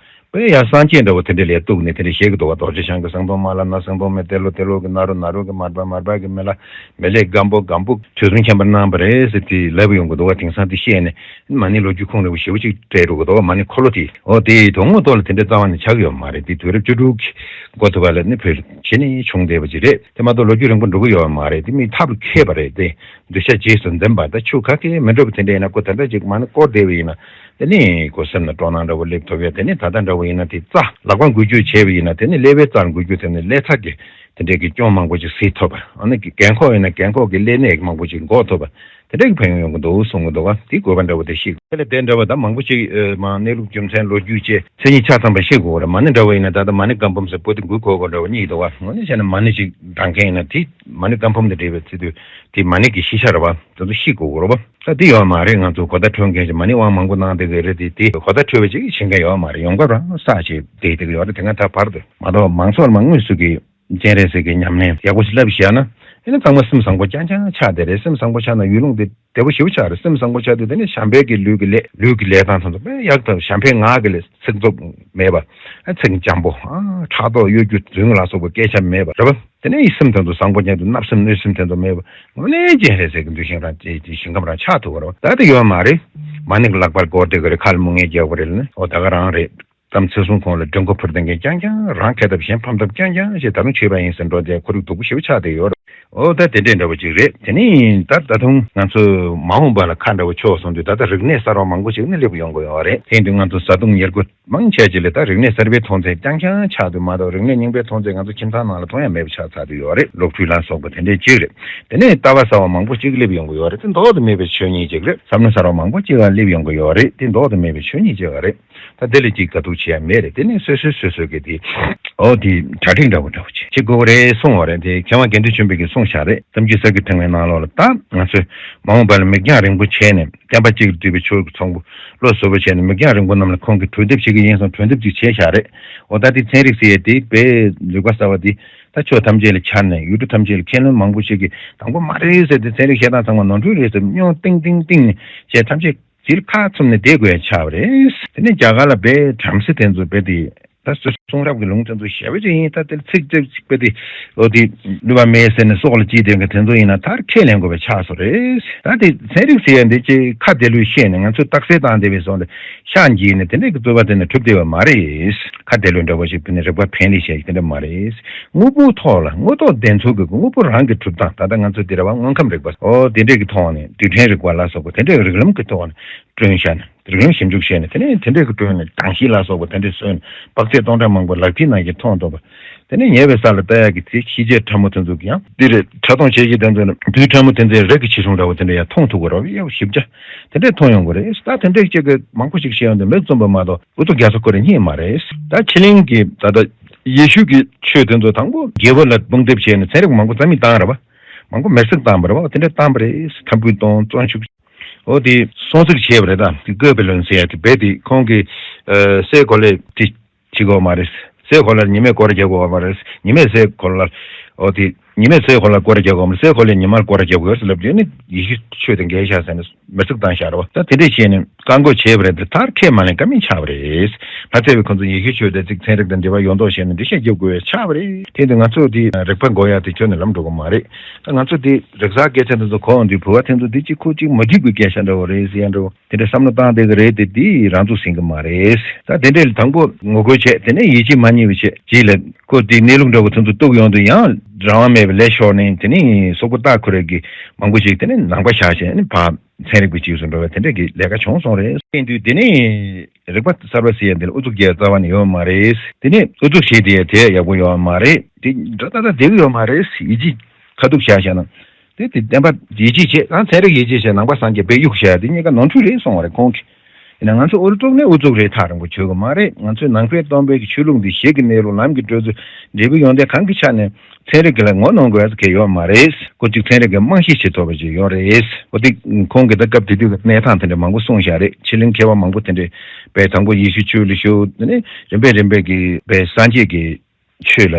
དཔེ་ཡ་སངས་རྒྱས་འདྲ་བོ་དེ་འདྲ་ལས་གཏུགས་ནས་དེ་འདྲ་བཤད་ཀྱི་འདུག་བ། རྡོ་རྗེ་འཆང་གི་སེང་གདོང་དམར་ལ་ན། སེང་གདོང་མེ་ཏེ་ལོ་ཏེ་ལོ་གི་ན་རོ། ན་རོ་གི་མེ་ལ། མེ་ལྷའི་སྒམ་པོ། སྒམ་པོ་དུས་གསུམ་མཁྱེན་པར་གནང་བ་རེད་ཟེར་དེ་ལབ་ཡོང་གི་འདུག་བ། དེང་སང་དེ་བཤད་ནས་མ་ཎི་ལོ་རྒྱུས་ཁུངས་འདྲ་བོ་ཞེ་པོ་ཅིག་སྤྲད་འགྲོ་གི་འདུག་བ། མ་ཎི་འཁོར་ལོ་དེ། འོ་དེ་དོན་དངོས་ཐོག་ལ་དེ་འདྲ་རྩ་བ་ནས་ཆགས་ཀྱི་ཡོད་མ་རེད། དེ་དུས་རབས་བཅུ་དྲུག་གི་འགོ་ཐུག་པ་ལ་ནི་བོད་ལ་གཞི་ནས་བྱུང་བསྡད་པ་ཅིག་རེད། དེ་མ་གཏོགས་ལོ་རྒྱུས་རིང་པོ་འགྲོ་གི་ཡོད་མ་རེད། དེ་མིའི་ཐབས་ལ་མཁས་པ་རེད་དེ། འདོད་ཆགས་རྗེས་སུ་འཛིན་པ་དང་ཆོས་ག་གེ་མི་འགྲོ་བ་དེ་འདྲ་ཡིན་ན་ཁོ་ད་ལྟ་ཅིག་མ་ཎི་བསྐོར་བསྡད་པ་ཡིན་ན། དེ་ནས་ཁོ་སེམས་ལ་སྤྲོ་སྣང་འདྲ་བོ་སླེབས་ཐུབ་ཡ། དེ་ནས་ད་ལྟ་འདྲ་བོ་ཡིན་ན་དེ་རྩ་ལག་པ་འགུལ་སྐྱོད་བྱས་པ་ཡིན་ན་དེ་ནས་ཀླད་པའི་རྩ་འགུལ་སྐྱོད་དེ་ནས་ཀླད་རྩ་གི་དེ་འདྲའི་གི་སྐྱོན་མང་པོ་ཅིག་སེལ་ཐུབ་པ། ཨ་ནི་རྒན་འཁོགས་ཡིན་ན་རྒན་འཁོགས་ཀྱི་ཀླད་ནད་མང་པོ་ཅིག་འགོག་ཐུབ་པ། དེ་འདྲའི་གི་ཕན་ཡོན་ཡོང་གི་འདུག་གསུང་གི་འདུག་བ། དེ་དགོས་པ་འདྲ་བོ་དེ་ཤེས། དེ་ལས་དེ་འདྲ་བ་ད་མང་པོ་ཅིག་ཨ་མ་ཎི་གནས་ལུགས་རྒྱུ་མཚན་ལོ་རྒྱུས་བཅས་མཚན་ཉིད་ཆ་ཚང་པ་ཤེས་དགོས་རེད། མ་ཎི་འདྲ་བོ་ཡིན་ན་ད་ལྟ་མ་ཎི་བཀའ་འབུམ་ཟེར་པོ་དེ་འགུལ་དགོས་དགོས་འདྲ་བོ་གཉིས་འདུག་བ། དངོས་གནས་བྱས་ན་མ་ཎི་ཅིག་བགྲང་མཁན་ཡིན་ན་དེ་མ་ཎི་བཀའ་འབུམ་དང་འབྲེལ་བའི་ཚིག་དུས་དེ་མ་ཎི་གི་ཤེས་བྱ་རེད་བ། དེ་ཚོ་ཤེས་དགོས་དགོས་རེད་བ། ད་དེ་ཡོད་མ་རེད། ང་ཚོ་གོ་བརྡ་འཕྲོད་མཁན་གྱི་མ་ཎི་དབང་མང་པོ་གནང་བསྡད་ཀྱི་རེད་དེ། དེ་གོ་བརྡ་འཕྲོད་པ་ཅིག་བྱེད་མཁན་ཡོད་མ་རེད། ཡོང་སྐབས་རང་བསགས་བྱས་བསྡད་བསྡད་ཀྱི་ཡོད་རེད། དེ་སྔ་ད་བར་དུ་མ་གཏོགས་མང་ཚོགས་ལ་མ་དངོས་སུ་གི་སྤྱན་རས་གཟིགས་ཀྱི་ཉམས་ལེན་ཡག་པོ་ཞིག་བསླབས་བཞག་ན། ཨེ་ནི་ཚང་མ་སེམས་བཟང་པོ་རྐྱང་རྐྱང་ཆགས་བསྡད་རེད། སེམས་བཟང་པོ་ཆགས་ན་ཡུལ་ལུང་དེ་བདེ་པོ་ཞེ་པོ་ཆགས་རེད། སེམས་བཟང་པོ་ཆགས་དུས་དེ་ནི་བྱམས་པའི་གི་ལུས་ཀྱི་ལས་ལུས་ཀྱི་ལས་སྟངས་ཚང་ཚང་དཔེ་ཡག་ཐབས། བྱམས་པའི་ངག་གི་ལས། ཚིག་རྩུབ་མེད་པ། ཨ་ཚིག་འཇམ་པོ། ཨ་ཕྲག་དོག་གཡོ་སྒྱུ་རྫུན་ལ་སོགས་པའི་སྐད་ཆ་མེད་པ་རེད་བ། དེ་ནས་སེམས་དེ་ཚོ་བཟང་པོ་ཅན་དུ་བརྣབ་སེམས་གནོད་སེམས་དེ་ཚོ་མེད་པ། དངོས་གནས་སྤྱན་རས་གཟིགས་ཀྱི་འདུལ་ཞིང་རང་ཅེས་ཀྱི་ཞིང་ཁམས་རང་ཆགས་ཐུབ་པ་རེད་བ། ད་དེ་ཡོད་མ་རེད། མ་ཎི་གི་ལག་པར་བསྐོར་བསྡད་ཀྱི་རེད། ཁ་ལ་སྨུག་བརྙན་རྒྱག་པ་རེད་ལ་ནི། འོ་ད་ག་རང་རེད། ཙམ་ཚེ་སྲོག་ཁོང་ལ་སྦྲང་ཁོ་ཕུར་ལྡིང་མཁན་རྐྱང་རྐྱང་། རང་ཁེ་ཐབས་གཞན་ཕམ་ཐབས་རྐྱང་རྐྱང་ཞེས་ད་རུང་ཆོས་པ་ཡིན་ཟེར་འགྲོ་བསྡད། ཁོར་ཡུག་སྡུག་པོ་ཞེ་པོ་ཆགས་བསྡད་ཡོད་རེད། འོ་ད་དེ་འདྲས་འདྲ་བོ་ཅིག་རེད། དེ་ནི་ད་ད་དུང་ང་ཚོ་མ་འོངས་པ་ལ་ཁ་འདྲ་བོ་ཕྱོགས་སོང་དུས་ད་ལྟ་རིག་གནས་གསར་བ་མང་པོ་ཞིག་ནི་སླེབས་ཡོང་གི་ཡོད་རེད། དེ་ཡིན་དུས་ང་ཚོ་བཟའ་བཏུང་ཉལ་གོ་མང་ཆེ་ཅིག་ལ་ད་རིག་གནས་གསར་པའི་མཐོང་ཚད་རྐྱང་རྐྱང་ཆགས་དུས་མ་གཏོགས་རིག་གནས་རྙིང་པའི་མཐོང་ཚད་ང་ཚོ་ཁྱིམ་ཚང་ནང་ལ་མཐོང་ཡ་མེད་པ་ཆགས་ཚར་དུ་ཡོད་རེད། སློབ་ཕྲུག་ལ་སོགས་པ་དེ་འདྲས་ཅིག་རེད། དེ་ནས་ལྟ་བ་གསར་བ་མང་པོ་ཅིག་སླེབས་ཡོང་གི་ཡོད་རེད། དེ་ལྡོག་ཏུ་མེད་པའི་ཆོས་ཉིད་ཅིག་རེད། བསམ་བློ་གསར་བ་མང་པོ་ཅིག་ལ་སླེབས་ཡོང་གི་ཡོད་རེད། དེ་ལྡོག་ཏུ་མེད་པའི་ཆོས་ཉིད་ཅིག་རེད། ད་དེ་ལས་ཅིག་དགའ་སྡུག་བྱེད་ཡ་མེད་རེད། དེ་ནི་སོ་སོས་སོ་སོ་གི་དེ་ཨོ་དེ་གྲ་སྒྲིག་འདྲ་བོ་འདྲ་བོ་ཅིག་བྱེད་དགོས་རེད་གསུངས་པ་རེད། དེ་མཁས་དབང་དགེ་འདུན་ཆོས་འཕེལ་གྱིས་གསུངས་བཞག་རེད། གཏམ་རྒྱུད་གསེར་གྱི་ཕྲེང་བའི་ནང་ལོགས་ལ་ད་ང་ཚོས་མ་འོངས་པ་ལ་མིག་རྒྱང་རིང་པོ་བྱས་ནས་བསྟན་པ་གཅིག་ལ་འདུས་པའི་ཆོས་ཀྱི་ཚོགས་པ་བློ་གཟུ་བོ་བྱས་ནས་མིག་རྒྱང་རིང་པོ་རྣམས་ལ་ཁོང་གིས་གྲོས་འདེབས་བྱེད་ཀྱི་ཡིན་གསུངས། གྲོས་འདེབས་ཅིག་བྱས་བཞག་རེད། འོ་ད་དེ་ཚན་རིག་ཟེར་ཡས་དེ་དཔེ་ལུགས་པ་གསར་བ་དེ་ད་ཕྱོགས་ཐམས་ཅད་ལ་འཆར་ནས་ཡུལ་གྲུ་ཐམས་ཅད་ལ་མཁས་བླུན་མང་པོ་ཞིག་གིས་དང་པོ་མ་རེད་ཟེར་ཏེ་ཚན་རིག་བཤད་སྟངས་ཚང་མ་ནོར་འཁྲུལ་རེད་ཟེར་སྙོན་ཏིང་ཏིང་ཏིང་ནས་བཤད། ཐམས་ཅད་ཟིལ་ཁ་ཚུམས་ནས་བསྡད་དགོས་ཡ་ཆགས་པ་རེད། དེ་ནས་རྒྱ་གར་ལ་དཔེ་བྲམ་ཟེ་དེ་ཚོ་དཔེ་དེ་ད་གསུང་རབ་ཀྱི་ལུང་དེ་ཚོ་ཞེ་པོ་ཅིག་ཡིན། ད་དེ་ཚིག་ཚིག་ཅིག་དཔེ་དེ་ལོ་དེ་བསླུ་བ་མེད་ཟེར་ནས་སྲོག་ལ་གཅིག་དེ་ག་དེ་ཚོ་ཡིན་ན་མཐར་ཁས་ལེན་དགོས་པ་ཆགས་སོང་རེད། ད་དེ་ཚན་རིག་ཟེར་ཡ་འདི་ཅིག་ཁ་བདེ་ལོས་བཤད་ནས་ང་ཚོས་རྟགས་གསལ་བཏང་བསྡད་པའི་སོང་རེད། ཤ་འགྱེལ་ནས་དེ་འདྲས་ཀྱི་རྩོད་པ་དེ་ནི་གྲུབ་བསྡད་པ་མ་རེད། ཁ་བདེ་ལོས་འདྲ་བོ་ཞིག་དེ་ནི་རིག་པ་ཕན་ལས་བཤད་ཀྱི་དེ་འདྲ་མ་རེད། དངོས་པོའི་ཐོག་ལ་དངོས་ཐོག་བདེན་འཚོལ་གྱི་དངོས་པོ་རང་གི་གྲུབ་སྟངས་ད་ལྟ་ང་ཚོ་འདི་རེད་བ། དངོས་ཁམས་རིག་པ་ཨོ་དེ་འདྲས་ཀྱི་ཐོག་ནས་རྡུལ་ཕྲན་རིག་པ་ལ་སོགས་པ་དེ་འདྲས་རིགས་ལམ་གྱི་ཐོག་ནས་བསྐྲུན་བཞག་ནས། རིགས་ལམ་ཞིབ་འཇུག་བྱས་ནས་དེ་ནས་དེ་འདྲས་ཀྱི་ཁྲོད་ནས་དྭངས་ཤེལ་ལ་སོགས་པ་དེ་འདྲས་བཟོས་ནས་དཔག་ཚད་སྟོང་ཕྲག་མང་པོ་ལག་མཐིལ་ནང་བཞིན་མཐོང་ཐུབ་པ། དེ་ནས་ཉེ་བའི་ས་ལ་ལྟ་ཡག་གི་དེ་ཤེས་བྱའི་ཕྲ་མོ་དེ་ཚོ་གི་ཡང་འདི་རེད། ཕྲ་མཐོང་ཆེ་ཤོས་དེ་ཚོ་ནི་རྡུལ་ཕྲ་མོ་དེ་ཚོའི་རིགས་ཀྱི་ཆེ་ཆུང་འདྲ་བོ་དེ་འདྲ་ཡང་མཐོང་ཐུབ་ཀྱི་རེད་བ། ཡག་ཞིབ་ཆ་དེ་འདྲས་མཐོང་ཡོང་གི་རེད། ད་དེ་འདྲས་ཅིག་གི་མང་པོ་ཞིག་བཤད་ཡོང་དུས་མིག་བཙུམ་པ་མ་གཏོགས་ཨུ་ཚུགས་རྒྱག་ས་ཁོ་རང་རྙེད་མ་རེད། ད་ཕྱི་གླིང་གི་ད་ལྟ་ཡེ་ཤུ་གི་ཆོས་དེ་ཚོ་དང་པོ་རྒྱལ་པོ་ལ་དཔུང་འདེབས་བྱས་ནས་ཚན་རིག་མང་པོ་རྩ་མེད་བཏང་རེད་བ། མང་པོ་མེར་སྲེག་བཏང་བ་རེད་བ། དེ་འདྲས་བཏང་བ་རེད། ཐབ་ཀུན་གཏོང་བཙོན་བཅུག་འོ་དེ་སྲུང་བརྩི་བྱས་པ་རེད། ད་དེ་ཀོ་བེ་ལོན་ཟེར་ཡ་དེ་རྦད་དེ་ཁོང་གི་ཨ་སའི་གོ་ལའི་དེ་བྱེད་དགོས་མ་རེད། སའི་གོ་ལར་ཉི་མས་སྐོར་རྒྱག་དགོས་མ་རེད། ཉི་མས་སའི་གོ་ལར་འོ་དེ་ཉི་མས་སའི་གོ་ལར་སྐོར་རྒྱག་དགོས་མ་རེད། སའི་གོ་ལས་ཉི་མར་སྐོར་རྒྱག་དགོས་ཟེར་ལབ་དུས་ནི་ཡེ་ཤུ་ཆོས་དེ་འགལ་ཤག་ཟེར་ནས་མེར་སྲེག་བཏང་ཤག་རེད་བ། ད་དེ་འདྲས་བྱས་ནས་བཀག་འགོག་བྱས་པ་རེད། དེ་མཐར་ཁས་མ་ལེན་ཀ་མེད་ཆགས་པ་རེད། མ་ཚད་པའི་ཁོང་ཚོ་ཡེ་ཤུ་ཆོས་དེ་ཚིག་ཚན་རིག་དང་འབྲེལ་བ་ཡོད་མདོག་བྱས་ནས་འགྲེལ་བཤད་རྒྱབ་དགོས་ཡ་ཆགས་པ་རེད། དེ་འདི་ང་ཚོ་དེ་རིག་པ་འགོག་ཡ་དེ་ཁྱོན་ནས་ལམ་འགྲོ་གི་མ་རེད། ད་ང་ཚོ་དེ་རིག་གསར་སྐད་ཆ་འདི་ཚོ་གོ་འོང་དུས་བུ་བ་དེ་ཚོ་དེ་གཅིག་ཁུ་གཅིག་མ་འགྲིག་པའི་སྐད་ཆ་འདྲ་བོ་རེད་ཟེར་ཡ་འདྲ་བོ་དེ་འདྲ་བསམ་བློ་བཏང་བསྡད་ཀྱི་རེད་དེ། དེ་རང་ཚུགས་ཟིན་གི་མ་རེད། ད་དེ་འདྲས་ལ་དང་པོ་ངོ་རྒོལ་བྱས། དེ་ནས་ཡིད་ཆེས་མ་རྙེད་པ་བྱས། རྗེས་ལ་ཁོ་དེ་གནས་ལུགས་འདྲ་བོ་དེ་ཚོ་གཏུག་ཡོང་དུས་ཡང་རང་དབང་མེད་པའི་ལས་ཤོར་ནས་དེ་ནས་སོག་པོ་སྟག་ཁོ་རེ་གི་མང་པོ་ཞིག་དེ་ནས་ནང་པ་བཞག་བྱས་ནས་ཕར་ཚན་རིག་པའི་ཕྱོགས་སུ་འགྲོ་བའི་དེ་འདྲས་ཀྱི་ལས་ཀ་བྱུང་སོང་རེད། དེ་དུས་དེ་ནས་རིག་པ་གསར་པ་ཟེར་ཡ་འདི་ལ་ཨུ་ཚུགས་རྒྱག་རྩ་བ་ནས་ཡོད་མ་རེད། དེ་ནས་ཨུ་ཚུགས་བྱེད་དེ་དེ་ཡག་པོ་ཡོད་མ་རེད། དེ་འདྲ་ཏག་ཏག་བསྡད་ཀྱི་ཡོད་མ་རེད། ཡིད་ཆེས་ཁ་ཐུག་བཞག་བཞག་ན། དེ་དེ་བསྟན་པ་ཡིད་ཆེས་བྱེད་དང་ཚན་རིག་ཡིད་ཆེས་བྱེད། ནང་པ་སངས་རྒྱས་བོད་གཡུག་བཞག་དེ་གཉིས་ཀ་ནོར་འཁྲུལ་རེད་གསུངས་པ་རེད་ཁོང་གིས། ཡིན་ན་ང་ཚོ་ཨུ་ཚུགས་ནས་ཨུ་ཚུགས་རེད། ཐག་རིང་པོ་ཆོད་ཀྱི་མ་རེད། ང་ཚོའི་ནང་པའི་སྟོན་པའི་གི་ཆོས་ལུགས་འདི་གཞི་གི་གནས་ལུགས་ལམ་གྱི་གྲོས་ཚོད་འབྲས་བུ་ཡོན་ཏན་གང་གི་ཆ་ནས་ཚན་རིག་གི་ལ་ངོ་གནོང་དགོས་ཡ་གང་ཡང་ཡོད་མ་རེད། ཁོ་གཅིག་ཚན་རིག་གི་རྨང་གཞི་ཞིག་ཐོབ་པ་ཅིག་ཡོད་རེད། འོ་དེ་ཁོང་གིས་ད་སྐབས་དེ་དུས་ཀྱི་གནས་སྟངས་དེ་འདྲ་མང་པོ་གསུངས་བཞག་རེད། ཕྱི་གླིང་མཁས་པ་མང་པོ་དེ་འདྲས་པས་དང་པོ་ཡེ་ཤུ་ཆོས་ལ་ཞུགས། དེ་ནས་རིམ་པས་རིམ་པས་ཀྱི་པས་སངས་རྒྱས་ཀྱི་ཆོས་ལ་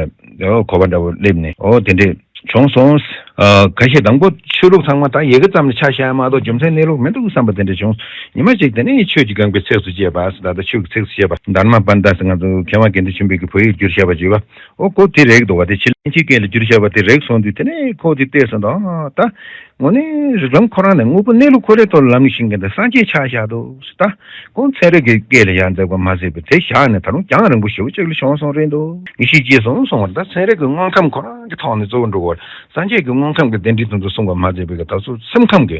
འོ་གོ་བ་འདྲ་བོ་སླེབས་ནས་འོ་དེ་འདྲས་བྱུང་སོང་། ཨ་ཁ་ཤས་དང་པོ་ཆོས་ལུགས་ཚང་མ་ད་ཡི་གེ་ཙམ་ལ་ཆ་བཞག་མ་གཏོགས་རྒྱུ་མཚན་གནས་ལུགས་མི་འདུག་བསམ་པ་དེ་འདྲས་བྱུང་། ཉི་མ་གཅིག་དེ་ནས་ཆོས་ཀྱི་སྒང་པའི་ཚིགས་སུ་བཅད་པ་ཟེར། ད་ལྟ་ཆོས་ཀྱི་ཚིགས་སུ་བཅད་པ་དྷརྨ་པཎྜི་ཏ་ཟེར་ང་ཚོ་མཁས་དབང་དགེ་འདུན་ཆོས་འཕེལ་གྱིས་བོད་ཡིག་བསྒྱུར་བཞག་པ་ཅིག་ཡོད་པ། འོ་ཁོ་དེ་རེག་འདུག་བ། དེ་ཕྱི་གླིང་ཆོས་སྐད་ལ་བསྒྱུར་བཞག་པ་དེ་རེག་སོང་དུས་དེ་ནས་ཁོ་དེ་བལྟས་སོང་། ད་ད་དངོས་གནས་རིགས་ལམ་ཁོ་རང་ནས་དངོས་པོ་གནས་ལུགས་ཁོ་རའི་ཐོག་ལ་ལམ་ལུགས་ཤིག་གི་འདི་སངས་རྒྱས་ཆགས་བཞག་འདུག་ཟེར། ད་ཁོང་ཚན་རིག་གི་སྐད་ལ་ཡང་འཛེགས་པ་མ་ཟད་པའི་དེ་བཞག་ནས་ད་རུང་རྒྱང་རིང་པོ་ཞེ་པོ་ཅིག་ལ་བྱུང་སོང་རེད་འདུག་ངེས་ཤེས་སྐྱེས་སོང་གསུངས་པ་རེད། ད་ཚན་རིག་གི་དངོས་ཁམས་ཁོ་རང་གི་ཐོག་ནས་གཙོ་བོ་འགྲོ་དགོས། སངས་རྒྱས་ཀྱི་དངོས་ཁམས་ཀྱི་རྟེན་འབྲེལ་དེ་ཚོ་གསུངས་པ་མ་ཟད་པའི་ད་གཟོད་སེམས་ཁམས་ཀྱི་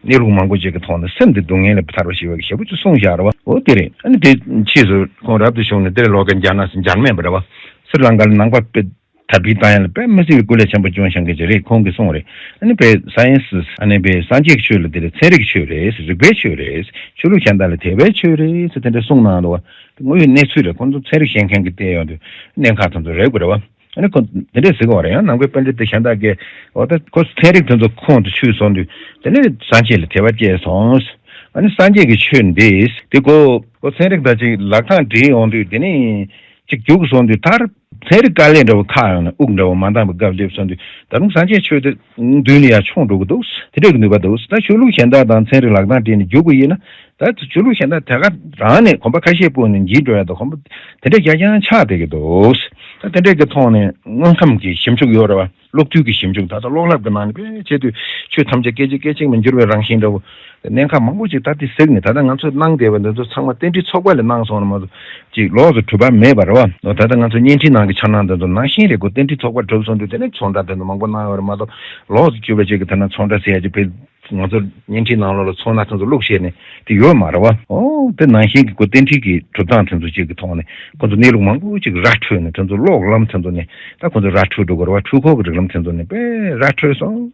གནས་ལུགས་མང་པོ་ཅིག་གི་ཐོག་ནས་སེམས་འདི་སྡུག་བསྔལ་ལས་ཐར་བ་ཞེས་པའི་ཞེ་པོ་ཅིག་གསུངས་བཞག་རེད་བ། འོ་དེ་རེད། ཨ་ནི་དེ་ཕྱིས་སུ་ཁོང་རབ་ཏུ་བྱུང་ནས་དེར་ལོ་ཀ་འཇར་ན་སི་འཇར་མན་པ་རེད་བ། སི་རི་ལང་ཀ་ལ་ནང་པ་དཔེ་དར་སྤེལ་བཏང་ཡ་ལ་དཔེ་མི་སྲིད་པའི་སྐུ་ལས་ཆེན་པོ་བསྐྱོན་བཞག་མཁན་ཅིག་རེད། ཁོང་གིས་གསུངས་རེད། ཨ་ནི་དཔེ་སའེན་སི་ཨ་ནི་དཔེ་སངས་རྒྱས་ཀྱི་ཆོས་ལ་དེ་རེད། ཚན་རིག་ཆོས་རེད། རིག་པའི་ཆོས་རེད། ཆོས་ལུགས་གཞན་དག་ལ་དད་པའི་ཆོས་རེད་ཟེར་དེ་འདྲ་གསུངས་གནང་འདུག་བ། དངོས་ཡོད་གནས་ཚུལ་རེད། ཁོང་ཚོ་ཚན་རིག་ཤེས་མཁན་གྱིས་བལྟས་ཡོང་དུས་གནད་འགག་དེ་ཚོ་རེག་པ་རེད་བ། ཨ་ནི་ཁོ་དེ་འདྲས་ཟེར་གི་བ་རེད། ཡང་ནང་པའི་པཎྜི་ཏ་གཞན་དག་གིས་འོ་ད་ཁོ་ཚན་རིག་དེ་ཚོ་ཁོང་དུ་ཆུད་སོང་དུས་དེ་ནས་སངས་རྒྱས་ལ་དད་པ་སྐྱེས་སོང་། ཨ་ནི་སངས་རྒྱས་ཀྱི་ཆོས་འདི་དེ་ཁོ་ཁོ་ཚན་རིག་དང་ཅིག་ལག་གདང་སྦྲེལ་ཡོང་དུས་དེ་ནས་ཅིག་རྒྱུགས་སོང་དུས་མཐར་ཚན་རིག་དཀའ་ལས་འདྲ་བོ་ཁག་ཡོང་ནས་དབུགས་འདྲ་བོ་མ་འདང་བའི་སྐབས་སླེབས་སོང་དུས་ད་རུང་སངས་རྒྱས་ཆོས་དེ་མདུན་ནས་ཡར་མཆོང་འགྲོ་གི་འདུག་དེ་འདྲས་ཀྱི་ནུས་པ་འདུག་ད་ཆོས་ལུགས་གཞན་དག་དང་ཚན་རིག་ལག་གདང་སྦྲེལ་ནས་རྒྱུག་པ་ཡིན་ན། ད་ཆོས་ལུགས་གཞན་དག་དེ་ག་རང་ནས་གོམ་པ་ཁ་ཤས་སྤོས་ནས་འཇིག་འགྲོ་ཡ་དང་གོམ་པ་དེ་འདྲ་རྒྱ་རྐྱང་ཆགས་བསྡད་ཀྱི་འདུག་ད་དེ་འདྲས་ཀྱི་ཐོག་ནས་དངོས་ཁམས་ཀྱི་ཞིབ་འཇུག་ཡོད་རེད་བ། གློག་རྡུལ་གྱི་ཞིབ་འཇུག་ད་ལྟ་གློག་ཀླད་ཀྱི་ནང་ནས་དཔེ་བྱེད་དུས་ཆོས་ཐམས་ཅད་སྐད་ཅིག་སྐད་ཅིག་མ་འགྱུར་བའི་རང་བཞིན་འདྲ་བོ། གནད་འགག་མང་པོ་ཅིག་ད་དེ་གཟིགས་ནས་ད་ལྟ་ང་ཚོས་གནང་བསྡད་པ་འདི་ཚོ་ཚང་མ་རྟེན་འབྲེལ་ཚོགས་པ་ལས་གནང་སོང་ན་མ་གཏོགས་ཅིག་ལོགས་སུ་གྲུབ་པ་མེད་པ་རེད་བ། ད་ལྟ་ང་ཚོ་བརྙན་འཕྲིན་ནང་གི་འཆར་སྣང་འདི་ཚོ་ནང་བཞིན་རེད། ཁོ་རྟེན་འབྲེལ་ཚོགས་པ་གྲུབ་སོང་དུས་དེ་ནས་ཚོང་བསྒྲགས་དེ་ཚོ་མང་པོ་གནང་ཡོད་རེད་མ་གཏོགས་ལོགས་སུ་གྱུར་པ་ཅིག་གི་ཐད་ན་ཚོང་བསྒྲགས་ཟེར་ཡ་ཅིག་དཔེ། ང་ཚོ་བརྙན་འཕྲིན་ནང་ལོགས་ལ་ཚོང་ན་དེ་ཚོ་བླུགས་བྱས་ནས་དེ་ཡོད་མ་རེད་བ། ཨོ་དེ་ནང་བཞིན་གྱི་ཁོ་རྟེན་འབྲེལ་གྱི་གྲུབ་སྟངས་དེ་ཚོ་ཅིག་གི་ཐོག་ནས་ཁོ་ཚོ་གནས་ལུགས་མང་པོ་ཅིག་ར་འཕྲོད་ནས་དེ་ཚོ་གློག་ལམ་དེ་ཚོ་ནས་ད་ཁོ་ཚོ་ར་འཕྲོད་འགྲོ་གི་རེད་བ། འཕྲུལ་འཁོར་གྱི་རིགས་ལམ་དེ་ཚོ་ནས་དཔེ་ར་འཕྲོད་སོང་།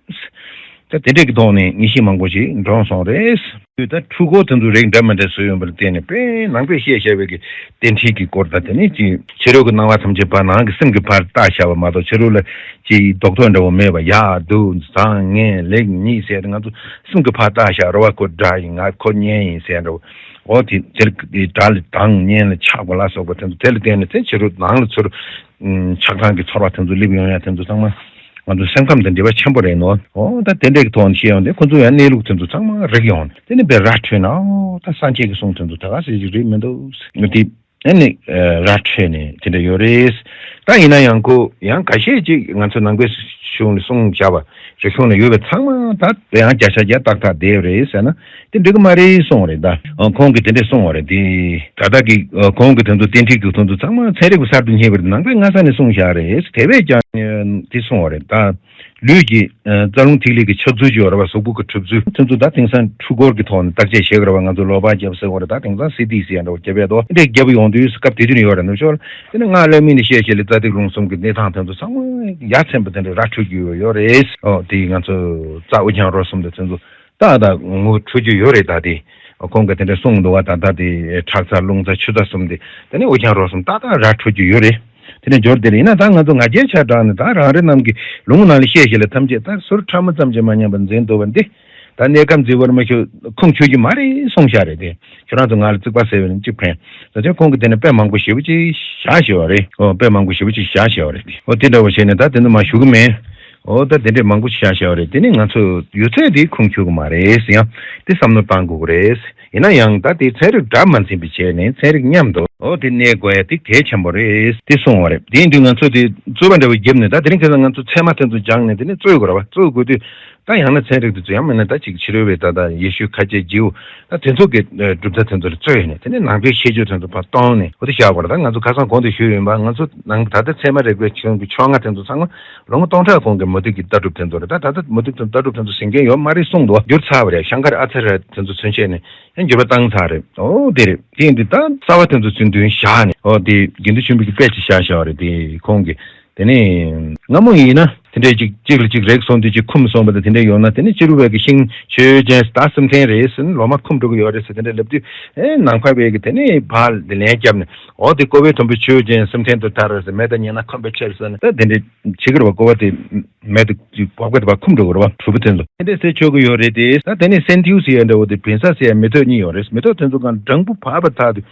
ད་དེ་འདྲས་ཀྱི་ཐོག་ནས་ངེས་ཤེས་མང་པོ་ཅིག་འདྲོངས་སོང་རེད། དུས་ད་འཕྲུལ་འཁོར་དེ་ཚོ་རིགས་འདྲ་མི་འདྲ་བཟོས་ཡོང་པ་ལ་བརྟེན་ནས་དཔེ་ནང་པས་བཤད་བཞག་པའི་གི་རྟེན་འབྲེལ་གྱི་སྐོར་དང་དེ་ནས་ཅིག་ཕྱི་རོལ་གྱི་སྣང་བ་ཐམས་ཅད་ཕར་ནང་གི་སེམས་ཀྱི་ཕར་བལྟ་བཞག་པ་མ་གཏོགས་ཕྱི་རོལ་ལ་ཅིག་རྡོག་ཐོ་འདྲ་བོ་མེད་པ། ཡག་སྡུག་བཟང་ངན་ལེགས་ཉེས་ཟེར་ཏེ་ང་ཚོ་སེམས་ཀྱི་ཕར་བལྟ་བཞག་རེད་བ། ཁོ་དགྲ་ཡིན་ང་ཁོ་གཉེན་ཡིན་ཟེར་འདྲ་བོ། འོ་དེ་དེར་དགྲ་ལ་སྡང་གཉེན་ལ་ཆགས་པ་ལ་སོགས་པ་དེ་ཚོ་དེ་ལ་བརྟེན་ནས་དེ་ཕྱི་རོལ་ནང་ལ་ཚུར་ཆགས་སྡང་གི་ཚོར་བ་དེ་ཚོ་སླེབས་ཡོང་ཡ་དེ་ཚོ་ཚང་མ། ང་ཚོ་སེམས་ཁམས་དང་འབྲེལ་བ་ཆེན་པོ་རེད་ནོ། འོ་ད་དེ་འདྲས་ཀྱི་ཐོག་ནས་བཤད་ཡོང་དུས་ཁོ་ཚོ་ཡང་གནས་ལུགས་དེ་ཚོ་ཚང་མ་རིག་ཡོང་། དེ་ནས་དཔེ་ར་འཕྲོད་ན་འོ་ད་སངས་རྒྱས་ཀྱི་གསུང་དེ་ཚོ་ད་ག་ཟེ་ཞིག་རེད་མི་འདུག་ཟེར་ནས་དེ་ཨ་ནི་ར་འཕྲོད་ནས་དེ་འདྲ་ཡོད་རེད། ད་ཡིན་ན་ཡང་ཁོ་ཡང་ཁ་ཤས་ཅིག་ང་ཚོ་ནང་པའི་གཞུང་ནས་གསུངས་བཞག་པ་རིག་གཞུང་ནས་ཡོད་པའི་ཚང་མ་ད་དེ་ཡང་བརྒྱ་ཆ་བརྒྱ་ཏག་ཏག་བསྡད་ཡོད་རེད་ཟེར་ན། དེ་འགྲིག་གི་མ་རེད་གསུངས་པ་རེད། ད་ཁོང་གིས་དེ་འདྲས་གསུངས་པ་རེད། དེ་ད་ལྟ་གི་ཁོང་གིས་དེ་ཚོ་རྟེན་འབྲེལ་གྱི་དོན་དུ་ཚང་མ་ཚན་རིག་པ་གསར་དུ་རྙེད་པ་རེད། ནང་པས་སྔ་ས་ནས་གསུངས་བཞག་རེད། དེ་བས་ཀྱང་དེ་གསུངས་པ་རེད། ད་ ལུས་ཀྱི་རྩ་རླུང་ཐིག་ལེ་གི་ཁྱབ་ཚུལ་ཅིག་ཡོད་རེད་བ། གཟུགས་པོ་གི་གྲུབ་ཚུལ་དེ་ཚོ་ད་དེང་སང་འཕྲུལ་འཁོར་གྱི་ཐོག་ནས་བརྟག་དཔྱད་བྱེད་དགོས་རེད་བ། ང་ཚོ་ལོ་པ་རྒྱབ་ཟེར་དགོས་རེད། ད་དེང་སང་སི་ཊི་སི་ཀེན་འདྲ་བོ་རྒྱབ་ཡས་དོ་འདྲ་རྒྱབ་ཡོང་དུས་སྐབས་དེ་དུས་ནས་ཡོད་རེད་འདུག་ཤོར། དེ་ནས་སྔགས་བླ་མེད་ནས་བཤད་བཤད་ལས་རྩ་ཐིག་རླུང་གསུམ་གྱི་གནས་སྟངས་དེ་ཚོ་ཚང་མ་ཡ་མཚན་པ་དེ་འདྲ་ར་འཕྲོད་རྒྱུ་ཡོད་རེད། ཨོ་དེ་ང་ཚོ་རྩ་དབུ་རྐྱང་རོ་གསུམ་དེ་ཚོ་ད་ད་ངོ་འཕྲོད་རྒྱུ་ཡོད་རེད། ད་དེ་ཁོང་གིས་དེ་འདྲ་གསུངས་འདུག་བ། ད་ད་དེ་ཁྲག་རྩ་རླུང་རྩ་ཆུ་རྩ་གསུམ་དེ་དེ་ནས་དབུ་རྐྱང་རོ་གསུམ་ཏག་ཏག་ར་འཕྲོད་རྒྱུ་ཡོད་རེད། དེ་ནས་འབྱོར་དེ་རེད། ཡིན་ན་ད་ང་ཚོ་ང་རྒྱལ་ཆ་དྲགས་ནས་ད་རང་རེ་རྣམས་ཀྱི་ལུང་ནང་ལ་བཤད་བཤད་ལ་ཐམས་ཅད་ད་ཟུར་ཕྲ་མོ་ཙམ་གྱིས་མ་ཉམས་པར་འཛིན་ཐུབ་པ་འདི། ད་གནས་སྐབས་འཛིན་པར་མ་ཞུ་ཁུངས་འཁྱོལ་གྱི་མ་རེད་གསུངས་བཞག་རེད་དེ། ཁྱོད་རང་ཚོ་ང་ལ་རྩིག་པ་ཟེར་བས་ནི་གཅིག་ཕན། ད་ཆ་ཁོང་གིས་དེ་ནས་དཔེ་མང་པོ་ཞེ་པོ་ཅིག་བཞག་བཞག་པ་རེད། ཨོ་དཔེ་མང་པོ་ཞེ་པོ་ཅིག་བཞག་བཞག་པ་རེད་དེ། ཨོ་དེ་འདྲ་བོ་བྱས་ནས་ད་དེ་ཚོ་མ་ཞུ་གི་མེད། ཨོ་ད་དེ་འདྲས་མང་པོ་ཞིག་བཞག་བཞག་པ་རེད། དེ་ནས་ང་ཚོ་ཡོད་ཚད་དེ་ཁུངས་འཁྱོལ་གི་མ་རེད་ཟེར། ཡང་དེ་བསམ་བློ་བཏང་དགོས་ཀྱི་རེད། ཡིན་ན་ཡང་ད་དེ་ཚན་རིག་འདྲ་མ་འཛིན་པའི་ཆེད་ནས་ཚན་རིག་མཉམ་དུ་ཨོ་དེ་གནས་དགོས་ཡ་དེ་གལ་ཆེན་པོ་རེད་དེ་གསུངས་པ་རེད། དེ་ཡིན་དུས་ང་ཚོ་དེ་རྩོད་པ་འདྲ་བོ་བརྒྱབ་ནས་ད་དེ་རིང་ཁ་སང་ང་ཚོ་ཚད་མ་དེ་ཚོ་སྦྱངས་ནས་དེ་ནས་རྩོད་དགོས་རེད་བ། རྩོད་དགོས་དུས་ད་ཡང་ན་ཚན་རིག་དེ་ཚོ་ཡང་མིན་ན་ད་ཅིག་ཕྱི་རོལ་བའི་ད་ད་ཡེ་ཤུའི་ཁ་ཆེ་ཇིའུ་ད་དེ་ཚོ་གི་གྲུབ་མཐའ་དེ་ཚོ་ལ་རྩོད་ནས་དེ་ནས་ནང་པའི་ཤེས་བྱ་དེ་ཚོ་ཕར་གཏོང་ནས་ཨོ་དེ་བཞག་པ་རེད། ད་ང་ཚོ་ཁ་སང་གོང་དུ་ཞུས་ཡིན་པ། ང་ཚོ་ནང་ད་ལྟ་ཚད་མ་རིག་པའི་ཆོས་ཀྱི་ཕྱོགས་སྔ་དེ་ཚོ་ཚང་མ་ལོ་ངོ་སྟོང་ཕྲག་གོང་གི་མུ་སྟེགས་ཀྱི་ལྟ་གྲུབ་དེ་ཚོ་རེད། ད་ད་ལྟ་མུ་སྟེགས་དང་ལྟ་གྲུབ་དེ་ཚོ་ཟིན་མཁན་ཡོད་མ་རེད་གསུངས་འདུག་བསྒྱུར་ཚར་བ་རེད། ཤང་ཀར་ཨ་ཚ་ར་དེ་ཚོ་མཚོན་བྱེད་ནས་ཡང་འགྱུར་བ་བཏང་ཚར་རེད། ཨོ་དེ་རེད། དེ་ཡིན་དུས་ད་རྩ་བ་དེ་ཚོ་ཚུར་མདུན་བཞག་ནས་ཨོ་དེ་དགེ་འདུན་ཆོས་འཕེལ་གྱི་དཔེ་ཅིག་བཞག་བཞག་པ་རེད། དེ་ཁོང་གིས་དེ་ནས་སྔ་མོ་ཡིན་ན་དེ་འདྲས་ཅིག་གཅིག་ལ་གཅིག་རེག་སོང་དུས་ཅིག་འཁུམས་སོང་བ་དང་དེ་འདྲས་ཡོང་ན་དེ་ནས་སྤྱི་རུ་བས་ཀྱི་ཤིང་ཆོས་ཅན་ད་སེམས་ཁྲལ་རེད་ཟེར་ནས་ལོ་མ་འཁུམས་འགྲོ་གི་ཡོད་རེད་ཟེར་དེ་འདྲས་ལབ་དུས་ཨེ་ནང་པ་བས་ཀྱི་དེ་ནས་ཕར་ལན་བརྒྱབ་ནས་ཨོ་དེ་ཀོ་བའི་དུམ་བུ་ཆོས་ཅན་སེམས་ཁྲལ་དུ་ཐར་ཟེར་མེད་དང་ཉེ་ན་འཁུམས་པའི་ཕྱིར་ཟེར་ནས་ད་དེ་འདྲས་བྱེད་ཀྱི་རེད་བ། ཀོ་བ་དེ་མེད་དུ་ཅིག་བག་པ་དེ་བ་འཁུམས་འགྲོ་གི་རེད་བ། གྲུབ་པ་དེ་ཚོ་དེ་འདྲས་ཟེར་ཆོག་གི་ཡོད་རེད་དེ། ད་དེ་ནས་སན་ཐིའུ་ཟེར་ཡ་འདྲ་བོ་དེ་བིན་ས་ཟེར་ཡ་མེ་ཏོག་གཉིས་ཡོད་རེད། མེ་ཏོག་དེ་ཚོ་གང་སྦྲང་བུ་བབས་པ་ཐག་དུས་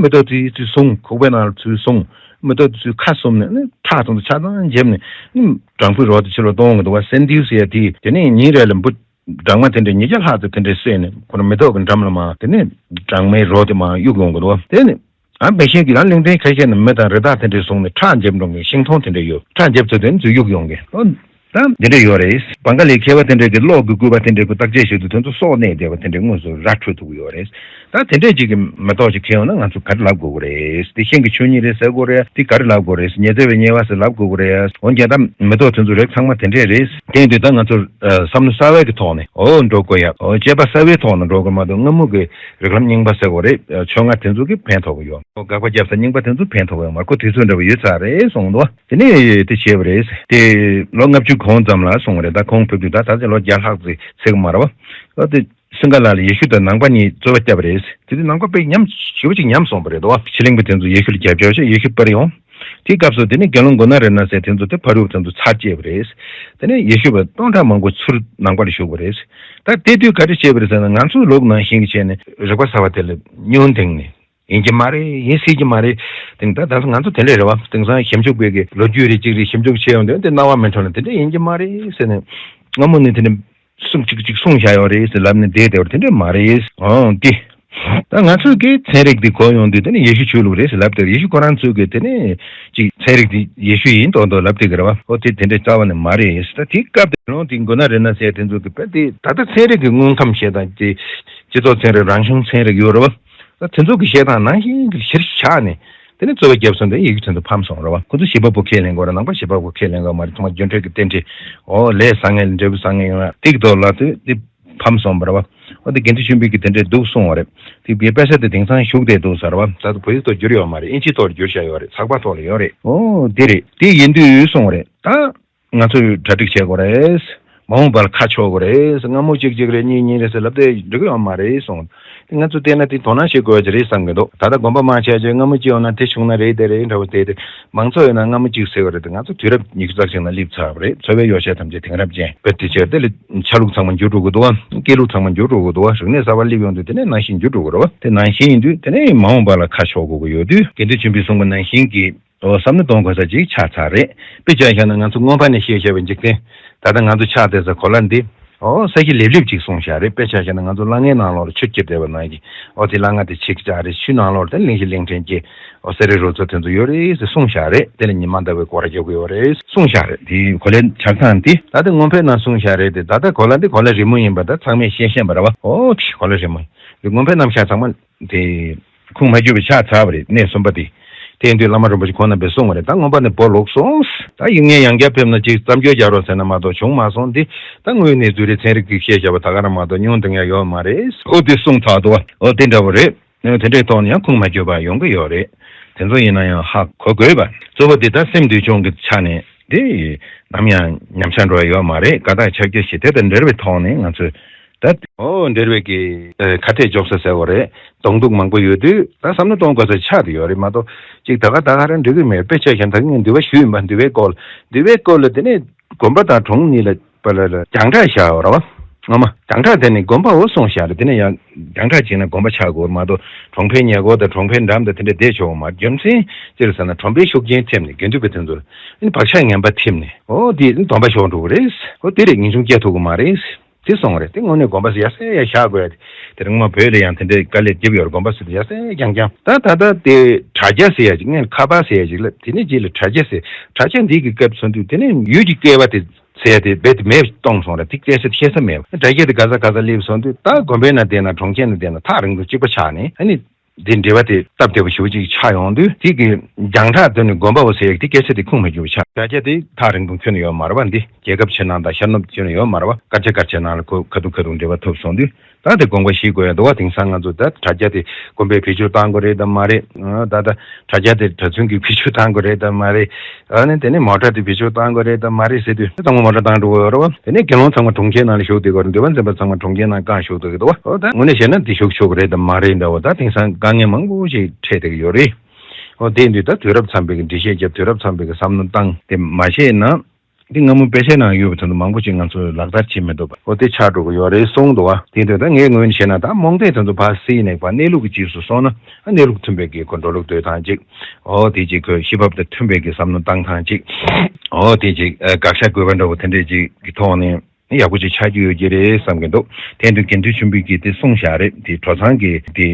མེ་ཏོག་དེ་ཚོས་བཟུང་། ཁུག་པའི་ནང་ལ་ཚུར་བཟུང་། མེ་ཏོག་དེ་ཚོས་ཁ་ཟུམ་ནས་ནི་ཁྲག་དེ་ཚོ་ཆ་ཚང་འཇིབ་ནས་ནི་སྦྲང་བུའི་རོ་དེ་ཕྱི་ལ་གཏོང་གི་འདུག་བ། སན་ཐིའུ་ཟེར་ཡ་དེ་དེ་ནས་ཉིན་རེ་ལ་འབུ་སྦྲང་མ་དེ་འདྲ་ཉིས་བརྒྱ་ལྷག་ཙམ་དེ་འདྲ་བསད་ནས་ཁོ་རང་མེ་ཏོག་གི་འགྲམ་ལ་མར་དེ་ནས་སྦྲང་མའི་རོ་དེ་མར་གཡུག་ཡོང་གི་འདུག་བ། དེ་ནས་ཨ་འབའ་ཞིག་གིས་ཡང་གླིང་ཕྲན་ཁ་ཤས་ནས་མི་དང་རི་དྭགས་དེ་འདྲས་བཟུང་ནས་ཁྲག་འཇིབ་འགྲོ་མཁན་ཤིང་སྡོང་དེ་འདྲས་ཡོད། ཁྲག་འཇིབ་ཚོ་དེ་ཚོས་གཡུག་ཡོང་མཁན་ཨོ་ད་འདི་འདྲས་ཡོད་རེད། བང་ག་ལའི་མཁས་པ་དེ་འདྲས་ཀྱིས་གློག་གི་སྐུད་པ་དེ་འདྲས་ཀྱིས་བརྟག་དཔྱད་བྱེད་དུས་དེ་ཚོ་སྲོག་གནས་བསྡད་པ་དེ་འདྲས་དངོས་སུ་ར་འཕྲོད་ཐུབ་ཀྱི་ཡོད་རེད། ད་དེ་འདྲས་ཅིག་གི་མེ་ཏོག་ཅིག་ཁེལ་ཡོང་ན་ང་ཚོ་ག་རེ་ལབ་དགོས་ཀྱི་རེད། དེ་ཤིང་གི་ཆོས་ཉིད་རེད་ཟེར་དགོས་རེད། དེ་ག་རེ་ལབ་དགོས་རེད། ཉི་ཚེ་བའི་དམྱལ་བ་ཟེར་ལབ་དགོས་ཀྱི་རེད། འོན་ཀྱང་ད་མེ་ཏོག་དེ་ཚོ་རིགས་ཚང་མ་དེ་འདྲས་རེད། དེ་ཡིན་དུས་ད་ང་ཚོ་བསམ་བློ་གསར་བའི་གི་ཐོག་ནས་འོ་འགྲོ་དགོས་ཡ། འོ་དཔྱད་པ་གསར་བའི་ཐོག་ནས་འགྲོ་དགོས་མ་གཏོགས་སྔ་མོ་གི་རིགས་ལམ་རྙིང་པ་ཟེར་དགོས་རེད། ཆོས་ལྔ་དེ་ཚོ་གིས་ཕན་ཐོགས་ཀྱི་ཡོད། དགག་པ་བརྒྱབ་ས་རྙིང་པ་དེ་ཚོ་ཕན་ཐོགས་ཡོད་མ་རེད། ཁོ་དུས་ཚོད་འདྲ་བོ་ཡོད་ཚར་རེད་གསུངས་འདུག་དེ་ནས་དེ་བྱས་པ་རེད། དེ་ལོ་ལྔ་བཅུ་གོང་ཙམ་ལ་གསུངས་པ་རེད། ད་ཁོང་ཕེབས་དུས་ད་ད་ཆ་ལོ་བརྒྱ་ལྷག་ཙམ་ཚད་ཀྱི་མ་རེད་བ། ཨོ་དེ་སིང་ག་ལ་ལ་ཡེ་ཤུ་དང་ནང་པ་གཉིས་རྩོད་པ་བརྒྱབ་པ་རེད། དེ་དུས་ནང་པ་དཔེ་ཉམས་ཞེ་པོ་ཅིག་ཉམས་སོང་བ་རེད་དོ། ཕྱི་གླིང་པ་དེ་ཚོ་ཡེ་ཤུ་ལ་རྒྱབ་སྐྱོར་བྱས་ཡེ་ཤུ་སྤར་ཡོང་། དེའི་སྐབས་སུ་དེ་ནས་དགེ་སློང་མགོ་ནག་རི་ནག་ཟེར་དེ་ཚོ་དེ་ཕ་རུབ་དེ་ཚོ་ཚར་བཅད་པ་རེད། དེ་ནས་ཡེ་ཤུ་པ་སྟོང་ཕྲག་མང་པོ་ཚུར་ནང་པར་ཞུགས་པ་རེད། ད་དེ་དུས་ག་རེ་བྱས་པ་རེད་ཟེར་ན་ང་ཚོ་ལུགས་ནང་བཞིན་གྱི་བྱས་ནས་རིག་པ་གསར་བ་དེ་ལ་བསྙོན་འདིང་ནས། ཡིན་གྱི་མ་རེད། ཡིན་སྲིད་ཀྱི་མ་རེད། དེ་ནི་ད་ད་ང་ཚོ་དེ་འདྲས་རེད་བ། དེང་སང་ཞིབ་འཇུག་པས་ཀྱི་ལོ་རྒྱུས་རེ་གཅིག་རེ་ཞིབ་འཇུག་བྱས་ཡོང་དུས་དེ་རྣ་བ་མི་འཕྲོད་ན་དེ་འདྲས་ཡིན་གྱི་མ་རེད་ཟེར་ནས་སྔ་མོ་ནས་དེ་འདྲས་གསུང་གཅིག་གཅིག་གསུང་བཞག་ཡོད་རེད་ཟེར་ལབ་ནས་བསྡད་བསྡད་པ་དེ་འདྲས་མ་རེད། ཨང་དེ་ད་ང་ཚོས་ཀྱི་ཚན་རིག་འདི་གོ་ཡོང་དུས་དེ་ནི་ཡེ་ཤུ་ཆོས་ལུགས་རེད་ཟེར་ལབ་བསྡད། ཡེ་ཤུ་ཁོ་རང་ཚོས་ཀྱི་དེ་ནི་ཅིག་ཚན་རིག་འདི་ཡེ་ཤུ་ཡིན་མདོག་མདོག་ལབ་བསྡད་ཀྱི་རེད་བ། ཨོ་དེ་དེ་འདྲས་རྩ་བ་ནས་མ་རེད་ཟེར། ད་དེའི་སྐབས་དེ་ལོང་དེ་མགོ་ནག་རི་ནག་ཟེར་དེ་ཚོ་གི་དཔེ་དེ་ད་ལྟ་ཚན་རིག་གི་དངོས་ཁམས་བཤད་སྟངས་དེ་སྤྱི་ཚོགས་ཚན་རིག་རང་བྱུང་ཚན་རིག་ཡོད་རེད་བ། ད་དེ་ཚོ་གི་བཤད་སྟངས་ནང་བཞིན་གྱི་གཞིར་ཆགས་ནས་དེ་ནས་རྩོད་པ་བརྒྱབ་སོང་དུས་ཡེ་ཤུ་དེ་ཚོ་ཕམ་སོང་རེད་བ། ཁོ་ཚོ་བྱེད་པ་པོ་ཁས་ལེན་དགོས་རེད། ནང་པ་བྱེད་པ་པོ་ཁས་ལེན་དགོས་མ་རེད། ཚང་མ་རྒྱུ་འབྲས་ཀྱི་རྟེན་འབྲེལ། ཨོ་ལས་བཟང་ངན་འབྲས་བུ་བཟང་ངན་ཡོང་ཡ་དེ་གི་ཐོག་ལ་དེ་དེ་ཕམ་སོང་བ་རེད་བ། ཨོ་དེ་དགེ་འདུན་ཆོས་འཕེལ་གྱིས་དེ་འདྲས་འདུག་གསུངས་བ་རེད། དེ་དཔེ་དཔེ་ཆ་དེ་དེང་སང་བཞུགས་བསྡད་འདུག་ཟེར་བ། ད་ལྟ་བོད་ཡིག་ཐོག་བསྒྱུར་ཡོད་མ་རེད། ཨིན་ཇིའི་ཐོག་བསྒྱུར་བཞག་ཡོད་རེད། ཚགས་པར་ཐོག་ལ་ཡོད་རེད། ཨོ་དེ་རེད། དེ་ཡིན་དུས་གསུངས་བ་རེད། ད་ང་ཚོས་གྲ་སྒྲིག་བྱེད་དགོས་རེད། མ་འོངས་པ་ལ་ཁ་ཕྱོགས་དགོས་རེད། སྔ་མོ་གཅིག་གཅིག་རེད། གཉིས་གཉིས་རེད་ཟེར་ལབ་དེ་འགྲིག་གི་ཡོད་མ་རེད་གསུངས། དེ་ང་ཚོས་བལྟས་ན་དེ་དོ་སྣང་བྱེད་དགོས་ཀྱི་རེད་བསམ་གྱི་འདུག་ད་ལྟ་དགོན་པ་མང་ཆེ་ཆེ་སྔ་མོ་གཅིག་ཡོང་ན་དེ་བྱུང་ན་རེད་དེ་རེད་འདྲ་བོ་དེ་དེ། མང་ཚོགས་ཡོད་ན་སྔ་མོ་གཅིག་ཟེར་བ་རེད་དེ། ང་ཚོ་དུས་རབས་ཉི་ཤུ་རྩ་གཅིག་ན་སླེབས་ཚར་བ་རེད། འཚོ་བའི་ཡོ་བྱད་ཐམས་ཅད་དེང་རབས་ཅན་དཔེ་དེ་ཕྱིར་དེ་ལ་ཆ་ལུགས་ཚང་མ་འགྱུར་འགྲོ་གི་འདུག་བ། སྐད་ལུགས་ཚང་མ་འགྱུར་འགྲོ་གི་འདུག་བ། རིག་གནས་གསར་པ་སླེབས་ཡོང་དུས་དེ་ནས་ནང་བཞིན་འགྱུར་འགྲོ་གི་རེད་བ། དེ་ནང་བཞིན་ཡིན་དུས་དེ་ནས་མ་འོངས་པ་ལ་ཁ་ཕྱོགས་དགོས་ཀྱི་ཡོད་དུས་དགེ་འདུན་ཆོས་འཕེལ་གསུངས་པ་ནང་བཞིན་གྱི། ཨོ་བསམ་བློ་གཏོང་དགོས་ས་ཅིག་ཆགས་ཚར་རེད། དཔེ་ཆ་བཞག་ན་ང་ཚོ་སྔོན་མ་ནས་བཤད་བཤད་པའི་འཇིག་རྟེན། ད་ལྟ་ང་ཚོ་ཆགས་བསྡད་ས་གོ་ལ་འདི། ཨོ་ས་གཞི་ལེབ་ལེབ་ཅིག་གསུངས་བཞག་རེད། དཔེ་ཆ་བཞག་ན་ང་ཚོ་སླ་ངའི་ནང་ལོགས་ལ་ཆུ་འཁྱེར་བསྡད་པ་ནང་བཞིན། ཨོ་དེ་སླ་ང་དེ་ཆིག་ཆགས་རེད། ཆུའི་ནང་ལོགས་ལ་དེ་གླིང་བཞི་གླིང་ཕྲན་སྐྱེས། ཨོ་ས་རི་རུ་ཚོ་དེ་ཚོ་ཡོད་རེད་ཟེར་གསུངས་བཞག་རེད། དེ་ལ་ཉི་མ་ཟླ་བའི་སྐོར་རྒྱག་གི་ཡོད་རེད་གསུངས་བཞག་རེད། དེ་གོ་ལའི་ཆགས་སྟངས་འདི་ད་ལྟ་སྔོན་ཕེབས་ནང་གསུངས་བཞག་རེད་དེ། ད་ལྟ་གོ་ལ་འདི་གོ་ལ་རི་མོ་ཡིན་པ་ད་ཚང་མས་ཤེས་ཤེས་པ་རེད་བ། ཨོ་དེ་གོ་ལ་རི་མོ་ཡིན། དེ་སྔོན་ཕེབས་རྣམ་གཞག་ཚང་མ་དེ། ཁུངས་མ་འཁྱོལ་བ་ཆགས་ཚར་བ་རེད། གནས་གསུམ་པ་དེ། དེ་དུས་བླ་མ་རིན་པོ་ཆེ་ཁོང་རྣམ་པས་གསུངས་པ་རེད། ད་སྔོན་པ་ནས་བོར་ལོག་སོང་། ད་ཡིན་ངེས་ཡང་བསྐྱར་ཕེབས་ན་ཅིག་བརྩམས་ཆོས་རྒྱག་རོགས་ཟེར་ན་མ་གཏོགས་བྱུང་མ་སོང་། འདི་ད་དངོས་གནས་རྫུན་རེད་མཚན་རིག་གི་བཤད་བྱ་བ་ད་ག་རང་མ་གཏོགས་ཉུང་འདི་ངས་ཡོད་མ་རེད། ཨོ་དེ་གསུངས་ཚར་འདུག་བ། ཨོ་དེ་འདྲ་བོ་རེད། དེ་འདྲའི་ཐོག་ནས་ཡང་ཁུངས་མ་འཁྱོལ་བ་ཡོང་གི་ཡོད་རེད། དེ་ཚོ་ཡིན་ན་ཡང་ཧ་གོ་དགོས་པ། གཙོ་བོ་དེ་ད་སེམས་འདུལ་སྦྱོང་གི་ཆ་ནས་དེ་ནམ་ཡང་ཉམས་ཆག་འགྲོ་ཡ་ཡོད་མ་རེད། དགའ་ཐག་ཆགས་རྒྱུ་ཞིག་དེ་དང་འབྲེལ་བའི་ཐོག་ནས་ང་ཚོས་ད་ཨོ་འབྲེལ་བའི་གི་ཁ་གཏད་གཅོག་ས་ཟེར་བ་རེད། གདོང་གདུག་མང་པོ་ཡོད་དུས་ད་བསམ་བློ་གཏོང་དགོས་ས་ཆགས་དུ་ཡོད་རེད་མ་གཏོགས། ཅིག་ད་ག་ད་ག་རང་འགྲིག་གི་མེད། དཔེ་ཆ་གཞན་དག་ངས་འདུལ་བ་ཞུས་ཡིན་པ། འདུལ་བའི་སྐོར་འདུལ་བའི་སྐོར་ལ་དེ་ནས་དགོན་པ་དང་གྲོང་གཉིས་ལ་པ་ལ་ལ་རྒྱང་གྲགས་བཞག་ཡོད་རེད་བ། ངོ་མ་རྒྱང་གྲགས་དེ་ནི་དགོན་པ་འོ་སོང་བཞག་རེད། དེ་ནས་ཡང་རྒྱང་གྲགས་བྱས་ན་དགོན་པ་ཆགས་དགོས་མ་གཏོགས་གྲོང་པའི་ཉེ་འཁོར་དང་གྲོང་པའི་འགྲམ་དང་དེ་འདྲ་བསྡད་ཆོག་མ། རྒྱུ་མཚན་ཅི་རེད་ཟེར་ན་གྲོང་པའི་ཤུགས་རྐྱེན་ཐེབས་ནས་དགེ་འདུན་པ་དེ་ཚོར་ཨ་ནི་བག་ཆགས་ངན་པ་ཐེབས་ནས་ཨོ་དེ་སྡོམ་པ་ཤོར་འགྲོ་གི་རེད། ཨོ་དེ་རེད་ངེས་འབྱུང་སྐྱེ་ཐུབ་གི་མ་རེད། དེ་སོང་བ་རེད། དེ་དངོས་གནས་དགོན་པ་ཟེར་ཡ་སེ་ཡ་བཞག་དགོས་ཡ་དེ་དེ་རིང་མ་བོད་ལ་ཡང་དེ་འདྲའི་དཀའ་ལས་རྒྱབ་ཡོད་རེད། དགོན་པ་ཟེར་ཡ་སེ་རྐྱང་རྐྱང་ད་ད་ད་དེ་དྲ་རྒྱ་ཟེར་ཡ་ཅིག་ངས་ཁ་པར་ཟེར་ཡ་ཅིག་ལ་དེ་ནས་རྗེས་ལ་དྲ་རྒྱ་ཟེར། དྲ་རྒྱ་འདི་གི་སྐབས་སོང་དུས་དེ་ནས་ཡུལ་གྱི་སྐལ་བ་དེ་ཟེར་ཡ་དེ་རྦད་དེ་མེད་གཏོང་སོང་ར། དེ་སྐད་ཆ་བཤད་ས་མེད་པ། དྲ་རྒྱ་དེ་ག་ས་ག་ས་སླེབས་སོང་དུས་ད་དགོན་པའི་ནང་བསྡད་ན་གྲོང་ཁྱེར་ནང་བསྡད་ན་ཐག་རིང་པོ་གཅིག་པ་ཆགས་ནས་ཨ་ནི་དེ་འབྲེལ་བ་དེ་སྟབས་བདེ་པོ་ཞེ་པོ་ཅིག་ཆགས་ཡོང་དུས་དེ་གི་རྒྱང་གྲགས་དེ་ནི་དགོན་པ་བོ་ཟེར་ཡ་དེ་སྐད་ཆ་དེ་ཁུངས་མ་འཁྱོལ་བ་ཆགས། དྲ་རྒྱ་དེ་ཐག་རིང་པོ་ཁྱོན་ནས་ཡོད་མ་རེད་པ། འདི་རྒྱལ་ཁབ་ཕྱི་ནང་དང་ཤར་ནུབ་ཁྱོན་ནས་ཡོད་མ་རེད་པ། སྐར་ཆ་སྐར་ཆ་ནང་ལ་ཁོ་ཁ་ཐུག་ཁ་ཐུག་འབྲེལ་བ་ཐུབ་སོང་དུས། ད་དེ་དགོངས་པ་བཞེས་དགོས་ཡ་འདུག་བ། དེང་སང་ང་ཚོ་ད་དྲ་རྒྱ་དེ་དགོན་པས་བེད་སྤྱོད་བཏང་དགོས་རེད་དམ་མ་རེད། ད་ད་དྲ་རྒྱ་དེ་གྲྭ་བཙུན་གྱིས་བེད་སྤྱོད་བཏང་དགོས་རེད་དམ་མ་རེད། ཨ་ནི་དེ་ནས་མོ་ཊ་དེ་བེད་སྤྱོད་བཏང་དགོས་རེད་དམ་མ་རེད་ཟེར་དུས་ཚང་མ་མོ་ཊ་བཏང་འགྲོ་གི་ཡོད་རེད་བ། དེ་ནས་དགེ་སློང་ཚང་མ་གྲོང་ཁྱེར་ནང་ལ་བཞུགས་བསྡད་ཀྱི་ཡོད་རེད། འདུལ་བ་འཛིན་པ་ཚང་མ་གྲོང་ཁྱེར་ནང་བཀང་བཞུགས་བསྡད་ཀྱི་འདུག་བ། ཨོ་ད་དངོས་གནས་བྱས་ན་དེ་བཞུགས་ཆོག་གི་རེད་དམ་མ་རེད་འདྲ་བོ། ད་དེང་སང་དཀའ་ངལ་མང་པོ་ཞིག་འཕྲད་བསྡད་ཀྱི་ཡོད་རེད། ཨོ་དེ་ཡིན་དུས་ད་དུས་རབས་མཚམས་པའི་གི་འགྲེལ་བཤད་རྒྱབ། དུས་རབས་མཚམས་པའི་གི་བསམ་བློ་བཏང་། དེ་མ་བྱས་ན། འདི་སྔ་མོ་དཔེ་ཆའི་ནང་ཡོད་པ་དེ་ཚོ་མང་པོ་ཅིག་ང་ཚོས་ལག་བསྟར་བྱེད་མི་ཐུབ་པ་འོ་དེ་ཆགས་འགྲོ་གི་ཡོད་རེད་གསུངས་འདུག་བ། དེ་འདྲ་ད་ངའི་ངོས་ནས་བཤད་ན་ད་རྨོངས་དད་དེ་ཚོ་ཕར་བསལ་ནས་ཕར་གནས་ལུགས་ཀྱི་རྗེས་སུ་སོང་ན་ཨ་གནས་ལུགས་མཐུན་པའི་དགེ་ཁོ་འགྲོ་ལུགས་སྡོད་སྟངས་ཅིག་འོ་དེ་ཅིག་ཁོས་ཤེས་བབ་དང་མཐུན་པའི་གི་བསམ་བློ་བཏང་སྟངས་ཅིག་འོ་དེ་ཅིག་དགག་བཞག་དགོས་པ་འདྲ་བོ་དེ་འདྲས་ཅིག་གི་ཐོག་ནས་ཡག་པོ་ཅིག་ཆགས་ཀྱི་ཡོད་ཀྱི་རེད་བསམ་གྱི་འདུག་དེ་འདུག་དགེ་འདུན་ཆོས་འཕེལ་གྱིས་དེ་གསུངས་བཞག་རེད། དེ་གྲོ་ཚང་གི་དེ་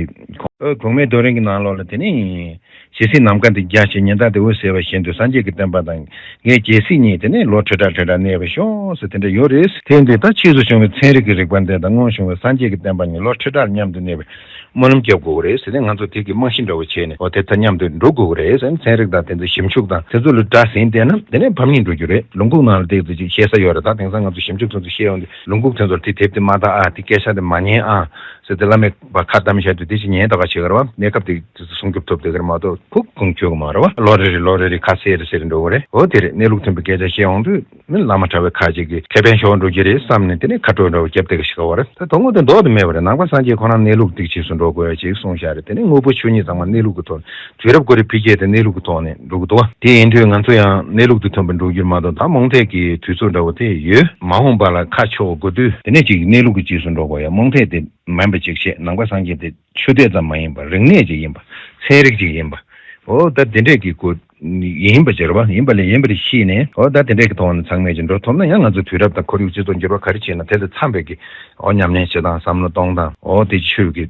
གོང་མའི་རྡོ་རིང་གི་ནང་ལོགས་ལ་དེ་ནི། ཇི་སྲིད་ནམ་མཁའ་འདི་རྒྱ་ཆེ་ཉི་ཟླ་འདི་འོད་གསལ་བ་བཞིན་དུ། སངས་རྒྱས་ཀྱི་བསྟན་པ་དང་ངེད་ཇི་སྲིད་གཉིས། དེ་ནས་ལོ་ཁྲི་ཕྲག་ཁྲི་ཕྲག་གནས་པར་ཤོག་ཟེར་དེ་འདྲ་ཡོད་རེད། དེ་འདི་ལྟར་ཕྱིས་སུ་བྱུང་བའི་ཚན་རིག་གི་རིག་པ་འདི་དང་སྔོན་བྱུང་བའི་སངས་རྒྱས་ཀྱི་བསྟན་པ་གཉིས་ལོ་ཁྲི་ཕྲག་མཉམ་དུ་གནས་པའི་སྨོན་ལམ་རྒྱབ་དགོས་ཀྱི་རེད་ཟེར་ཏེ་ང་ཚོ་དེ་གི་རྨང་གཞི་འདྲ་བོ་བྱས་ནས་འོ་དེ་ལྟར་མཉམ་དུ་འགྲོ་དགོས་ཀྱི་རེད་ཟེར་ནས་ཚན་རིག་དང་དེ་ཚོ་ཞིབ་འཇུག་དང་དེ་ཚོ་ལ་དགའ་ཟིན་བསྡད་ན་དེ་ནས་ཕམ་ཉེས་འགྲོ་རྒྱུ་རེད། ལུང་ཁུག་ནང་ལ་དེ་ཚོ་ཅིག་བཤད་ས་ཡོད་རེད། ད་དེང་སང་ང་ཚོ་ཞིབ་འཇུག་དེ་ཚོ་བཤད་ཡོང་དུས་ལུང་ཁུག་དེ་ཚོར་དེ་དེབ་དེ་མ་ལྟ་ཨ། དེ་སྐད་ཆ་དེ་མ་ཉན་ཨ། ཟེར་ཏེ་བླ་མས་ཁ་བསྡམས་བཞག་དུས་དེ་ཅིག་ཉན་ད་ག་བྱེད་ག་རེད་བ། གནས་སྐབས་དེ་སྲུང་སྐྱོབ་ཐུབ་བསྡད་ཀྱི་རེད་མ་གཏོགས་ཕུགས་གོང་ཆོད་ཀྱི་མ་རེད་བ། ལོ་རེ་རེ་ལོ་རེ་རེ་ཁ་གསལ་རེ་གསལ་རེ་འགྲོ་གི་རེད། འོ་དེ་རེད། གནས་ལུགས་མཐུན་པའི་སྐད་ཆ་བཤད་ཡོང་དུས་ནི་བླ་མ་གྲྭ་པའི་ཁ་ཅིག་གིས་ཁེ་ཕན་ཤོར་འགྲོ་གི་རེད་བསམ་ནས་དེ་ནས་ཁ་དྲོ་འདྲ་བོ་རྒྱབ་བསྡད་ཀྱི་ཞིག་ག་བ་རེད། ད་དོན་དངོས་དེ་མདོག་དེ་མེད་པ་རེད། ནང་པ་སངས་རྒྱས་ཁོ་རང་གནས་ལུགས་འདི་རྗེས་སུ་འགྲོ་དགོས་ཡ་ཅིག་གསུངས་བཞག་རེད། དེ་ནས་དངོས་པོ་ཆོས་ཉིད་ཚང་མ་གནས་ལུགས་ཀྱི་ཐོག་དུས་རབས་ཀྱི་འཕེལ་རྒྱས་དེ་གནས་ལུགས་ཀྱི་ཐོག་ནས་འགྲོ་གི་འདུག་བ། དེ་ཡིན་དུས་ང་ཚོ་ཡང་གནས་ལུགས་དང་མཐུན་པར་འགྲོ་རྒྱུར་མ་གཏོགས་ད་རྨོངས་དད་ཀྱི་དུས་ཚོད་འདྲ་བོ་དེ་ཡོད། མ་འོངས་པ་ལ་ཁ་ཕྱོགས་དགོས་དུས་དེ་ནས་ཅིག་གནས་ལུགས་ཀྱི་རྗེས་སུ་འགྲོ་དགོས་ཡ། རྨོངས་དད་དེ་མིན་པ་ཅིག་བྱས། ནང་པ་སངས་རྒྱས་དེ་ཆོས་དད་ཙམ་མ་ཡིན་པར་རིག་གནས་ཅིག་ཡིན་པ། ཚན་རིག་ཅིག་ཡིན་པ། འོ་ད་དེ་འདྲས་ཀྱི་སྐོར་ཡིན་པ་ཅིག་རེད་བ། ཡིན་པ་ལས་ཡིན་པར་ཤེས་ནས་འོ་ད་དེ་འདྲས་ཀྱི་ཐོག་ནས་ཚང་མས་ཅིག་འགྲོ་ཐུབ་ན་ཡང་ང་ཚོ་དུས་རབས་དང་ཁོར་ཡུག་སྤྱི་ཚོགས་འགྱུར་བ་ག་རེ་ཕྱིན་ན་དེ་དང་འཚམ་པའི་གི་འོ་ཉམས་ལེན་བྱེད་སྟངས་བསམ་བློ་གཏོང་སྟངས་འོ་དེ་ཆོས་ཀྱི་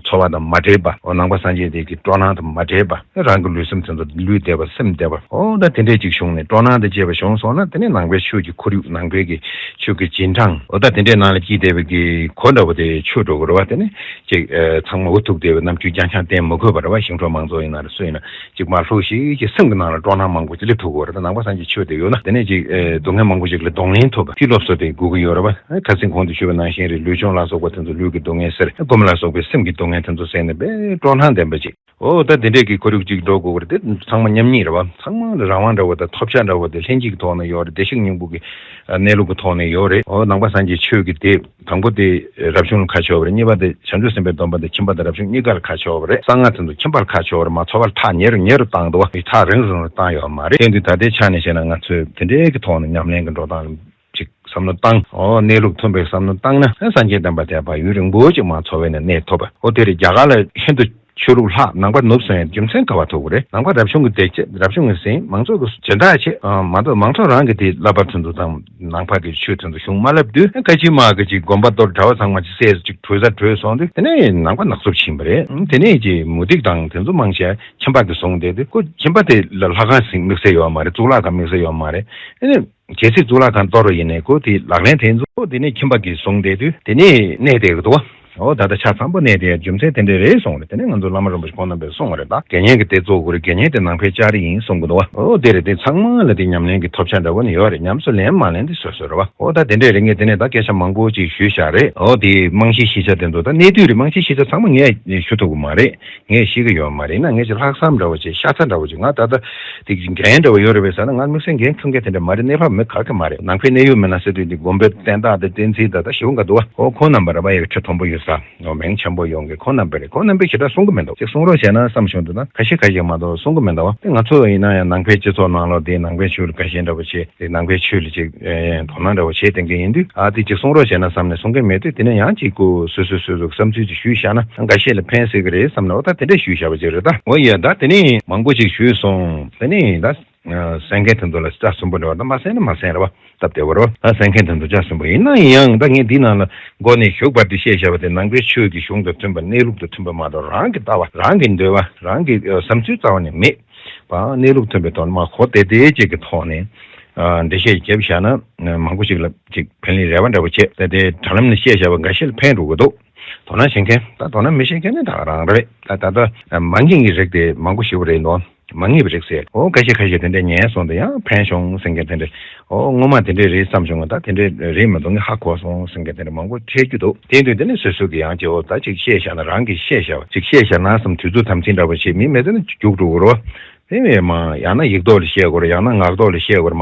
འཚོ་བ་དང་མ་འདྲེས་པ། འོ་ནང་པ་སངས་རྒྱས་དེ་གི་སྤྲོ་སྣང་དང་མ་འདྲེས་པ། རང་གི་ལུས་སེམས་དེ་ཚོ་ལུས་བདེ་བ་སེམས་བདེ་བ། འོ་ད་དེ་འདྲས་ཅིག་བྱུང་ནས་སྤྲོ་སྣང་དང་བཅས་པ་བྱུང་སོང་ན་དེ་ནས་ནང་པའི་ཆོས་ཀྱི་ཁོར་ཡུག་ནང་པའི་གི་ཆོས་ཀྱི་རྗེས་འབྲང་འོ་ད་དེ་འདྲས་ནང་ལ་སྐྱེས་བསྡད་པའི་གི་གོ་འདྲ་བོ་དེ་ཆོད་འགྲོ་གི་རེད་བ། དེ་ནས་ཅིག་ཚང་མ་འུ་ཐུག་བསྡད་པའི་ནམ་རྒྱུན་རྒྱང་ཤང་བསྟན་མི་དགོས་པ་རེད་བ། ཞིང་འབྲོག་མང་ཚོགས་ཡིན་ན་རེད་སུ་ཡིན་ན་ཅིག་མར་ལྷུག་ཤིག་ཅིག་སེམས་ཀྱི་ནང་ལ་སྤྲོ་སྣང་མང་པོ་ཅིག་སླེབས་ཐུབ་ཀྱི་རེད། ད་ནང་པ་སངས་རྒྱས་ཆོས་དེ་ཡོད་ན་དེ་ནས་ཅིག་སྡུག་བསྔལ་མང་པོ་ཅིག་ལ་གདོང་ལེན་ཐུབ་པ་དེ་སློབ་གསོ་དེ་དགོས་ཀྱི་ཡོད་རེད་བ། ཁ་སང་གོང་དུ་ཞུས་པ་ནང་བཞིན་རེད། ལུས་སྦྱོང་ལ་སོགས་པ་དེ་ཚོ་ལུས་ཀྱི་སྡུག་བསྔལ་སེལ། སྒོམ་ལ་སོགས་པའི་སེམས་ཀྱི་སྡུག་བསྔལ་དེ་ཚོ་སེལ་ནས་དཔེ་སྤྲོ་སྣང་ལྡན་པ་ཅིག་འོ་ད་དེ་འདྲས་ཀྱི་ཁོར་ཡུག་ཅིག་འགྲོ་དགོས་རེད། དེ་ཚང་མ་མཉམ་ཉིད་རེད་བ། ཚང་མ་ལ་རང་དབང་འདྲ་བོ་དང་ཐོབ་བྱ་འདྲ་བོ་དེ་ལྷན་སྐྱེས་ཀྱི་ཐོག་ནས་ཡོད་རེད། བདེ་གཤེགས་སྙིང་པོ་གི་གནས་ལུགས་ཀྱི་ཐོག་ནས་ཡོད་རེད། འོ་ནང་པ་སངས་རྒྱས་ཆོས་ཀྱི་དེབ་དང་པོ་དེ་རབ་བྱུང་ལ་ཁ་ཕྱོགས་པ་རེད། གཉིས་པ་དེ་བྱང་ཆུབ་སེམས་དཔའི་སྡོམ་པ་དེ་ཁྱིམ་པ་དང་རབ་བྱུང་གཉིས་ཀ་ལ་ཁ་ཕྱོགས་པ་རེད། གསང་སྔགས་དེ་ཚོ་ཁྱིམ་པར་ཁ་ཕྱོགས་པ་རེད་མ། ཚོ་བར་ཐག་ཉེ་རུ་ཉེ་རུ་བཏང་འདུག་བ། ཐག་རིང་རུ་རིང་རུ་བཏང་ཡོད་མ་རེད། དེ་དུས་ད་ལྟའི་ཆ་ནས་བཤད་ན་ང་ཚོས་དེ་འདྲའི་གི་ཐོག་ནས་ཉམས་ལེན་གྱི་འགྲོ་སྟངས་ཅིག་བསམ་བློ་བཏང་། འོ་གནས་ལུགས་མཐུན་པའི་བསམ་བློ་བཏང་ན་སངས་རྒྱས་བསྟན་པ་དེ་བར་ཡུན་རིང་པོ་ཅིག་མ་འཚོ་བའི་ནང་གནས་ཐུབ་པ། འོ་དེ་རེད། རྒྱ་གར་ལ་ཧིན་དུ་ཆོས་ལུགས་ལྷག་ནང་པ་ནུབ་སོང་ཡང་རྒྱུ་མཚན་ག་བ་ཐུག་གི་རེད། ནང་པ་རབ་བྱུང་གི་དེ་བྱས་རབ་བྱུང་གི་ཟིན་མང་ཚོགས་ཀྱི་སྦྱིན་བདག་བྱས་མ་གཏོགས་མང་ཚོགས་རང་གི་དེ་བསླབ་པ་དེ་ཚོ་དང་ནང་པ་གི་ཆོས་དེ་ཚོ་གཞུང་མ་བསླབ་དུས་ཁ་ཆེ་དམག་གི་ཅིག་དགོན་པ་གཏོར་གྲྭ་བ་ཚང་མ་ཅིག་བསད་ཅིག་གྲོལ་ས་གྲོལ་སོང་དུས་དེ་ནས་ནང་པ་ནག་འཚུབ་ཕྱིན་པ་རེད། དེ་ནས་ཀྱི་མུ་སྟེགས་དང་དེ་ཚོ་མང་ཆེ་ཁྱིམ་པ་གི་བཟུང་བསྡད་དུས་ཁོ་ཁྱིམ་པ་དེ་ལ་ལྷ་ཁང་ཟིན་དམིགས་བསལ་ཡོད་མ་རེད། གཙུག་ལག་ཁང་དམིགས་བསལ་ཡོད་མ་རེད། ཨེ་ནས། གལ་སྲིད་གཙུག་ལག་ཁང་གཏོར་བ་ཡིན་ནའི་ཁོ་དེ་ལག་ལེན་དེ་ཚོ་དེ་ནས་ཁྱིམ་པ་གིས་བཟུང་བསྡད་དུས་དེ་ནས་གནས་བསྡད་ཀྱི་འདུག་བ། འོ་ད་ལྟ་ཆ་ཚང་པོ་གནས་དེ་རྒྱུ་མཚན་དེ་འདྲས་རེད་གསུངས་རེད། དེ་ནས་ང་ཚོ་བླ་མ་རིན་པོ་ཆེ་ཁོང་རྣམ་པས་གསུངས་པ་རེད། ད་དགེ་བསྙེན་གྱི་སྡེ་བཙུགས་དགོས་རེད། དགེ་བསྙེན་དེ་ནང་ཕན་བཅའ་རེ་ཡིན་གསུང་གི་འདུག་བ། འོ་དེ་རེད། དེ་ཚང་མ་ལ་དེ་ཉམས་ལེན་གྱི་ཐོབ་ཆ་འདྲ་བོ་ནི་ཡོད་རེད། ཉམས་སུ་ལེན་མ་ལེན་དེ་སོ་སོ་རེད་བ། འོ་ད་དེ་འདྲས་རེད། ངས་དེ་ནས་ད་སྐད་ཆ་མང་པོ་ཅིག་ཞུས་བཞག་རེད། འོ་དེ་རྨང་གཞིའི་ཤེས་བྱ་དེ་ཚོ་ད་གནས་དུས་རེད། རྨང་གཞིའི་ཤེས་བྱ་ཚང་མ་ངས་ཞུ་ཐུབ་ཀྱི་མ་རེད། ངས་ཤེས་ཀྱི་ཡོད་མ་རེད། ཡིན་ན་ངས་ཅིག་ལྷག་བསམ་འདྲ་བོ་ཅིག་ཤ་ཚ་འདྲ་བོ་ཅིག་ང་ད་ལྟ་དེ་འགན་འདྲ་བོ་ཡོད་རེད་པས་ཟེར་ན། ང་དམིགས་བསལ་འགན་འཁུར་མཁན་དེ་འདྲ་མ་རེད། གནས་བབ་མི་ག་གེ་མ་རེད། ནང་པའི་གནས་ཡུལ་མི་སྣ་ཟེར་དུས་འདི་དགོན་པའི་བསྟན་བདག་དང་བསྟན་འཛིན་དང་ད་ཞེ་པོ་འགའ་འདུག་བ། ཨོ་ཁོང་རྣམ་པ་ར་བ་ཡི་ཁྲི་མཐོན་པོ་ཡོད་ས། ཨོ་མིང་ཆེན་པོ་ཡོང་གི་ཁོང་རྣམ་པ་རེད། ཁོང་རྣམ་པས་ཞེ་དྲག་གསུང་གི་མི་འདུག་ཅིག་གསུང་རོགས་བྱས་ན་བསམ་བྱུང་འདུག་ན་ཁ་ཤས་ཁ་ཤས་མ་གཏོགས་གསུང་གི་མི་འདུག་བ། དེ་ང་ཚོ་ཡིན་ན་ཡང་ནང་པའི་སྤྱི་ཚོགས་ནང་ལོགས་དེ་ནང་པའི་ཆོས་ལ་དགའ་ཞེན་འདྲ་བོ་བྱེད། དེ་ནང་པའི་ཆོས་ལ་ཅིག་ཨེ་དོ་སྣང་འདྲ་བོ་བྱེད་བསྡད་མཁན་ཡིན་དུས། ཨ་དེ་ཅིག་གསུང་རོགས་བྱས་ན་བསམ་ནས་གསུང་མཁན་མེད་དུས། དེ་ནས་ཡང་ཅིག་ཁོ་སོ་སོ་སོ་སོ་བསམ་ཚུལ་ཅིག་ཞུས་བཞག་ན་འགའ་ཤས་ལ་ཕན་སྲིད་ཀྱི་རེད་བསམ་ནས། འོ་ད་དེ་འདྲ་ཞུས་བཞག་པ་ཅིག་རེད། ད་འོ་ཡ། ད་དེ་ནས་མང་པོ་ཅིག་ཞུས་སོང་། དེ་ནས་ད་གསན་མཁན་དེ་ཚོ་ལ་ལྕགས་སུན་པོ་འདྲ་བ་ད་མ་གསན་ན་མ་གསན་རེད་བ། སྟབས་བདེ་བོ་རེད་བ། ད་གསན་མཁན་དེ་ཚོ་ལྕགས་སུན་པོ་ཡིན་ན་ཡང་། ད་ངས་འདི་ནང་ལ་མགོ་ནས་མཇུག་བར་དུ་བཤད་བཞག་པ་དེ་ནང་པའི་ཆོས་ཀྱི་གཞུང་དང་མཐུན་པ། གནས་ལུགས་དང་མཐུན་པ་མ་གཏོགས། རང་གི་ལྟ་བ། རང་གི་འདོད་པ། རང་གི་ཨ་བསམ་ཚུལ་རྩ་བ་ནས་མེད་པ། གནས་ལུགས་མཐུན་པའི་ཐོག་ནས་མར་གོ་བདེ་བདེ་ཅིག་གི་ཐོག་ནས་ཨ་འགྲེལ་བཤད་བརྒྱབ་བཞག་ན་མང་པོ་ཞིག་ལ་ཅིག་ཕན་ལས་རེ་བ་འདྲ་བོ་བྱེད། ད་དེ་དྲ་ལམ་ནས་བཤད་བཞག་པ་འགའ་ཤས་ལ་ཕན་འགྲོ་གི་འདུག་དོ་སྣང་བྱེད་མཁན་ད་དོ་སྣང་མི་བྱེད་མཁན་ནི་ད་རང་རེད། ད་ད་ལྟ་མ་ངེས་ཀྱི་རིགས་དེ་མང་པོ་ཞིག་རེད་འདུག་མ་ངེས་པའི་རིགས་ཟེར། འོ་ཁ་ཤས་ཁ་ཤས་དེ་འདྲས་ཉན་སོང་དུས་ཡང་ཕན་བྱུང་ཟེར་མཁན་དེ་འདྲས། འོ་སྔོན་མ་དེ་འདྲས་རེད་བསམ་བྱུང་། ད་དེ་འདྲས་རེད་མི་འདུག་ངས་ཧ་གོ་སོང་ཟེར་མཁན་དེ་འདྲས་མང་པོ་འཕྲད་རྒྱུ་འདུག་དེ་དུས་དེ་ནས་སོ་སོ་གི་ཡང་ཅིག་འོ་ད་ཅིག་བཤད་བཞག་ན། རང་གིས་བཤད་བཞག་པ་ཅིག་བཤད་བཞག་ན་བསམ། དུས་ཚོད་དམ་འཛིན་འདྲ་བོ་བྱེད། མི་མེད་ཚེ་ན་རྒྱུགས་འགྲོ་གི་རེད་བ། དེ་མེད་མ་ཡང་ན་ཡིག་ཐོག་ལ་བཤད་དགོས་རེད། ཡང་ན་ངག་ཐོག་ལ་བཤད་དགོས་རེད།